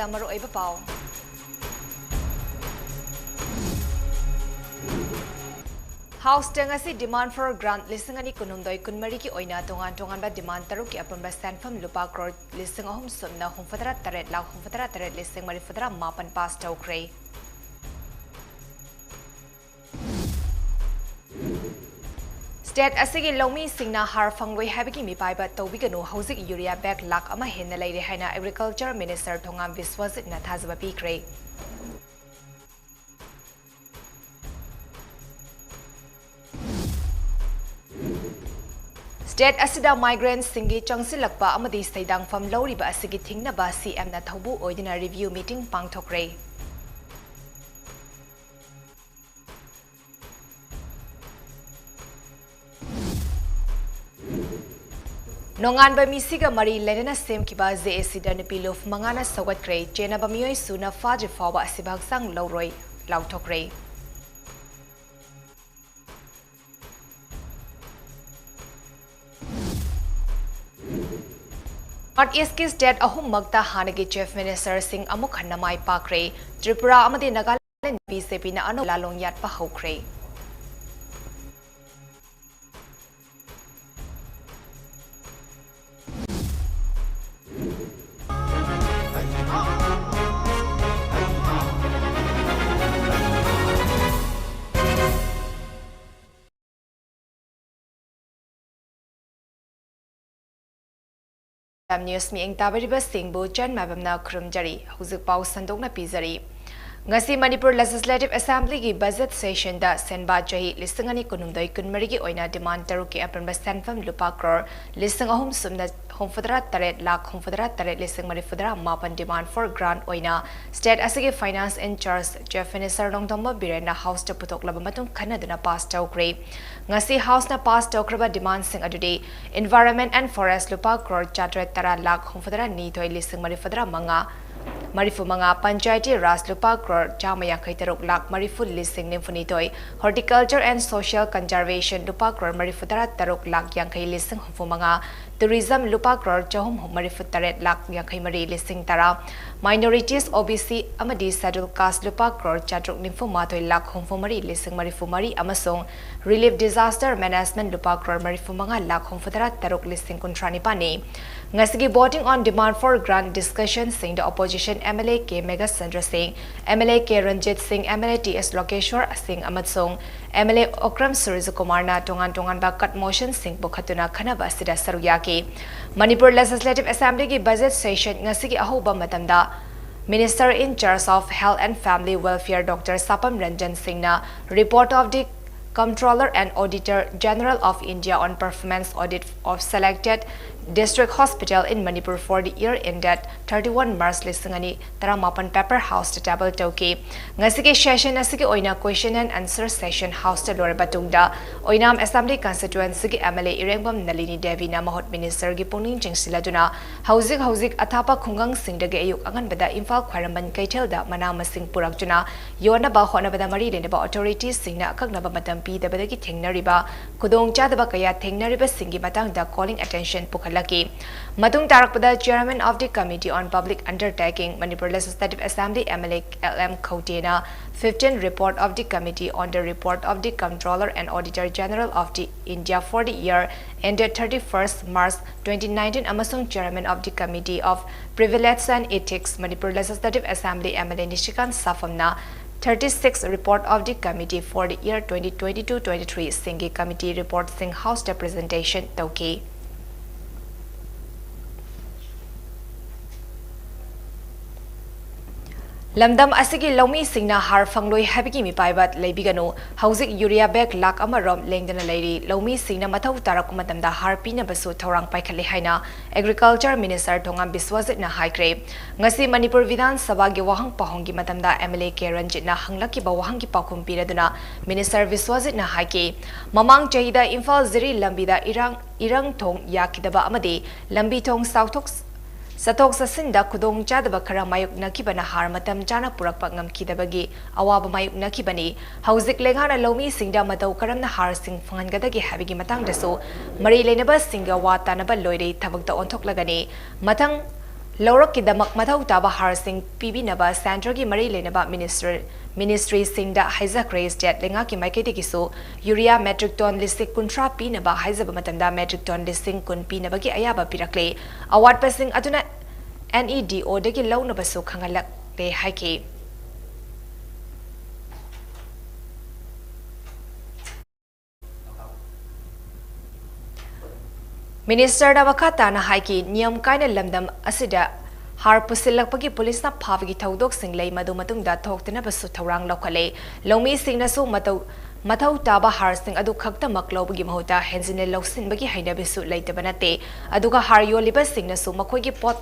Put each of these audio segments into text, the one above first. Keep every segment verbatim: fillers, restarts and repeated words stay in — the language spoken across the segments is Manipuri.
ꯃꯔꯨꯑꯣꯏꯕ ꯄꯥꯎ꯫ House ꯇ ꯉꯁꯤ demand for grant ꯂꯤꯁꯤꯡ ꯑꯅꯤ ꯀꯨꯟꯍꯨꯝꯗꯣꯏ ꯀꯨꯟꯃꯔꯤꯒꯤ ꯑꯣꯏꯅ ꯇꯣꯉꯥꯟ ꯇꯣꯉꯥꯟꯕ demand ꯇꯔꯨꯛꯀꯤ ꯑꯄꯨꯟꯕ ꯁꯦꯟꯐꯝ ꯂꯨꯄꯥ ꯀ꯭ꯔꯣꯔ ꯂꯤꯁꯤꯡ ꯑꯍꯨꯝ ꯁꯨꯞꯅ ꯍꯨꯝꯐꯨꯇꯔꯥ ꯇꯔꯦꯠ ꯂꯥꯈ ꯍꯨꯝꯐꯨꯇꯔꯥ ꯇꯔꯦꯠ ꯂꯤꯁꯤꯡ ꯃꯔꯤꯐꯨꯇꯔꯥ ꯃꯥꯄꯟ pass ꯇꯧꯈ꯭ꯔꯦ꯫ State ꯑꯁꯤꯒꯤ ꯂꯧꯃꯤꯁꯤꯡꯅ ꯍꯥꯔ ꯐꯪꯂꯣꯏ ꯍꯥꯏꯕꯒꯤ ꯃꯤꯄꯥꯏꯕ ꯇꯧꯕꯤꯒꯅꯨ, ꯍꯧꯖꯤꯛ urea bag ꯂꯥꯈ ꯑꯃ ꯍꯦꯟꯅ ꯂꯩꯔꯦ ꯍꯥꯏꯅ Agriculture Minister ꯊꯣꯉꯥꯝ ꯕꯤꯁ꯭ꯋꯖꯤꯠꯅ ꯊꯥꯖꯕ ꯄꯤꯈ꯭ꯔꯦ꯫ State ꯑꯁꯤꯗ migrant ꯁꯤꯡꯒꯤ ꯆꯪꯁꯤꯜꯂꯛꯄ ꯑꯃꯗꯤ ꯁꯩꯗꯥꯡꯐꯝ ꯂꯧꯔꯤꯕ ꯑꯁꯤꯒꯤ ꯊꯤꯡꯅꯕ C M ꯅ ꯊꯧꯕꯨ ꯑꯣꯏꯗꯨꯅ review meeting ꯄꯥꯡꯊꯣꯛꯈ꯭ꯔꯦ꯫ ꯅꯣꯡꯉꯥꯟꯕ ꯃꯤꯁꯤꯒ ꯃꯔꯤ ꯂꯩꯅꯅ ꯁꯦꯝꯈꯤꯕ J A C ꯗ ꯅꯨꯄꯤ ꯂꯨꯞ ꯃꯉꯥꯅ ꯁꯧꯒꯠꯈ꯭ꯔꯦ꯫ ꯆꯦꯟꯅꯕ ꯃꯤꯑꯣꯏ ꯁꯨꯅ ꯐꯥꯗ꯭ꯔꯤ ꯐꯥꯎꯕ ꯑꯁꯤꯕ ꯍꯛꯆꯥꯡ ꯂꯧꯔꯣꯏ ꯂꯥꯎꯊꯣꯛꯈ꯭ꯔꯦ꯫ North East ꯀꯤ state ꯑꯍꯨꯝꯃꯛꯇ ꯍꯥꯟꯅꯒꯤ chief minister ꯁꯤꯡ ꯑꯃꯨꯛ ꯍꯟꯅ ꯃꯥꯏ ꯄꯥꯛꯈ꯭ꯔꯦ꯫ ꯇ꯭ꯔꯤꯄꯨꯔꯥ ꯑꯃꯗꯤ ꯅꯥꯒꯥꯂꯦꯟ B J P ꯅ ꯑꯅꯧꯕ ꯂꯥꯂꯣꯡ ꯌꯥꯠꯄ ꯍꯧꯈ꯭ꯔꯦ꯫ News ꯃꯤꯠꯌꯦꯡ ꯇꯥꯕꯤꯔꯤꯕꯁꯤꯡꯕꯨ ꯆꯟ ꯃꯥꯏꯕꯝꯅ ꯈꯨꯔꯨꯝꯖꯔꯤ꯫ ꯍꯧꯖꯤꯛ ꯄꯥꯎ ꯁꯟꯗꯣꯛꯅ ꯄꯤꯖꯔꯤ꯫ ꯉꯁꯤ ꯃꯅꯤꯄꯨꯔ Legislative Assembly ꯒꯤ budget session ꯗ ꯁꯦꯟꯕꯥ ꯆꯍꯤ ꯂꯤꯁꯤꯡ ꯑꯅꯤ ꯀꯨꯟꯍꯨꯝꯗꯣꯏ ꯀꯨꯟꯃꯔꯤꯒꯤ ꯑꯣꯏꯅ demand ꯇꯔꯨꯛꯀꯤ ꯑꯄꯨꯟꯕ ꯁꯦꯟꯐꯝ ꯂꯨꯄꯥ ꯀ꯭ꯔꯣꯔ ꯂꯤꯁꯤꯡ ꯑꯍꯨꯝ ꯁꯨꯞꯅ ꯍꯨꯝꯐꯨꯇꯔꯥ ꯇꯔꯦꯠ ꯂꯥꯈ ꯍꯨꯝꯐꯨꯇꯔꯥ ꯇꯔꯦꯠ ꯂꯤꯁꯤꯡ ꯃꯔꯤꯐꯨꯇꯔꯥ ꯃꯥꯄꯟ demand for grant ꯑꯣꯏꯅ state ꯑꯁꯤꯒꯤ finance in charge chief minister Nongthombam ꯕꯤꯔꯦꯟꯅ House ꯇ ꯄꯨꯊꯣꯛꯂꯕ ꯃꯇꯨꯡ ꯈꯟꯅꯗꯨꯅ pass ꯇꯧꯈ꯭ꯔꯦ꯫ ꯉꯁꯤ House ꯅ pass ꯇꯧꯈ꯭ꯔꯕ demand ꯁꯤꯡ ꯑꯗꯨꯗꯤ Environment and Forest ꯂꯨꯄꯥ ꯀ꯭ꯔꯣꯔ ꯆꯥꯇ꯭ꯔꯦꯠ ꯇꯔꯥ ꯂꯥꯈ ꯍꯨꯝꯐꯨꯇꯔꯥ ꯅꯤꯊꯣꯏ ꯂꯤꯁꯤꯡ ꯃꯔꯤꯐꯨꯇꯔꯥ ꯃꯉꯥ, ꯃꯔꯤꯐꯨꯃꯉꯥ, Panchayati Raj ꯂꯨꯄꯥ ꯀ꯭ꯔꯣꯔ ꯆꯥꯝꯃ ꯌꯥꯡꯈꯩ ꯇꯔꯨꯛ ꯂꯥꯈ ꯃꯔꯤꯐꯨ ꯂꯤꯁꯤꯡ ꯅꯤꯐꯨꯅꯤꯊꯣꯏ, Horticulture and Social Conservation ꯂꯨꯄꯥ ꯀ꯭ꯔꯣꯔ ꯃꯔꯤꯐꯨꯇꯔꯥ ꯇꯔꯨꯛ ꯂꯥꯈ ꯌꯥꯡꯈꯩ ꯂꯤꯁꯤꯡ ꯍꯨꯝꯐꯨꯃꯉꯥ, Tourism ꯂꯨꯄꯥ ꯀ꯭ꯔꯣꯔ ꯆꯍꯨꯝ ꯃꯔꯤꯐꯨ ꯇꯔꯦꯠ ꯂꯥꯈ ꯌꯥꯡꯈꯩ ꯃꯔꯤ ꯂꯤꯁꯤꯡ ꯇꯔꯥ, Minorities, O B C ꯑꯃꯗꯤ Scheduled Caste ꯂꯨꯄꯥ ꯀ꯭ꯔꯣꯔ ꯆꯥꯇ꯭ꯔꯨꯛ ꯅꯤꯐꯨ ꯃꯥꯊꯣꯏ ꯂꯥꯈ ꯍꯨꯝꯐꯨ ꯃꯔꯤ ꯂꯤꯁꯤꯡ ꯃꯔꯤꯐꯨ ꯃꯔꯤ ꯑꯃꯁꯨꯡ Relief Disaster Management ꯂꯨꯄꯥ ꯀ꯭ꯔꯣꯔ ꯃꯔꯤꯐꯨ ꯃꯉꯥ ꯂꯥꯈ ꯍꯨꯝꯐꯨ ꯇꯔꯥ ꯇꯔꯨꯛ ꯂꯤꯁꯤꯡ ꯀꯨꯟꯊ꯭ꯔꯥ ꯅꯤꯄꯥꯟꯅꯤ꯫ ꯉꯁꯤꯒꯤ Voting on Demand for Grant Discussion ꯁꯤꯡꯗ Opposition M L A K Meghachandra ꯁꯤꯡ, M L A K Ranjit ꯁꯤꯡ, M L A T S ꯂꯣꯀꯦꯁ꯭ꯋꯔ ꯁꯤꯡ ꯑꯃꯁꯨꯡ M L A ꯑꯣꯀ꯭ꯔꯝ ꯁꯨꯔꯖꯀꯨꯃꯥꯔꯅ ꯇꯣꯉꯥꯟ ꯇꯣꯉꯥꯟꯕ cut motion ꯁꯤꯡ ꯄꯨꯈꯠꯇꯨꯅ ꯈꯟꯅꯕ ꯑꯁꯤꯗ ꯁꯔꯨꯛ ꯌꯥꯈꯤ꯫ ꯃꯅꯤꯄꯨꯔ Legislative Assembly ꯒꯤ budget session ꯉꯁꯤꯒꯤ ꯑꯍꯧꯕ ꯃꯇꯝꯗ Minister in charge of Health and Family Welfare Doctor ꯁꯥꯄꯝ Ranjan ꯁꯤꯡꯅ Report of the Comptroller and Auditor General of India on Performance Audit of Selected District Hospital in Manipur for the year ended thirty-one March ꯂꯤꯁꯤꯡ ꯑꯅꯤ ꯇꯔꯥꯃꯥꯄꯟ paper House ꯇ table ꯇꯧꯈꯤ꯫ ꯉꯁꯤꯒꯤ session ꯑꯁꯤꯒꯤ ꯑꯣꯏꯅ question and answer session House ꯇ ꯂꯣꯏꯔꯕ ꯇꯨꯡꯗ ꯑꯣꯏꯅꯥꯝ Assembly Constituency ꯒꯤ M L A ꯏꯔꯦꯡꯕꯝ ꯅꯂꯤꯅꯤ ꯗꯦꯕꯤꯅ ꯃꯍꯨꯠ Minister ꯒꯤ ꯄꯨꯛꯅꯤꯡ ꯆꯤꯡꯁꯤꯜꯂꯗꯨꯅ ꯍꯧꯖꯤꯛ ꯍꯧꯖꯤꯛ ꯑꯊꯥꯞꯄ ꯈꯨꯡꯒꯪꯁꯤꯡꯗꯒꯤ ꯑꯌꯨꯛ ꯑꯉꯟꯕꯗ ꯏꯝꯐꯥꯜ ꯈ꯭ꯋꯥꯏꯔꯝꯕꯟ ꯀꯩꯊꯦꯜꯗ ꯃꯅꯥ ꯃꯁꯤꯡ ꯄꯨꯔꯛꯇꯨꯅ ꯌꯣꯟꯅꯕ ꯍꯣꯠꯅꯕꯗ ꯃꯔꯤ ꯂꯩꯅꯕ Authorities ꯁꯤꯡꯅ ꯑꯀꯛꯅꯕ ꯃꯇꯝ ꯄꯤꯗꯕꯗꯒꯤ ꯊꯦꯡꯅꯔꯤꯕ ꯈꯨꯗꯣꯡꯆꯥꯗꯕ ꯀꯌꯥ ꯊꯦꯡꯅꯔꯤꯕꯁꯤꯡꯒꯤ ꯃꯇꯥꯡꯗ calling attention ꯄꯨꯈꯠꯂꯛꯈꯤ꯫ ꯃꯇꯨꯡ ꯇꯥꯔꯛꯄꯗ Chairman of the Committee on Public Undertaking, Manipur Legislative Assembly M L A L M ꯈꯧꯇꯦꯅ fifteen Report of the Committee on the Report of the Comptroller and Auditor General of the India for the year ended thirty-first March twenty nineteen ꯑꯃꯁꯨꯡ Chairman of the Committee of Privilege and Ethics, Manipur Legislative Assembly M L A ꯅꯤꯁꯤꯀꯥꯟ ꯁꯥꯐꯝꯅ thirty-six Report of the Committee for the year twenty twenty-two twenty-three ꯁꯤꯡꯒꯤ committee report ꯁꯤꯡ House ꯇ presentation ꯇꯧꯈꯤ꯫ ꯂꯝꯗꯝ ꯑꯁꯤꯒꯤ ꯂꯧꯃꯤꯁꯤꯡꯅ ꯍꯥꯔ ꯐꯪꯂꯣꯏ ꯍꯥꯏꯕꯒꯤ ꯃꯤꯄꯥꯏꯕ ꯂꯩꯕꯤꯒꯅꯨ꯫ ꯍꯧꯖꯤꯛ urea bag ꯂꯥꯈ ꯑꯃ ꯔꯣꯝ ꯂꯦꯡꯗꯅ ꯂꯩꯔꯤ꯫ ꯂꯧꯃꯤꯁꯤꯡꯅ ꯃꯊꯧ ꯇꯥꯔꯛꯄ ꯃꯇꯝꯗ ꯍꯥꯔ ꯄꯤꯅꯕꯁꯨ ꯊꯧꯔꯥꯡ ꯄꯥꯏꯈꯠꯂꯦ ꯍꯥꯏꯅ Agriculture Minister ꯊꯣꯉꯥꯝ ꯕꯤꯁ꯭ꯋꯖꯤꯠꯅ ꯍꯥꯏꯈ꯭ꯔꯦ꯫ ꯉꯁꯤ ꯃꯅꯤꯄꯨꯔ ꯕꯤꯙꯥꯟ ꯁꯚꯥꯒꯤ ꯋꯥꯍꯪ ꯄꯥꯎꯍꯪꯒꯤ ꯃꯇꯝꯗ M L A K ꯔꯟꯖꯤꯠꯅ ꯍꯪꯂꯛꯈꯤꯕ ꯋꯥꯍꯪꯒꯤ ꯄꯥꯎꯈꯨꯝ ꯄꯤꯔꯗꯨꯅ Minister ꯕꯤꯁ꯭ꯋꯖꯤꯠꯅ ꯍꯥꯏꯈꯤ, ꯃꯃꯥꯡ ꯆꯍꯤꯗ ꯏꯝꯐꯥꯜ ꯖꯤꯔꯤ ꯂꯝꯕꯤꯗ ꯏꯔꯥꯡ, ꯏꯔꯪ ꯊꯣꯡ ꯌꯥꯈꯤꯗꯕ ꯑꯃꯗꯤ ꯂꯝꯕꯤ ꯊꯣꯡ ꯆꯥꯎꯊꯣꯛ ꯆꯠꯊꯣꯛ ꯆꯠꯁꯤꯟꯗ ꯈꯨꯗꯣꯡ ꯆꯥꯗꯕ ꯈꯔ ꯃꯥꯌꯣꯛꯅꯈꯤꯕꯅ ꯍꯥꯔ ꯃꯇꯝ ꯆꯥꯅ ꯄꯨꯔꯛꯄ ꯉꯝꯈꯤꯗꯕꯒꯤ ꯑꯋꯥꯕ ꯃꯥꯌꯣꯛꯅꯈꯤꯕꯅꯤ꯫ ꯍꯧꯖꯤꯛ ꯂꯩꯉꯥꯛꯅ ꯂꯧꯃꯤꯁꯤꯡꯗ ꯃꯇꯧ ꯀꯔꯝꯅ ꯍꯥꯔꯁꯤꯡ ꯐꯪꯍꯟꯒꯗꯒꯦ ꯍꯥꯏꯕꯒꯤ ꯃꯇꯥꯡꯗꯁꯨ ꯃꯔꯤ ꯂꯩꯅꯕꯁꯤꯡꯒ ꯋꯥ ꯇꯥꯅꯕ ꯂꯣꯏꯔꯦ ꯊꯕꯛꯇ ꯑꯣꯟꯊꯣꯛꯂꯒꯅꯤ꯫ ꯃꯊꯪ ꯂꯧꯔꯛꯀꯤꯗꯃꯛ ꯃꯊꯧ ꯇꯥꯕ ꯍꯥꯔꯁꯤꯡ ꯄꯤꯕꯤꯅꯕ ꯁꯦꯟꯇꯔꯒꯤ ꯃꯔꯤ ꯂꯩꯅꯕ ꯃꯤꯅꯤꯁꯇ꯭ꯔꯤ ꯃꯤꯅꯤꯁꯇ꯭ꯔꯤꯁꯤꯡꯗ ꯍꯥꯏꯖꯈ꯭ꯔꯦ꯫ ꯁ꯭ꯇꯦꯠ ꯂꯩꯉꯥꯛꯀꯤ ꯃꯥꯏꯀꯩꯗꯒꯤꯁꯨ ꯌꯨꯔꯤꯌꯥ ꯃꯦꯇ꯭ꯔꯤꯛ ꯇꯣꯟ ꯂꯤꯁꯤꯡ ꯀꯨꯟꯊ꯭ꯔꯥ ꯄꯤꯅꯕ ꯍꯥꯏꯖꯕ ꯃꯇꯝꯗ ꯃꯦꯇ꯭ꯔꯤꯛ ꯇꯣꯟ ꯂꯤꯁꯤꯡ ꯀꯨꯟ ꯄꯤꯅꯕꯒꯤ ꯑꯌꯥꯕ ꯄꯤꯔꯛꯂꯦ꯫ ꯑꯋꯥꯠꯄꯁꯤꯡ ꯑꯗꯨꯅ NEDOꯗꯒꯤ ꯂꯧꯅꯕꯁꯨ ꯈꯪꯍꯜꯂꯛꯂꯦ ꯍꯥꯏꯈꯤ꯫ ꯃꯤꯅꯤꯁꯇꯔꯅ ꯃꯈꯥ ꯇꯥꯅ ꯍꯥꯏꯈꯤ, ꯅꯤꯌꯝ ꯀꯥꯏꯅ ꯂꯝꯗꯝ ꯑꯁꯤꯗ ꯍꯥꯔ ꯄꯨꯁꯤꯜꯂꯛꯄꯒꯤ ꯄꯨꯂꯤꯁꯅ ꯐꯥꯕꯒꯤ ꯊꯧꯗꯣꯛꯁꯤꯡ ꯂꯩ, ꯃꯗꯨ ꯃꯇꯨꯡꯗ ꯊꯣꯛꯇꯅꯕꯁꯨ ꯊꯧꯔꯥꯡ ꯂꯧꯈꯠꯂꯦ꯫ ꯂꯧꯃꯤꯁꯤꯡꯅꯁꯨ ꯃꯇꯧ ꯃꯊꯧ ꯇꯥꯕ ꯍꯥꯔꯁꯤꯡ ꯑꯗꯨ ꯈꯛꯇꯃꯛ ꯂꯧꯕꯒꯤ ꯃꯍꯨꯠꯇ ꯍꯦꯟꯖꯤꯟꯅ ꯂꯧꯁꯤꯟꯕꯒꯤ ꯍꯩꯅꯕꯤꯁꯨ ꯂꯩꯇꯕ ꯅꯠꯇꯦ꯫ ꯑꯗꯨꯒ ꯍꯥꯔ ꯌꯣꯜꯂꯤꯕꯁꯤꯡꯅꯁꯨ ꯃꯈꯣꯏꯒꯤ ꯄꯣꯠ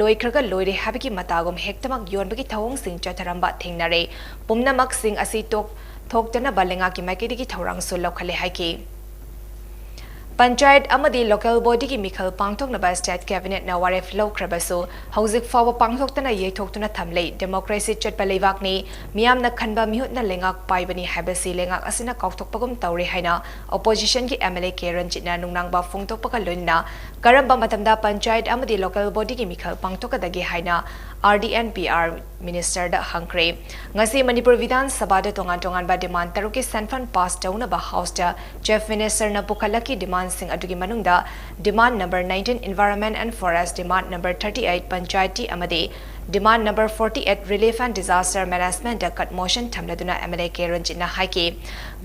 ꯂꯣꯏꯈ꯭ꯔꯒ ꯂꯣꯏꯔꯦ ꯍꯥꯏꯕꯒꯤ ꯃꯇꯥꯒꯨꯝ ꯍꯦꯛꯇꯃꯛ ꯌꯣꯟꯕꯒꯤ ꯊꯧꯑꯣꯡꯁꯤꯡ ꯆꯠꯊꯔꯝꯕ ꯊꯦꯡꯅꯔꯦ꯫ ꯄꯨꯝꯅꯃꯛꯁꯤꯡ ꯑꯁꯤ ꯇꯣꯛ ꯊꯣꯛꯇꯅꯕ ꯂꯩꯉꯥꯛꯀꯤ ꯃꯥꯏꯀꯩꯗꯒꯤ ꯊꯧꯔꯥꯡꯁꯨ ꯂꯧꯈꯠꯂꯦ ꯍꯥꯏꯈꯤ꯫ ꯄꯟꯆꯥꯌꯠ ꯑꯃꯗꯤ ꯂꯣꯀꯦꯜ ꯕꯣꯗꯤꯒꯤ ꯃꯤꯈꯜ ꯄꯥꯡꯊꯣꯛꯅꯕ ꯁ꯭ꯇꯦꯠ ꯀꯦꯕꯤꯅꯦꯠꯅ ꯋꯥꯔꯦꯞ ꯂꯧꯈ꯭ꯔꯕꯁꯨ ꯍꯧꯖꯤꯛ ꯐꯥꯎꯕ ꯄꯥꯡꯊꯣꯛꯇꯅ ꯌꯩꯊꯣꯛꯇꯨꯅ ꯊꯝꯂꯤ꯫ ꯗꯦꯃꯣꯀ꯭ꯔꯦꯁꯤ ꯆꯠꯄ ꯂꯩꯕꯥꯛꯅꯤ꯫ ꯃꯤꯌꯥꯝꯅ ꯈꯟꯕ ꯃꯤꯍꯨꯠꯅ ꯂꯩꯉꯥꯛ ꯄꯥꯏꯕꯅꯤ ꯍꯥꯏꯕꯁꯤ ꯂꯩꯉꯥꯛ ꯑꯁꯤꯅ ꯀꯥꯎꯊꯣꯛꯄꯒꯨꯝ ꯇꯧꯔꯦ ꯍꯥꯏꯅ ꯑꯣꯄꯣꯖꯤꯁꯟꯒꯤ MLA ꯀꯦ ꯔꯟꯖꯤꯠꯅ ꯅꯨꯡꯅꯥꯡꯕ ꯐꯣꯡꯗꯣꯛꯄꯒ ꯂꯣꯏꯅꯅ ꯀꯔꯝꯕ ꯃꯇꯝꯗ ꯄꯟꯆꯥꯌꯠ ꯑꯃꯗꯤ ꯂꯣꯀꯦꯜ ꯕꯣꯗꯤꯒꯤ ꯃꯤꯈꯜ ꯄꯥꯡꯊꯣꯛꯀꯗꯒꯦ ꯍꯥꯏꯅ RD&PR ꯃꯤꯅꯤꯁꯇꯔꯗ ꯍꯪꯈ꯭ꯔꯦ꯫ ꯉꯁꯤ ꯃꯅꯤꯄꯨꯔ ꯕꯤꯙꯥꯟ ꯁꯚꯥꯗ ꯇꯣꯉꯥꯟ ꯇꯣꯉꯥꯟꯕ ꯗꯤꯃꯥꯟ ꯇꯔꯨꯛꯀꯤ ꯁꯦꯟꯐꯝ ꯄꯥꯁ ꯇꯧꯅꯕ ꯍꯥꯎꯁꯇ ꯆꯤꯐ ꯃꯤꯅꯤꯁꯇꯔꯅ ꯄꯨꯈꯠꯂꯛꯈꯤ꯫ ꯗꯤꯃꯥꯟꯁꯤꯡ ꯑꯗꯨꯒꯤ ꯃꯅꯨꯡꯗ demand number nineteen environment and forest, demand number thirty eight panchayati ꯑꯃꯗꯤ demand number forty eight relief and disaster managementꯇ cut motion ꯊꯝꯂꯗꯨꯅ MLA ꯀꯦ ꯔꯟꯖꯤꯠꯅ ꯍꯥꯏꯈꯤ꯫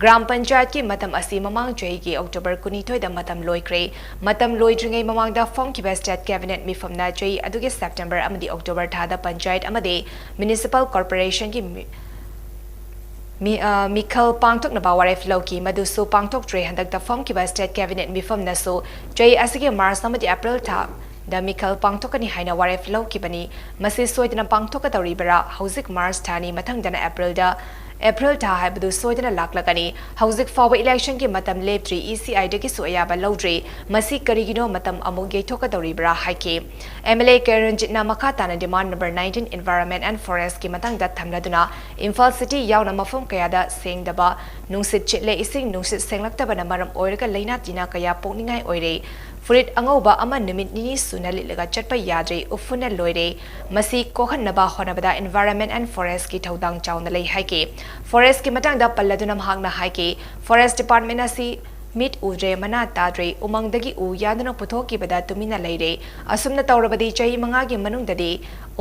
ꯒ꯭ꯔꯥꯝ ꯄꯟꯆꯥꯌꯠꯀꯤ ꯃꯇꯝ ꯑꯁꯤ ꯃꯃꯥꯡ ꯆꯍꯤꯒꯤ ꯑꯣꯛꯇꯣꯕꯔ ꯀꯨꯟꯅꯤꯊꯣꯏꯗ ꯃꯇꯝ ꯂꯣꯏꯈ꯭ꯔꯦ꯫ ꯃꯇꯝ ꯂꯣꯏꯗ꯭ꯔꯤꯉꯩ ꯃꯃꯥꯡꯗ ꯐꯣꯡꯈꯤꯕ ꯁ꯭ꯇꯦꯠ ꯀꯦꯕꯤꯅꯦꯠ ꯃꯤꯐꯝꯅ ꯆꯍꯤ ꯑꯗꯨꯒꯤ ꯁꯦꯞꯇꯦꯝꯕꯔ ꯑꯃꯗꯤ ꯑꯣꯛꯇꯣꯕꯔ ꯊꯥꯗ ꯄꯟꯆꯥꯌꯠ ꯑꯃꯗꯤ ꯃ꯭ꯌꯨꯅꯤꯁꯤꯄꯥꯜ ꯀꯣꯔꯄꯣꯔꯦꯁꯟꯒꯤ ꯃꯤ-, ꯃꯤ-, ꯑ, ꯃꯤꯈꯜ ꯄꯥꯡꯊꯣꯛꯅꯕ ꯋꯥꯔꯦꯞ ꯂꯧꯈꯤ꯫ ꯃꯗꯨꯁꯨ ꯄꯥꯡꯊꯣꯛꯇ꯭ꯔꯦ꯫ ꯍꯟꯗꯛꯇ ꯐꯣꯡꯈꯤꯕ ꯁ꯭ꯇꯦꯠ ꯀꯦꯕꯤꯅꯦꯠ ꯃꯤꯐꯝꯅꯁꯨ ꯆꯍꯤ ꯑꯁꯤꯒꯤ ꯃꯥꯔꯆ ꯑꯃꯗꯤ ꯑꯦꯄ꯭ꯔꯤꯜ ꯊꯥꯗ ꯃꯤꯈꯜ ꯄꯥꯡꯊꯣꯛꯀꯅꯤ ꯍꯥꯏꯅ ꯋꯥꯔꯦꯞ ꯂꯧꯈꯤꯕꯅꯤ꯫ ꯃꯁꯤ ꯁꯣꯏꯗꯅ ꯄꯥꯡꯊꯣꯛꯀꯗꯧꯔꯤꯕ꯭ꯔꯥ? ꯍꯧꯖꯤꯛ ꯃꯥꯔꯆ ꯊꯥꯅꯤ, ꯃꯊꯪꯗꯅ ꯑꯦꯄ꯭ꯔꯤꯜꯗ ꯑꯦꯄ꯭ꯔꯤꯜ ꯊꯥ ꯍꯥꯏꯕꯗꯨ ꯁꯣꯏꯗꯅ ꯂꯥꯛꯂꯒꯅꯤ꯫ ꯍꯧꯖꯤꯛ ꯐꯥꯎꯕ ꯏꯂꯦꯛꯁꯟꯒꯤ ꯃꯇꯝ ꯂꯦꯞꯇ꯭ꯔꯤ, ꯏ ꯁꯤ ꯑꯥꯏꯗꯒꯤꯁꯨ ꯑꯌꯥꯕ ꯂꯧꯗ꯭ꯔꯤ꯫ ꯃꯁꯤ ꯀꯔꯤꯒꯤꯅꯣ ꯃꯇꯝ ꯑꯃꯨꯛ ꯌꯩꯊꯣꯛꯀꯗꯧꯔꯤꯕ꯭ꯔꯥ ꯍꯥꯏꯈꯤ꯫ ꯑꯦꯝ ꯑꯦꯜ ꯑꯦ ꯀꯦ ꯔꯟꯖꯤꯠꯅ ꯃꯈꯥ ꯇꯥꯅ demand number nineteen environment and forestꯀꯤ ꯃꯇꯥꯡꯗ ꯊꯝꯂꯗꯨꯅ ꯏꯝꯐꯥꯜ city ꯌꯥꯎꯅ ꯃꯐꯝ ꯀꯌꯥꯗ ꯁꯦꯡꯗꯕ ꯅꯨꯡꯁꯤꯠ ꯁꯤꯠꯂꯦ, ꯏꯁꯤꯡ ꯅꯨꯡꯁꯤꯠ ꯁꯦꯡꯂꯛꯇꯕꯅ ꯃꯔꯝ ꯑꯣꯏꯔꯒ ꯂꯥꯏꯅꯥ ꯇꯤꯟꯅꯥ ꯀꯌꯥ ꯄꯣꯛꯅꯤꯡꯉꯥꯏ ꯑꯣꯏꯔꯦ꯫ ꯐꯨꯔꯤꯠ ꯑꯉꯧꯕ ꯑꯃ ꯅꯨꯃꯤꯠ ꯅꯤꯅꯤ ꯁꯨꯅ ꯂꯤꯠꯂꯒ ꯆꯠꯄ ꯌꯥꯗ꯭ꯔꯦ, ꯎꯐꯨꯟꯅ ꯂꯣꯏꯔꯦ꯫ ꯃꯁꯤ ꯀꯣꯛꯍꯟꯅꯕ ꯍꯣꯠꯅꯕꯗ environment and forestꯀꯤ ꯊꯧꯗꯥꯡ ꯆꯥꯎꯅ ꯂꯩ ꯍꯥꯏꯈꯤ꯫ Forestꯀꯤ ꯃꯇꯥꯡꯗ ꯄꯜꯂꯗꯨꯅ ꯃꯍꯥꯛꯅ ꯍꯥꯏꯈꯤ, forest department ꯑꯁꯤ ꯃꯤꯠ ꯎꯗ꯭ꯔꯦ, ꯃꯅꯥ ꯇꯥꯗ꯭ꯔꯦ, ꯎꯃꯪꯗꯒꯤ ꯎ ꯌꯥꯟꯗꯨꯅ ꯄꯨꯊꯣꯛꯈꯤꯕꯗ ꯇꯨꯃꯤꯟꯅ ꯂꯩꯔꯦ꯫ ꯑꯁꯨꯝꯅ ꯇꯧꯔꯕꯗꯤ ꯆꯍꯤ ꯃꯉꯥꯒꯤ ꯃꯅꯨꯡꯗꯗꯤ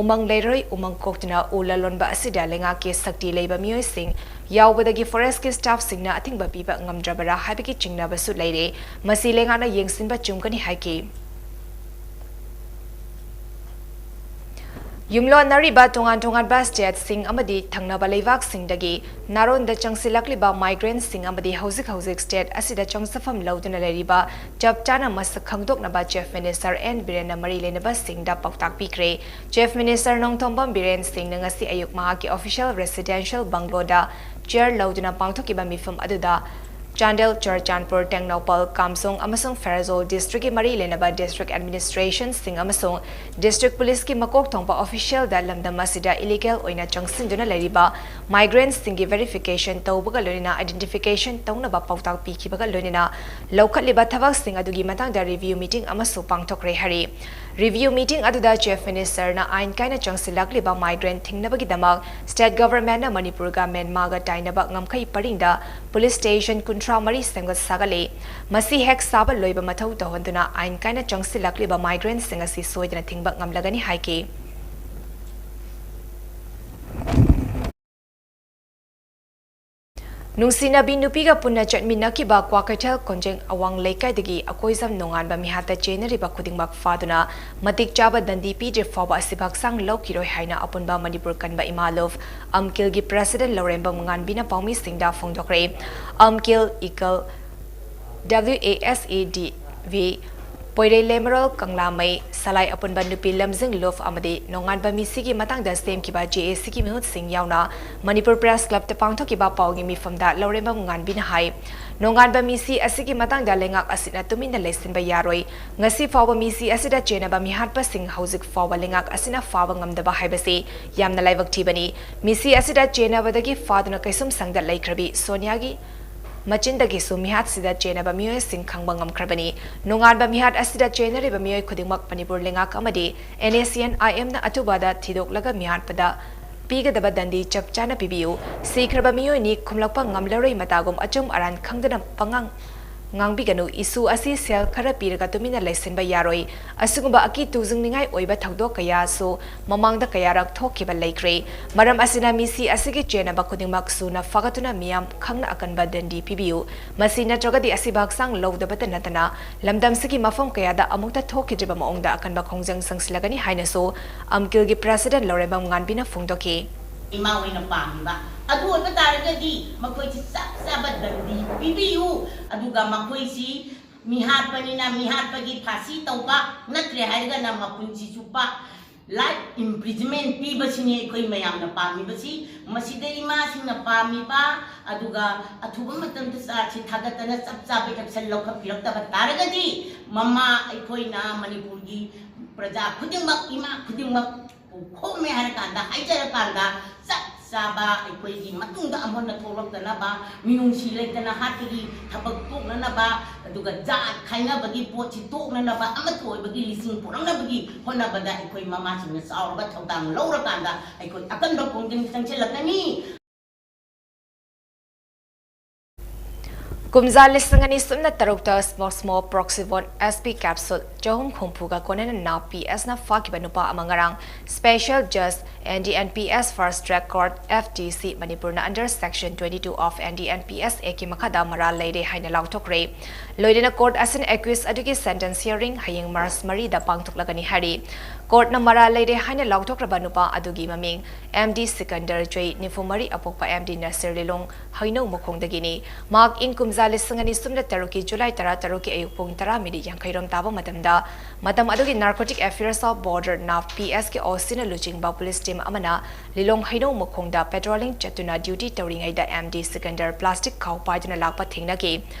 ꯎꯃꯪ ꯂꯩꯔꯣꯏ꯫ ꯎꯃꯪ ꯀꯣꯛꯇꯨꯅ ꯎ ꯂꯂꯣꯟꯕ ꯑꯁꯤꯗ ꯂꯩꯉꯥꯛꯀꯤ ꯁꯛꯇꯤ ꯂꯩꯕ ꯃꯤꯑꯣꯏꯁꯤꯡ ꯌꯥꯎꯕꯗꯒꯤ forestꯀꯤ staffꯁꯤꯡꯅ ꯑꯊꯤꯡꯕ ꯄꯤꯕ ꯉꯝꯗ꯭ꯔꯕꯔꯥ ꯍꯥꯏꯕꯒꯤ ꯆꯤꯡꯅꯕꯁꯨ ꯂꯩꯔꯦ꯫ ꯃꯁꯤ ꯂꯩꯉꯥꯛꯅ ꯌꯦꯡꯁꯤꯟꯕ ꯆꯨꯝꯒꯅꯤ ꯍꯥꯏꯈꯤ꯫ ꯌꯨꯝꯂꯣꯟꯅꯔꯤꯕ ꯇꯣꯉꯥꯟ ꯇꯣꯉꯥꯟꯕ stateꯁꯤꯡ ꯑꯃꯗꯤ ꯊꯪꯅꯕ ꯂꯩꯕꯥꯛꯁꯤꯡꯗꯒꯤ ꯅꯥꯔꯣꯟꯗ ꯆꯪꯁꯤꯜꯂꯛꯂꯤꯕ migrantꯁꯤꯡ ꯑꯃꯗꯤ ꯍꯧꯖꯤꯛ ꯍꯧꯖꯤꯛ state ꯑꯁꯤꯗ ꯆꯪꯖꯐꯝ ꯂꯧꯗꯨꯅ ꯂꯩꯔꯤꯕ ꯆꯞ ꯆꯥꯅ ꯃꯁꯛ ꯈꯪꯗꯣꯛꯅꯕ Chief Minister ꯑꯦꯟ ꯕꯤꯔꯦꯟꯅ ꯃꯔꯤ ꯂꯩꯅꯕꯁꯤꯡꯗ ꯄꯥꯎꯇꯥꯛ ꯄꯤꯈ꯭ꯔꯦ꯫ Chief Minister ꯅꯣꯡꯊꯣꯝꯕꯝ ꯕꯤꯔꯦꯟ ꯁꯤꯡꯅ ꯉꯁꯤ ꯑꯌꯨꯛ ꯃꯍꯥꯛꯀꯤ official residential bungalowꯗ chair ꯂꯧꯗꯨꯅ ꯄꯥꯡꯊꯣꯛꯈꯤꯕ ꯃꯤꯐꯝ ꯑꯗꯨꯗ ꯆꯥꯟꯗꯦꯜ, ꯆꯨꯔꯆꯥꯟꯄꯨꯔ, ꯇꯦꯡꯅꯧꯄꯜ, ꯀꯥꯝꯖꯣꯡ ꯑꯃꯁꯨꯡ ꯐꯦꯔꯖꯣꯜ districtꯀꯤ ꯃꯔꯤ ꯂꯩꯅꯕ district administrationꯁꯤꯡ ꯑꯃꯁꯨꯡ district policeꯀꯤ ꯃꯀꯣꯛ ꯊꯣꯡꯕ officialꯗ ꯂꯝꯗꯝ ꯑꯁꯤꯗ illegal ꯑꯣꯏꯅ ꯆꯪꯁꯤꯟꯗꯨꯅ ꯂꯩꯔꯤꯕ migrantꯁꯤꯡꯒꯤ verification ꯇꯧꯕꯒ ꯂꯣꯏꯅꯅ identification ꯇꯧꯅꯕ ꯄꯥꯎꯇꯥꯛ ꯄꯤꯈꯤꯕꯒ ꯂꯣꯏꯅꯅ ꯂꯧꯈꯠꯂꯤꯕ ꯊꯕꯛꯁꯤꯡ ꯑꯗꯨꯒꯤ ꯃꯇꯥꯡꯗ review meeting ꯑꯃꯁꯨ ꯄꯥꯡꯊꯣꯛꯈ꯭ꯔꯦ ꯍꯥꯏꯔꯤ꯫ Review meeting ꯑꯗꯨꯗ Chief Ministerꯅ ꯑꯥꯏꯟ ꯀꯥꯏꯅ ꯆꯪꯁꯤꯜꯂꯛꯂꯤꯕ migrant ꯊꯤꯡꯅꯕꯒꯤꯗꯃꯛ state governmentꯅ ꯃꯅꯤꯄꯨꯔꯒ ꯃ꯭ꯌꯥꯟꯃꯥꯔꯒ ꯇꯥꯏꯅꯕ ꯉꯝꯈꯩ ꯄꯔꯤꯡꯗ police station ꯀꯨꯟꯊ꯭ꯔꯥ ꯃꯔꯤ ꯁꯦꯝꯒꯠ ꯁꯥꯒꯠꯂꯤ꯫ ꯃꯁꯤ ꯍꯦꯛ ꯁꯥꯕ ꯂꯣꯏꯕ ꯃꯊꯧ ꯇꯧꯍꯟꯗꯨꯅ ꯑꯥꯏꯟ ꯀꯥꯏꯅ ꯆꯪꯁꯤꯜꯂꯛꯂꯤꯕ migrantꯁꯤꯡ ꯑꯁꯤ ꯁꯣꯏꯗꯅ ꯊꯤꯡꯕ ꯉꯝꯂꯒꯅꯤ ꯍꯥꯏꯈꯤ꯫ ꯅꯨꯡꯁꯤꯅꯕꯤ ꯅꯨꯄꯤꯒ ꯄꯨꯟꯅ ꯆꯠꯃꯤꯟꯅꯈꯤꯕ ꯀ꯭ꯋꯥꯀꯩꯊꯦꯜ ꯀꯣꯟꯖꯦꯡ ꯑꯋꯥꯡ ꯂꯩꯀꯥꯏꯗꯒꯤ ꯑꯀꯣꯏꯖꯝ ꯅꯣꯡꯉꯥꯟꯕ ꯃꯤꯍꯥꯠꯇ ꯆꯦꯟꯅꯔꯤꯕ ꯈꯨꯗꯤꯡꯃꯛ ꯐꯥꯗꯨꯅ ꯃꯇꯤꯛ ꯆꯥꯕ ꯗꯟꯗꯤ ꯄꯤꯗ꯭ꯔꯤ ꯐꯥꯎꯕ ꯑꯁꯤꯕ ꯍꯛꯆꯥꯡ ꯂꯧꯈꯤꯔꯣꯏ ꯍꯥꯏꯅ ꯑꯄꯨꯟꯕ ꯃꯅꯤꯄꯨꯔ ꯀꯟꯕ ꯏꯃꯥ ꯂꯨꯞ ꯑꯝꯀꯤꯜꯒꯤ president ꯂꯧꯔꯦꯝꯕꯝ ꯉꯥꯟꯕꯤꯅ ꯄꯥꯎꯃꯤꯁꯤꯡꯗ ꯐꯣꯡꯗꯣꯛꯈ꯭ꯔꯦ꯫ ꯑꯝꯀꯤꯜ ꯏꯀꯜ W A S A D V ꯄꯣꯏꯔꯩ ꯂꯩꯃꯔꯣꯜ ꯀꯪꯂꯥꯃꯩ ꯁꯂꯥꯏ ꯑꯄꯨꯟꯕ ꯅꯨꯄꯤ ꯂꯝꯖꯤꯡ ꯂꯨꯞ ꯑꯃꯗꯤ ꯅꯣꯡꯉꯥꯟꯕ ꯃꯤꯁꯤꯒꯤ ꯃꯇꯥꯡꯗ ꯁꯦꯝꯈꯤꯕ ꯖꯦ ꯑꯦ ꯁꯤꯒꯤ ꯃꯤꯍꯨꯠꯁꯤꯡ ꯌꯥꯎꯅ ꯃꯅꯤꯄꯨꯔ ꯄ꯭ꯔꯦꯁ ꯀ꯭ꯂꯕꯇ ꯄꯥꯡꯊꯣꯛꯈꯤꯕ ꯄꯥꯎꯒꯤ ꯃꯤꯐꯝꯗ ꯂꯧꯔꯦꯝꯕꯝ ꯉꯥꯟꯕꯤꯅ ꯍꯥꯏ, ꯅꯣꯡꯉꯥꯟꯕ ꯃꯤꯁꯤ ꯑꯁꯤꯒꯤ ꯃꯇꯥꯡꯗ ꯂꯩꯉꯥꯛ ꯑꯁꯤꯅ ꯇꯨꯃꯤꯟꯅ ꯂꯩꯁꯤꯟꯕ ꯌꯥꯔꯣꯏ꯫ ꯉꯁꯤ ꯐꯥꯎꯕ ꯃꯤꯁꯤ ꯑꯁꯤꯗ ꯆꯦꯟꯅꯕ ꯃꯤꯍꯥꯠꯄꯁꯤꯡ ꯍꯧꯖꯤꯛ ꯐꯥꯎꯕ ꯂꯩꯉꯥꯛ ꯑꯁꯤꯅ ꯐꯥꯕ ꯉꯝꯗꯕ ꯍꯥꯏꯕꯁꯤ ꯌꯥꯝꯅ ꯂꯥꯏꯕꯛ ꯊꯤꯕꯅꯤ꯫ ꯃꯤꯁꯤ ꯑꯁꯤꯗ ꯆꯦꯟꯅꯕꯗꯒꯤ ꯐꯥꯗꯨꯅ ꯀꯩꯁꯨꯝꯁꯪꯗ ꯂꯩꯈ꯭ꯔꯕꯤ ꯁꯣꯅꯤꯌꯥꯒꯤ ꯃꯆꯤꯟꯗꯒꯤꯁꯨ ꯃꯤꯍꯥꯠꯁꯤꯗ ꯆꯦꯟꯅꯕ ꯃꯤꯑꯣꯏꯁꯤꯡ ꯈꯪꯕ ꯉꯝꯈ꯭ꯔꯕꯅꯤ꯫ ꯅꯣꯡꯉꯥꯟꯕ ꯃꯤꯍꯥꯠ ꯑꯁꯤꯗ ꯆꯦꯟꯅꯔꯤꯕ ꯃꯤꯑꯣꯏ ꯈꯨꯗꯤꯡꯃꯛ ꯃꯅꯤꯄꯨꯔ ꯂꯩꯉꯥꯛ ꯑꯃꯗꯤ NSCN IMꯅ ꯑꯊꯨꯕꯗ ꯊꯤꯗꯣꯛꯂꯒ ꯃꯤꯍꯥꯠꯄꯗ ꯄꯤꯒꯗꯕ ꯗꯟꯗꯤ ꯆꯞ ꯆꯥꯅ ꯄꯤꯕꯤꯌꯨ꯫ ꯁꯤꯈ꯭ꯔꯕ ꯃꯤꯑꯣꯏꯅꯤ ꯈꯨꯝꯂꯛꯄ ꯉꯝꯂꯔꯣꯏ ꯃꯇꯥꯒꯨꯝ ꯑꯆꯨꯝ ꯑꯔꯥꯟ ꯈꯪꯗꯅ ꯄꯉꯥꯡ ꯉꯥꯡꯕꯤꯒꯅꯨ꯫ ꯏꯁꯨ ꯑꯁꯤ ꯁꯦꯜ ꯈꯔ ꯄꯤꯔꯒ ꯇꯨꯃꯤꯟꯅ ꯂꯩꯁꯤꯟꯕ ꯌꯥꯔꯣꯏ꯫ ꯑꯁꯤꯒꯨꯝꯕ ꯑꯀꯤ ꯇꯨꯖꯨꯡꯅꯤꯡꯉꯥꯏ ꯑꯣꯏꯕ ꯊꯧꯗꯣꯛ ꯀꯌꯥꯁꯨ ꯃꯃꯥꯡꯗ ꯀꯌꯥꯔꯛ ꯊꯣꯛꯈꯤꯕ ꯂꯩꯈ꯭ꯔꯦ꯫ ꯃꯔꯝ ꯑꯁꯤꯅ ꯃꯤꯁꯤ ꯑꯁꯤꯒꯤ ꯆꯦꯟꯅꯕ ꯈꯨꯗꯤꯡꯃꯛ ꯁꯨꯅ ꯐꯥꯒꯠꯇꯨꯅ ꯃꯤꯌꯥꯝ ꯈꯪꯅ ꯑꯀꯟꯕ ꯗꯟꯗꯤ ꯄꯤꯕꯤꯌꯨ꯫ ꯃꯁꯤ ꯅꯠꯇ꯭ꯔꯒꯗꯤ ꯑꯁꯤꯕ ꯍꯛꯆꯥꯡ ꯂꯧꯗꯕꯇ ꯅꯠꯇꯅ ꯂꯝꯗꯝꯁꯤꯒꯤ ꯃꯐꯝ ꯀꯌꯥꯗ ꯑꯃꯨꯛꯇ ꯊꯣꯛꯈꯤꯗ꯭ꯔꯤꯕ ꯃꯑꯣꯡꯗ ꯑꯀꯟꯕ ꯈꯣꯡꯖꯪ ꯆꯪꯁꯤꯜꯂꯒꯅꯤ ꯍꯥꯏꯅꯁꯨ ꯑꯝꯀꯤꯜꯒꯤ ꯄ꯭ꯔꯦꯁꯤꯗꯦꯟꯠ ꯂꯧꯔꯦꯝꯕꯝ ꯉꯥꯟꯕꯤꯅ ꯐꯣꯡꯗꯣꯛꯈꯤ꯫ ꯏꯃꯥ ꯍꯣꯏꯅ ꯄꯥꯝꯃꯤꯕ ꯑꯗꯨ ꯑꯣꯏꯕ ꯇꯥꯔꯒꯗꯤ ꯃꯈꯣꯏꯁꯤ ꯆꯞ ꯆꯥꯕ ꯗꯟꯗꯤ ꯄꯤꯕꯤꯌꯨ꯫ ꯑꯗꯨꯒ ꯃꯈꯣꯏꯁꯤ ꯃꯤꯍꯥꯠꯄꯅꯤꯅ ꯃꯤꯍꯥꯠꯄꯒꯤ ꯐꯥꯁꯤ ꯇꯧꯕ, ꯅꯠꯇ꯭ꯔꯦ ꯍꯥꯏꯔꯒꯅ ꯃꯄꯨꯟꯁꯤ ꯆꯨꯞꯄ life imprisonment ꯄꯤꯕꯁꯤꯅꯤ ꯑꯩꯈꯣꯏ ꯃꯌꯥꯝꯅ ꯄꯥꯝꯃꯤꯕꯁꯤ꯫ ꯃꯁꯤꯗ ꯏꯃꯥꯁꯤꯡꯅ ꯄꯥꯝꯃꯤꯕ, ꯑꯗꯨꯒ ꯑꯊꯨꯕ ꯃꯇꯝꯗ ꯆꯥꯔꯖꯁꯤ ꯊꯥꯒꯠꯇꯅ ꯆꯞ ꯆꯥꯕ action ꯂꯧꯈꯠꯄꯤꯔꯛꯇꯕ ꯇꯥꯔꯒꯗꯤ ꯃꯃꯥ ꯑꯩꯈꯣꯏꯅ ꯃꯅꯤꯄꯨꯔꯒꯤ ꯄ꯭ꯔꯖꯥ ꯈꯨꯗꯤꯡꯃꯛ, ꯏꯃꯥ ꯈꯨꯗꯤꯡꯃꯛ ꯈꯣꯝꯃꯦ ꯍꯥꯏꯔꯀꯥꯟꯗ, ꯍꯥꯏꯖꯔꯀꯥꯟꯗ ꯆꯞ ꯆꯥꯕ ꯑꯩꯈꯣꯏꯒꯤ ꯃꯇꯨꯡꯗ ꯑꯃꯨꯛ ꯍꯟꯅ ꯊꯣꯛꯂꯛꯇꯅꯕ, ꯃꯤꯅꯨꯡꯁꯤ ꯂꯩꯇꯅ ꯍꯥꯠꯄꯒꯤ ꯊꯕꯛ ꯇꯣꯛꯅꯅꯕ, ꯑꯗꯨꯒ ꯖꯥꯠ ꯈꯥꯏꯅꯕꯒꯤ ꯄꯣꯠꯁꯤ ꯇꯣꯛꯅꯅꯕ, ꯑꯃꯠꯇ ꯑꯣꯏꯕꯒꯤ ꯂꯤꯁꯤꯡ ꯄꯨꯔꯛꯅꯕꯒꯤ ꯍꯣꯠꯅꯕꯗ ꯑꯩꯈꯣꯏ ꯃꯃꯥꯁꯤꯡꯅ ꯆꯥꯎꯔꯕ ꯊꯧꯗꯥꯡ ꯂꯧꯔꯀꯥꯟꯗ ꯑꯩꯈꯣꯏ ꯑꯀꯟꯕ ꯈꯣꯡꯖꯪ ꯆꯪꯁꯤꯜꯂꯛꯀꯅꯤ꯫ ꯀꯨꯝꯖꯥ ꯂꯤꯁꯤꯡ ꯑꯅꯤ ꯁꯨꯞꯅ ꯇꯔꯨꯛꯇ Small Small Proxivon SP capsule ꯆꯍꯨꯝ ꯍꯨꯝꯐꯨꯒ ꯀꯣꯟꯅꯅ ꯅꯥꯎ PS ꯅ ꯐꯥꯈꯤꯕ ꯅꯨꯄꯥ ꯑꯃ ꯉꯔꯥꯡ Special Judge NDNPS Fast Track Court, FTC ꯃꯅꯤꯄꯨꯔꯅ under Section twenty two of NDNPS Act ꯀꯤ ꯃꯈꯥꯗ ꯃꯔꯥꯜ ꯂꯩꯔꯦ ꯍꯥꯏꯅ ꯂꯥꯎꯊꯣꯛꯈ꯭ꯔꯦ꯫ ꯂꯣꯏꯅꯅ court ꯑꯁꯤꯅ accused ꯑꯗꯨꯒꯤ sentence hearing ꯍꯌꯦꯡ March ꯃꯔꯤꯗ ꯄꯥꯡꯊꯣꯛꯂꯒꯅꯤ ꯍꯥꯏꯔꯤ꯫ Court ꯅ ꯃꯔꯥꯜ ꯂꯩꯔꯦ ꯍꯥꯏꯅ ꯂꯥꯎꯊꯣꯛꯈ꯭ꯔꯕ ꯅꯨꯄꯥ ꯑꯗꯨꯒꯤ ꯃꯃꯤꯡ MD ꯁꯤꯀꯟꯗꯔ, ꯆꯍꯤ ꯅꯤꯐꯨ ꯃꯔꯤ ꯑꯄꯣꯛꯄ MD ꯅꯁꯤꯔ ꯂꯤꯂꯣꯡ ꯍꯩꯅꯧ ꯃꯈꯣꯡꯗꯒꯤꯅꯤ꯫ ꯃꯍꯥꯛ ꯏꯪ ꯀꯨꯝꯖꯥ ꯂꯤꯁꯤꯡ ꯑꯅꯤ ꯁꯨꯞꯅ ꯇꯔꯨꯛꯀꯤ ꯖꯨꯂꯥꯏ ꯇꯔꯥ ꯇꯔꯨꯛꯀꯤ ꯑꯌꯨꯛ ꯄꯨꯡ ꯇꯔꯥ ꯃꯤꯅꯤꯠ ꯌꯥꯡꯈꯩ ꯔꯣꯝ ꯇꯥꯕ ꯃꯇꯝꯗ, ꯃꯇꯝ ꯑꯗꯨꯒꯤ Narcotic Affairs of Border, NARB, ꯄꯤ ꯑꯦꯁꯀꯤ ꯑꯣ ꯁꯤꯅ ꯂꯨꯆꯤꯡꯕ ꯄꯨꯂꯤꯁ ꯇꯤꯝ ꯑꯃꯅ ꯂꯤꯂꯣꯡ ꯍꯩꯅꯧ ꯃꯈꯣꯡꯗ ꯄꯦꯇ꯭ꯔꯣꯂꯤꯡ ꯆꯠꯇꯨꯅ ꯗ꯭ꯌꯨꯇꯤ ꯇꯧꯔꯤꯉꯩꯗ ꯑꯦꯝ ꯗꯤ ꯁꯤꯀꯟꯗꯔ ꯄ꯭ꯂꯥꯁꯇꯤꯛ ꯈꯥꯎ ꯄꯥꯏꯗꯨꯅ ꯂꯥꯛꯄ ꯊꯦꯡꯅꯈꯤ꯫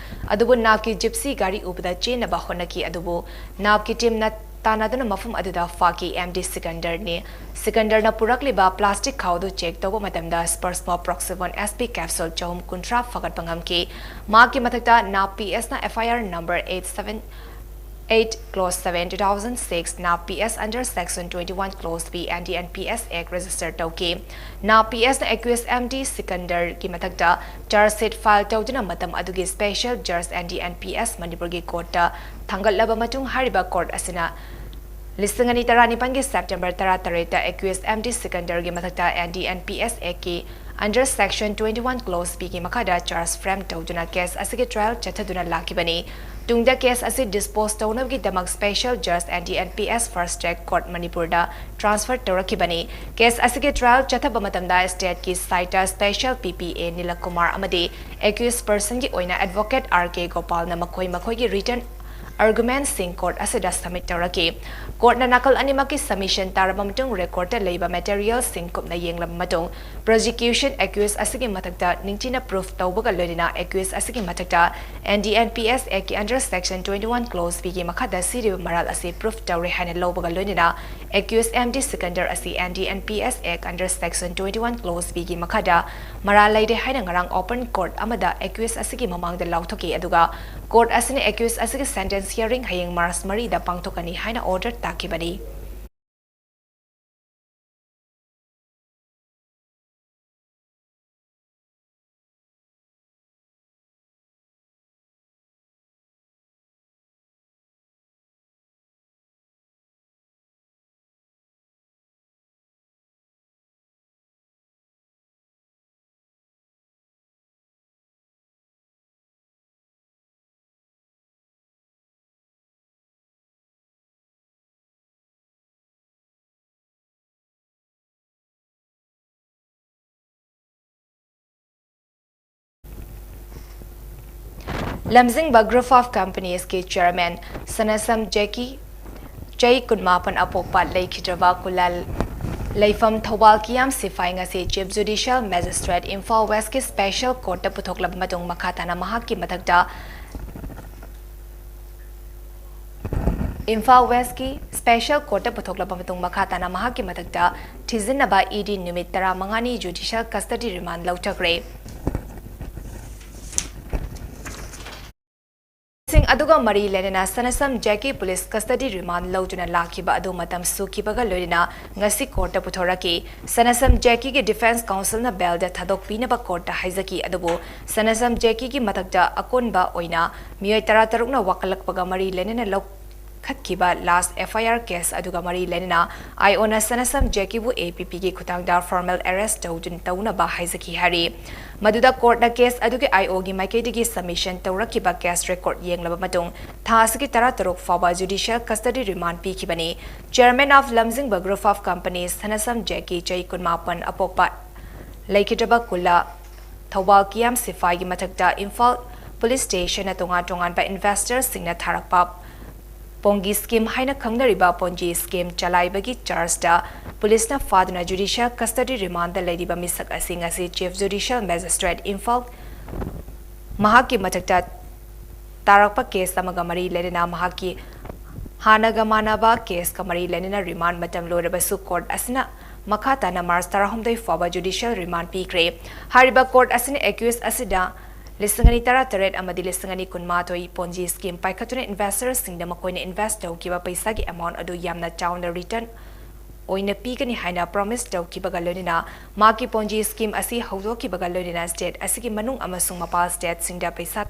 ꯑꯗꯨꯕꯨ NARB ꯀꯤ ꯖꯤꯞꯁꯤ ꯒꯥꯔꯤ ꯎꯕꯗ ꯆꯦꯟꯅꯕ ꯍꯣꯠꯅꯈꯤ, ꯑꯗꯨꯕꯨ NARB ꯀꯤ ꯇꯤꯝꯅ ꯇꯥꯟꯅꯗꯨꯅ ꯃꯐꯝ ꯑꯗꯨꯗ ꯐꯥꯈꯤ꯫ M D ꯁꯤꯀꯟꯗꯔꯅꯤ꯫ ꯁꯤꯀꯟꯗꯔꯅ ꯄꯨꯔꯛꯂꯤꯕ ꯄ꯭ꯂꯥꯁꯇꯤꯛ ꯈꯥꯎꯗꯨ ꯆꯦꯛ ꯇꯧꯕ ꯃꯇꯝꯗ Spasmo Proxivon S P capsule ꯆꯍꯨꯝ ꯀꯨꯟꯊ꯭ꯔꯥ ꯐꯒꯠꯄ ꯉꯝꯈꯤ꯫ ꯃꯍꯥꯛꯀꯤ ꯃꯊꯛꯇ NARB P S ꯅ F I R number eight seven eight clause seven, two thousand six, NARB P S under section twenty-one clause B N D N P S Act register ꯇꯧꯈꯤ꯫ NARB P S ꯅ accused M D ꯁꯤꯀꯟꯗꯔꯒꯤ ꯃꯊꯛꯇ charge sheet file ꯇꯧꯗꯨꯅ ꯃꯇꯝ ꯑꯗꯨꯒꯤ special judge N D N P S ꯃꯅꯤꯄꯨꯔꯒꯤ court ꯇ ꯊꯥꯡꯒꯠꯂꯕ ꯃꯇꯨꯡ, ꯍꯥꯏꯔꯤꯕ court ꯑꯁꯤꯅ ꯂꯤꯁꯤꯡ ꯑꯅꯤ ꯇꯔꯥꯅꯤꯄꯥꯟꯒꯤ September ꯇꯔꯥꯇꯔꯦꯠꯇ accused M D ꯁꯤꯀꯟꯗꯔꯒꯤ ꯃꯊꯛꯇ N D N P S Act ꯀꯤ under section twenty-one clause B ꯒꯤ ꯃꯈꯥꯗ charge frame ꯇꯧꯗꯨꯅ case ꯑꯁꯤꯒꯤ trial ꯆꯠꯊꯗꯨꯅ ꯂꯥꯛꯈꯤꯕꯅꯤ꯫ ꯇꯨꯡꯗ case ꯑꯁꯤ dispose ꯇꯧꯅꯕꯒꯤꯗꯃꯛ special judge N D N P S first track court ꯃꯅꯤꯄꯨꯔꯗ transfer ꯇꯧꯔꯛꯈꯤꯕꯅꯤ꯫ Case ꯑꯁꯤꯒꯤ trial ꯆꯠꯊꯕ ꯃꯇꯝꯗ state ꯀꯤ side ꯇ special P P A ꯅꯤꯂꯀꯨꯃꯥꯔ ꯑꯃꯗꯤ accused person ꯒꯤ ꯑꯣꯏꯅ advocate R K ꯒꯣꯄꯥꯜꯅ ꯃꯈꯣꯏ ꯃꯈꯣꯏꯒꯤ written argument ꯁꯤꯡ court ꯑꯁꯤꯗ submit ꯇꯧꯔꯛꯈꯤ꯫ Court ꯅ ꯅꯥꯀꯜ ꯑꯅꯤꯃꯛꯀꯤ submission ꯇꯥꯔꯕ ꯃꯇꯨꯡ, record ꯇ ꯂꯩꯕ material ꯁꯤꯡ ꯀꯨꯞꯅ ꯌꯦꯡꯂꯕ ꯃꯇꯨꯡ, prosecution accused ꯑꯁꯤꯒꯤ ꯃꯊꯛꯇ ꯅꯤꯡꯊꯤꯅ proof ꯇꯧꯕꯒ ꯂꯣꯏꯅꯅ accused ꯑꯁꯤꯒꯤ ꯃꯊꯛꯇ N D N P S Act ꯀꯤ under section twenty-one clause B ꯒꯤ ꯃꯈꯥꯗ ꯁꯤꯔꯤꯕ ꯃꯔꯥꯜ ꯑꯁꯤ proof ꯇꯧꯔꯦ ꯍꯥꯏꯅ ꯂꯧꯕꯒ ꯂꯣꯏꯅꯅ accused M D ꯁꯤꯀꯟꯗꯔ ꯑꯁꯤ N D N P S Act under section twenty-one clause B ꯒꯤ ꯃꯈꯥꯗ ꯃꯔꯥꯜ ꯂꯩꯔꯦ ꯍꯥꯏꯅ ꯉꯔꯥꯡ open court ꯑꯃꯗ accused ꯑꯁꯤꯒꯤ ꯃꯃꯥꯡꯗ ꯂꯥꯎꯊꯣꯛꯈꯤ꯫ ꯑꯗꯨꯒ court ꯑꯁꯤꯅ accused ꯑꯁꯤꯒꯤ sentence hearing ꯍꯌꯦꯡ March ꯃꯔꯤꯗ ꯄꯥꯡꯊꯣꯛꯀꯅꯤ ꯍꯥꯏꯅ order ꯇꯥꯈꯤꯕꯅꯤ꯫ ꯂꯝꯖꯤꯡꯕ Group of Companiesꯀꯤ Chairman ꯁꯅꯥꯁꯝ ꯖꯦꯀꯤ, ꯆꯍꯤ ꯀꯨꯟꯃꯥꯄꯟ ꯑꯄꯣꯛꯄ, ꯂꯩꯈꯤꯗ꯭ꯔꯕ ꯈꯨꯜꯂꯥ ꯂꯩꯐꯝ ꯊꯧꯕꯥꯜ ꯀꯤꯌꯥꯝ ꯁꯤꯐꯥꯏ ꯉꯁꯤ Chief Judicial Magistrate Imphal Westꯀꯤ Special Courtꯇ ꯄꯨꯊꯣꯛꯂꯕ ꯃꯇꯨꯡ ꯃꯈꯥ ꯇꯥꯅ ꯃꯍꯥꯛꯀꯤ ꯃꯊꯛꯇ ꯏꯝꯐꯥꯜ Westꯀꯤ Special Courtꯇ ꯄꯨꯊꯣꯛꯂꯕ ꯃꯇꯨꯡ ꯃꯈꯥ ꯇꯥꯅ ꯃꯍꯥꯛꯀꯤ ꯃꯊꯛꯇ ꯊꯤꯖꯤꯟꯅꯕ ED ꯅꯨꯃꯤꯠ ꯇꯔꯥꯃꯉꯥꯅꯤ Judicial Custody Remand ꯂꯧꯊꯈ꯭ꯔꯦ꯫ ꯁꯤꯡ ꯑꯗꯨꯒ ꯃꯔꯤ ꯂꯩꯅꯅ ꯁꯅꯥꯁꯝ ꯖꯦꯀꯤ police custody remand ꯂꯧꯗꯨꯅ ꯂꯥꯛꯈꯤꯕ ꯑꯗꯨ ꯃꯇꯝ ꯁꯨꯈꯤꯕꯒ ꯂꯣꯏꯅꯅ ꯉꯁꯤ courtꯇ ꯄꯨꯊꯣꯔꯛꯈꯤ꯫ ꯁꯅꯥꯁꯝ ꯖꯦꯀꯤꯒꯤ defence counselꯅ bailꯗ ꯊꯥꯗꯣꯛꯄꯤꯅꯕ courtꯇ ꯍꯥꯏꯖꯈꯤ, ꯑꯗꯨꯕꯨ ꯁꯅꯥꯁꯝ ꯖꯦꯀꯤꯒꯤ ꯃꯊꯛꯇ ꯑꯀꯣꯟꯕ ꯑꯣꯏꯅ ꯃꯤꯑꯣꯏ ꯇꯔꯥꯇꯔꯨꯛꯅ ꯋꯥꯀꯠꯂꯛꯄꯒ ꯃꯔꯤ ꯂꯩꯅꯅ ꯂꯧꯈꯠꯈꯤꯕ last FIR case ꯑꯗꯨꯒ ꯃꯔꯤ ꯂꯩꯅꯅ IOꯅ ꯁꯅꯥꯁꯝ ꯖꯦꯀꯤꯕꯨ APPꯒꯤ ꯈꯨꯠꯊꯥꯡꯗ formal arrest ꯇꯧꯗꯨꯅ ꯇꯧꯅꯕ ꯍꯥꯏꯖꯈꯤ ꯍꯥꯏꯔꯤ꯫ ꯃꯗꯨꯗ courtꯅ case ꯑꯗꯨꯒꯤ IOꯒꯤ ꯃꯥꯏꯀꯩꯗꯒꯤ submission ꯇꯧꯔꯛꯈꯤꯕ case record ꯌꯦꯡꯂꯕ ꯃꯇꯨꯡ ꯊꯥ ꯑꯁꯤꯒꯤ ꯇꯔꯥꯇꯔꯨꯛ ꯐꯥꯎꯕ judicial custody remand ꯄꯤꯈꯤꯕꯅꯤ꯫ Chairman of ꯂꯝꯖꯤꯡꯕ Group of Companies ꯁꯅꯥꯁꯝ ꯖꯦꯀꯤ, ꯆꯍꯤ ꯀꯨꯟꯃꯥꯄꯟ ꯑꯄꯣꯛꯄ, ꯂꯩꯈꯤꯗ꯭ꯔꯕ ꯈꯨꯜꯂꯥ ꯊꯧꯕꯥꯜ ꯀꯤꯌꯥꯝ ꯁꯤꯐꯥꯏꯒꯤ ꯃꯊꯛꯇ ꯏꯝꯐꯥꯜ police stationꯅ ꯇꯣꯉꯥꯟ ꯇꯣꯉꯥꯟꯕ investorꯁꯤꯡꯅ ꯊꯥꯔꯛꯄ Ponzi scheme ꯍꯥꯏꯅ ꯈꯪꯅꯔꯤꯕ Ponzi scheme ꯆꯂꯥꯏꯕꯒꯤ chargeꯇ policeꯅ ꯐꯥꯗꯨꯅ judicial custody remandꯗ ꯂꯩꯔꯤꯕ ꯃꯤꯁꯛ ꯑꯁꯤ ꯉꯁꯤ Chief Judicial Magistrate ꯏꯝꯐꯥꯜ ꯃꯍꯥꯛꯀꯤ ꯃꯊꯛꯇ ꯇꯥꯔꯛꯄ case ꯑꯃꯒ ꯃꯔꯤ ꯂꯩꯅꯅ ꯃꯍꯥꯛꯀꯤ ꯍꯥꯟꯅꯒ ꯃꯥꯟꯅꯕ caseꯀ ꯃꯔꯤ ꯂꯩꯅꯅ remand ꯃꯇꯝ ꯂꯣꯏꯔꯕꯁꯨ court ꯑꯁꯤꯅ ꯃꯈꯥ ꯇꯥꯅ March ꯇꯔꯥꯍꯨꯝꯗꯣꯏ ꯐꯥꯎꯕ judicial remand ꯄꯤꯈ꯭ꯔꯦ꯫ ꯍꯥꯏꯔꯤꯕ court ꯑꯁꯤꯅ accused ꯑꯁꯤꯗ ꯂꯤꯁꯤꯡ ꯑꯅꯤ ꯇꯔꯥꯇꯔꯦꯠ ꯑꯃꯗꯤ ꯂꯤꯁꯤꯡ ꯑꯅꯤ ꯀꯨꯟꯃꯥꯊꯣꯏ Ponzi scheme ꯄꯥꯏꯈꯠꯇꯨꯅ investorꯁꯤꯡꯗ ꯃꯈꯣꯏꯅ invest ꯇꯧꯈꯤꯕ ꯄꯩꯁꯥꯒꯤ amount ꯑꯗꯨ ꯌꯥꯝꯅ ꯆꯥꯎꯅ return ꯑꯣꯏꯅ ꯄꯤꯒꯅꯤ ꯍꯥꯏꯅ promise ꯇꯧꯈꯤꯕꯒ ꯂꯣꯏꯅꯅ ꯃꯍꯥꯛꯀꯤ Ponzi scheme ꯑꯁꯤ ꯍꯧꯗꯣꯛꯈꯤꯕꯒ ꯂꯣꯏꯅꯅ state ꯑꯁꯤꯒꯤ ꯃꯅꯨꯡ ꯑꯃꯁꯨꯡ ꯃꯄꯥꯟ stateꯁꯤꯡꯗ ꯄꯩꯁꯥ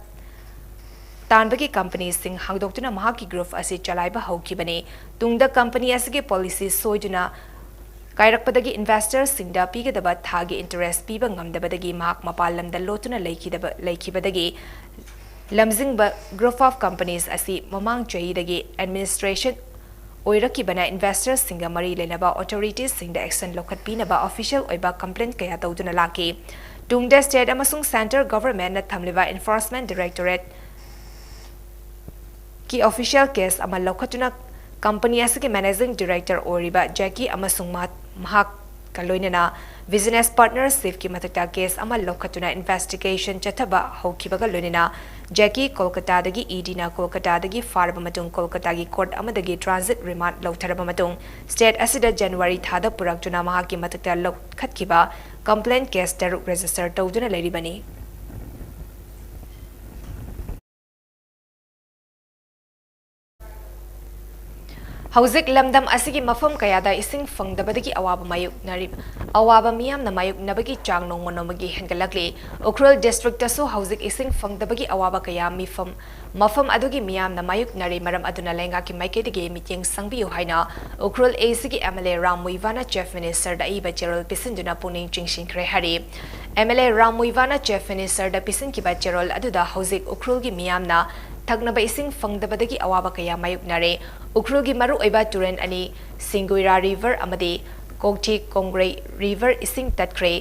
ꯇꯥꯟꯕꯒꯤ companyꯁꯤꯡ ꯍꯥꯡꯗꯣꯛꯇꯨꯅ ꯃꯍꯥꯛꯀꯤ group ꯑꯁꯤ ꯆꯂꯥꯏꯕ ꯍꯧꯈꯤꯕꯅꯤ꯫ ꯇꯨꯡꯗ company ꯑꯁꯤꯒꯤ policy ꯁꯣꯏꯗꯨꯅ ꯀꯥꯏꯔꯛꯄꯗꯒꯤ investorꯁꯤꯡꯗ ꯄꯤꯒꯗꯕ ꯊꯥꯒꯤ interest ꯄꯤꯕ ꯉꯝꯗꯕꯗꯒꯤ ꯃꯍꯥꯛ ꯃꯄꯥꯟ ꯂꯝꯗ ꯂꯣꯠꯇꯨꯅ ꯂꯩꯈꯤꯗꯕ, ꯂꯩꯈꯤꯕꯗꯒꯤ ꯂꯝꯖꯤꯡꯕ Group of Companies ꯑꯁꯤ ꯃꯃꯥꯡ ꯆꯍꯤꯗꯒꯤ administration ꯑꯣꯏꯔꯛꯈꯤꯕꯅ investorꯁꯤꯡꯒ ꯃꯔꯤ ꯂꯩꯅꯕ authoritiesꯁꯤꯡꯗ action ꯂꯧꯈꯠꯄꯤꯅꯕ official ꯑꯣꯏꯕ complaint ꯀꯌꯥ ꯇꯧꯗꯨꯅ ꯂꯥꯛꯈꯤ꯫ ꯇꯨꯡꯗ state ꯑꯃꯁꯨꯡ central governmentꯅ ꯊꯝꯂꯤꯕ enforcement directorate ꯀꯤ official case ꯑꯃ ꯂꯧꯈꯠꯇꯨꯅ company ꯑꯁꯤꯒꯤ managing director ꯑꯣꯏꯔꯤꯕ ꯖꯦꯀꯤ ꯑꯃꯁꯨꯡ ꯃꯍꯥꯛ ꯃꯍꯥꯛꯀ ꯂꯣꯏꯅꯅ business partnership ꯀꯤ ꯃꯊꯛꯇ case ꯑꯃ ꯂꯧꯈꯠꯇꯨꯅ investigation ꯆꯠꯊꯕ ꯍꯧꯈꯤꯕꯒ ꯂꯣꯏꯅꯅ ꯖꯦꯀꯤ ꯀꯣꯜꯀꯇꯥꯗꯒꯤ ED ꯅ ꯀꯣꯜꯀꯇꯥꯗꯒꯤ ꯐꯥꯔꯕ ꯃꯇꯨꯡ ꯀꯣꯜꯀꯇꯥꯒꯤ court ꯑꯃꯗꯒꯤ transit remand ꯂꯧꯊꯔꯕ ꯃꯇꯨꯡ state ꯑꯁꯤꯗ January ꯊꯥꯗ ꯄꯨꯔꯛꯇꯨꯅ ꯃꯍꯥꯛꯀꯤ ꯃꯊꯛꯇ ꯂꯧꯈꯠꯈꯤꯕ complaint case ꯇꯔꯨꯛ register ꯇꯧꯗꯨꯅ ꯂꯩꯔꯤꯕꯅꯤ꯫ ꯍꯧꯖꯤꯛ ꯂꯝꯗꯝ ꯑꯁꯤꯒꯤ ꯃꯐꯝ ꯀꯌꯥꯗ ꯏꯁꯤꯡ ꯐꯪꯗꯕꯗꯒꯤ ꯑꯋꯥꯕ ꯃꯥꯌꯣꯛꯅꯔꯤ, ꯑꯋꯥꯕ ꯃꯤꯌꯥꯝꯅ ꯃꯥꯌꯣꯛꯅꯕꯒꯤ ꯆꯥꯡ ꯅꯣꯡꯃ ꯅꯣꯡꯃꯒꯤ ꯍꯦꯟꯒꯠꯂꯛꯂꯤ꯫ ꯎꯈ꯭ꯔꯨꯜ district ꯇꯁꯨ ꯍꯧꯖꯤꯛ ꯏꯁꯤꯡ ꯐꯪꯗꯕꯒꯤ ꯑꯋꯥꯕ ꯀꯌꯥ ꯃꯤꯐꯝ, ꯃꯐꯝ ꯑꯗꯨꯒꯤ ꯃꯤꯌꯥꯝꯅ ꯃꯥꯌꯣꯛꯅꯔꯤ꯫ ꯃꯔꯝ ꯑꯗꯨꯅ ꯂꯩꯉꯥꯛꯀꯤ ꯃꯥꯏꯀꯩꯗꯒꯤ ꯃꯤꯠꯌꯦꯡ ꯆꯪꯕꯤꯌꯨ ꯍꯥꯏꯅ ꯎꯈ꯭ꯔꯨꯜ A C ꯒꯤ M L A Ram ꯃꯨꯏꯕꯥꯅ Chief Minister ꯗ ꯑꯏꯕ ꯆꯦꯔꯣꯜ ꯄꯤꯁꯤꯟꯗꯨꯅ ꯄꯨꯛꯅꯤꯡ ꯆꯤꯡꯁꯤꯟꯈ꯭ꯔꯦ ꯍꯥꯏꯔꯤ꯫ M L A Ram ꯃꯨꯏꯕꯥꯅ Chief Minister ꯗ ꯄꯤꯁꯤꯟꯈꯤꯕ ꯆꯦꯔꯣꯜ ꯑꯗꯨꯗ ꯍꯧꯖꯤꯛ ꯎꯈ꯭ꯔꯨꯜꯒꯤ ꯃꯤꯌꯥꯝꯅ ꯊꯛꯅꯕ ꯏꯁꯤꯡ ꯐꯪꯗꯕꯗꯒꯤ ꯑꯋꯥꯕ ꯀꯌꯥ ꯃꯥꯌꯣꯛꯅꯔꯦ꯫ ꯎꯈ꯭ꯔꯨꯜꯒꯤ ꯃꯔꯨꯑꯣꯏꯕ ꯇꯨꯔꯦꯜ ꯑꯅꯤ ꯁꯤꯡꯒꯨꯏꯔꯥ river ꯑꯃꯗꯤ ꯀꯣꯛꯊꯤ ꯀꯣꯡꯒ꯭ꯔꯩ river ꯏꯁꯤꯡ ꯇꯠꯈ꯭ꯔꯦ꯫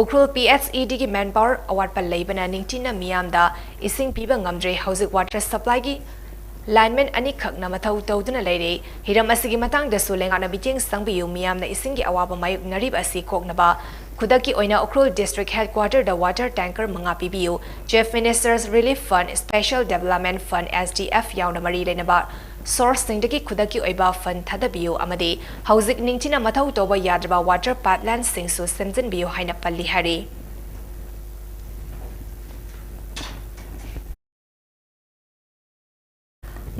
Ukhrul P H E D ꯒꯤ manpower ꯑꯋꯥꯠꯄ ꯂꯩꯕꯅ ꯅꯤꯡꯊꯤꯅ ꯃꯤꯌꯥꯝꯗ ꯏꯁꯤꯡ ꯄꯤꯕ ꯉꯝꯗ꯭ꯔꯦ꯫ ꯍꯧꯖꯤꯛ water supply ꯒꯤ lineman ꯑꯅꯤꯈꯛꯅ ꯃꯊꯧ ꯇꯧꯗꯨꯅ ꯂꯩꯔꯦ꯫ ꯍꯤꯔꯝ ꯑꯁꯤꯒꯤ ꯃꯇꯥꯡꯗꯁꯨ ꯂꯩꯉꯥꯛꯅ ꯃꯤꯠꯌꯦꯡ ꯆꯪꯕꯤꯌꯨ꯫ ꯃꯤꯌꯥꯝꯅ ꯏꯁꯤꯡꯒꯤ ꯑꯋꯥꯕ ꯃꯥꯌꯣꯛꯅꯔꯤꯕ ꯑꯁꯤ ꯀꯣꯛꯅꯕ ꯈꯨꯗꯛꯀꯤ ꯑꯣꯏꯅ ꯎꯈ꯭ꯔꯨꯜ district headquarter ꯗ water tanker ꯃꯉꯥ ꯄꯤꯕꯤꯌꯨ꯫ Chief Minister's Relief Fund, Special Development Fund, S D F ꯌꯥꯎꯅ ꯃꯔꯤ ꯂꯩꯅꯕ source ꯁꯤꯡꯗꯒꯤ ꯈꯨꯗꯛꯀꯤ ꯑꯣꯏꯕ fund ꯊꯥꯗꯕꯤꯌꯨ ꯑꯃꯗꯤ ꯍꯧꯖꯤꯛ ꯅꯤꯡꯊꯤꯅ ꯃꯊꯧ ꯇꯧꯕ ꯌꯥꯗ꯭ꯔꯕ water pipeline ꯁꯤꯡꯁꯨ ꯁꯦꯝꯖꯤꯟꯕꯤꯌꯨ ꯍꯥꯏꯅ ꯄꯜꯂꯤ ꯍꯥꯏꯔꯤ꯫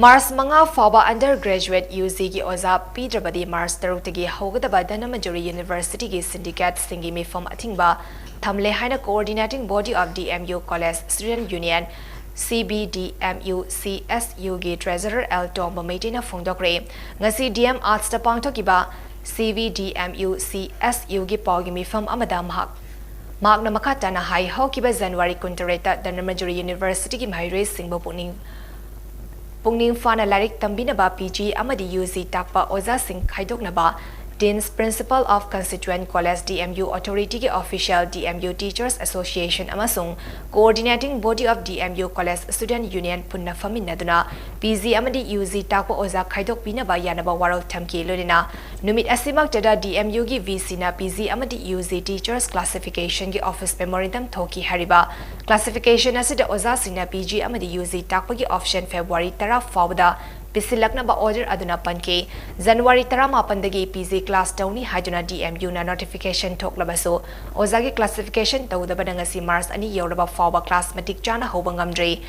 March ꯃꯉꯥ ꯐꯥꯎꯕ undergraduate U G ꯒꯤ ꯑꯣꯖꯥ ꯄꯤꯗ꯭ꯔꯕꯗꯤ March ꯇꯔꯨꯛꯇꯒꯤ ꯍꯧꯒꯗꯕ ꯙꯅꯃꯟꯖꯨꯔꯤ University ꯒꯤ syndicate ꯁꯤꯡꯒꯤ ꯃꯤꯐꯝ ꯑꯊꯤꯡꯕ ꯊꯝꯂꯦ ꯍꯥꯏꯅ Coordinating Body of D M U College Student Union, C B D M U C S U ꯒꯤ treasurer L ꯇꯣꯝꯕ ꯃꯩꯇꯩꯅ ꯐꯣꯡꯗꯣꯛꯈ꯭ꯔꯦ꯫ ꯉꯁꯤ D M Arts ꯇ ꯄꯥꯡꯊꯣꯛꯈꯤꯕ C B D M U C S U ꯒꯤ ꯄꯥꯎꯒꯤ ꯃꯤꯐꯝ ꯑꯃꯗ ꯃꯍꯥꯛ ꯃꯍꯥꯛꯅ ꯃꯈꯥ ꯇꯥꯅ ꯍꯥꯏ, ꯍꯧꯈꯤꯕ January ꯀꯨꯟꯇꯔꯦꯠꯇ ꯙꯅꯃꯟꯖꯨꯔꯤ University ꯒꯤ ꯃꯍꯩꯔꯣꯏꯁꯤꯡꯕꯨ ꯄꯨꯛꯅꯤꯡ, ꯄꯨꯛꯅꯤꯡ ꯐꯥꯅ ꯂꯥꯏꯔꯤꯛ ꯇꯝꯕꯤꯅꯕ P G ꯑꯃꯗꯤ U G ꯇꯥꯛꯄ ꯑꯣꯖꯥꯁꯤꯡ ꯈꯥꯏꯗꯣꯛꯅꯕ Dean's Principal of Constituent College, D M U Authority ꯒꯤ official, D M U Teachers Association ꯑꯃꯁꯨꯡ Coordinating Body of D M U College Student Union ꯄꯨꯟꯅ ꯐꯝꯃꯤꯟꯅꯗꯨꯅ P G ꯑꯃꯗꯤ U G ꯇꯥꯛꯄ ꯑꯣꯖꯥ ꯈꯥꯏꯗꯣꯛꯄꯤꯅꯕ ꯌꯥꯅꯕ ꯋꯥꯔꯣꯜ ꯊꯝꯈꯤ꯫ ꯂꯣꯏꯅꯅ ꯅꯨꯃꯤꯠ ꯑꯁꯤꯃꯛꯇꯗ D M U ꯒꯤ V C ꯅ P G ꯑꯃꯗꯤ U G Teachers Classification ꯒꯤ office memorandum ꯊꯣꯛꯈꯤ꯫ ꯍꯥꯏꯔꯤꯕ classification ꯑꯁꯤꯗ ꯑꯣꯖꯥꯁꯤꯡꯅ P G ꯑꯃꯗꯤ U G ꯇꯥꯛꯄꯒꯤ option February ꯇꯔꯥ ꯐꯥꯎꯕꯗ ꯄꯤꯁꯤꯜꯂꯛꯅꯕ order ꯑꯗꯨꯅ ꯄꯟꯈꯤ꯫ January ꯇꯔꯥꯃꯥꯄꯟꯗꯒꯤ P G class ꯇꯧꯅꯤ ꯍꯥꯏꯗꯨꯅ D M U ꯅ notification ꯊꯣꯛꯂꯕꯁꯨ, ꯑꯣꯖꯥꯒꯤ classification ꯇꯧꯗꯕꯅ ꯉꯁꯤ March ꯑꯅꯤ ꯌꯧꯔꯕ ꯐꯥꯎꯕ class ꯃꯇꯤꯛ ꯆꯥꯅ ꯍꯧꯕ ꯉꯝꯗ꯭ꯔꯤ꯫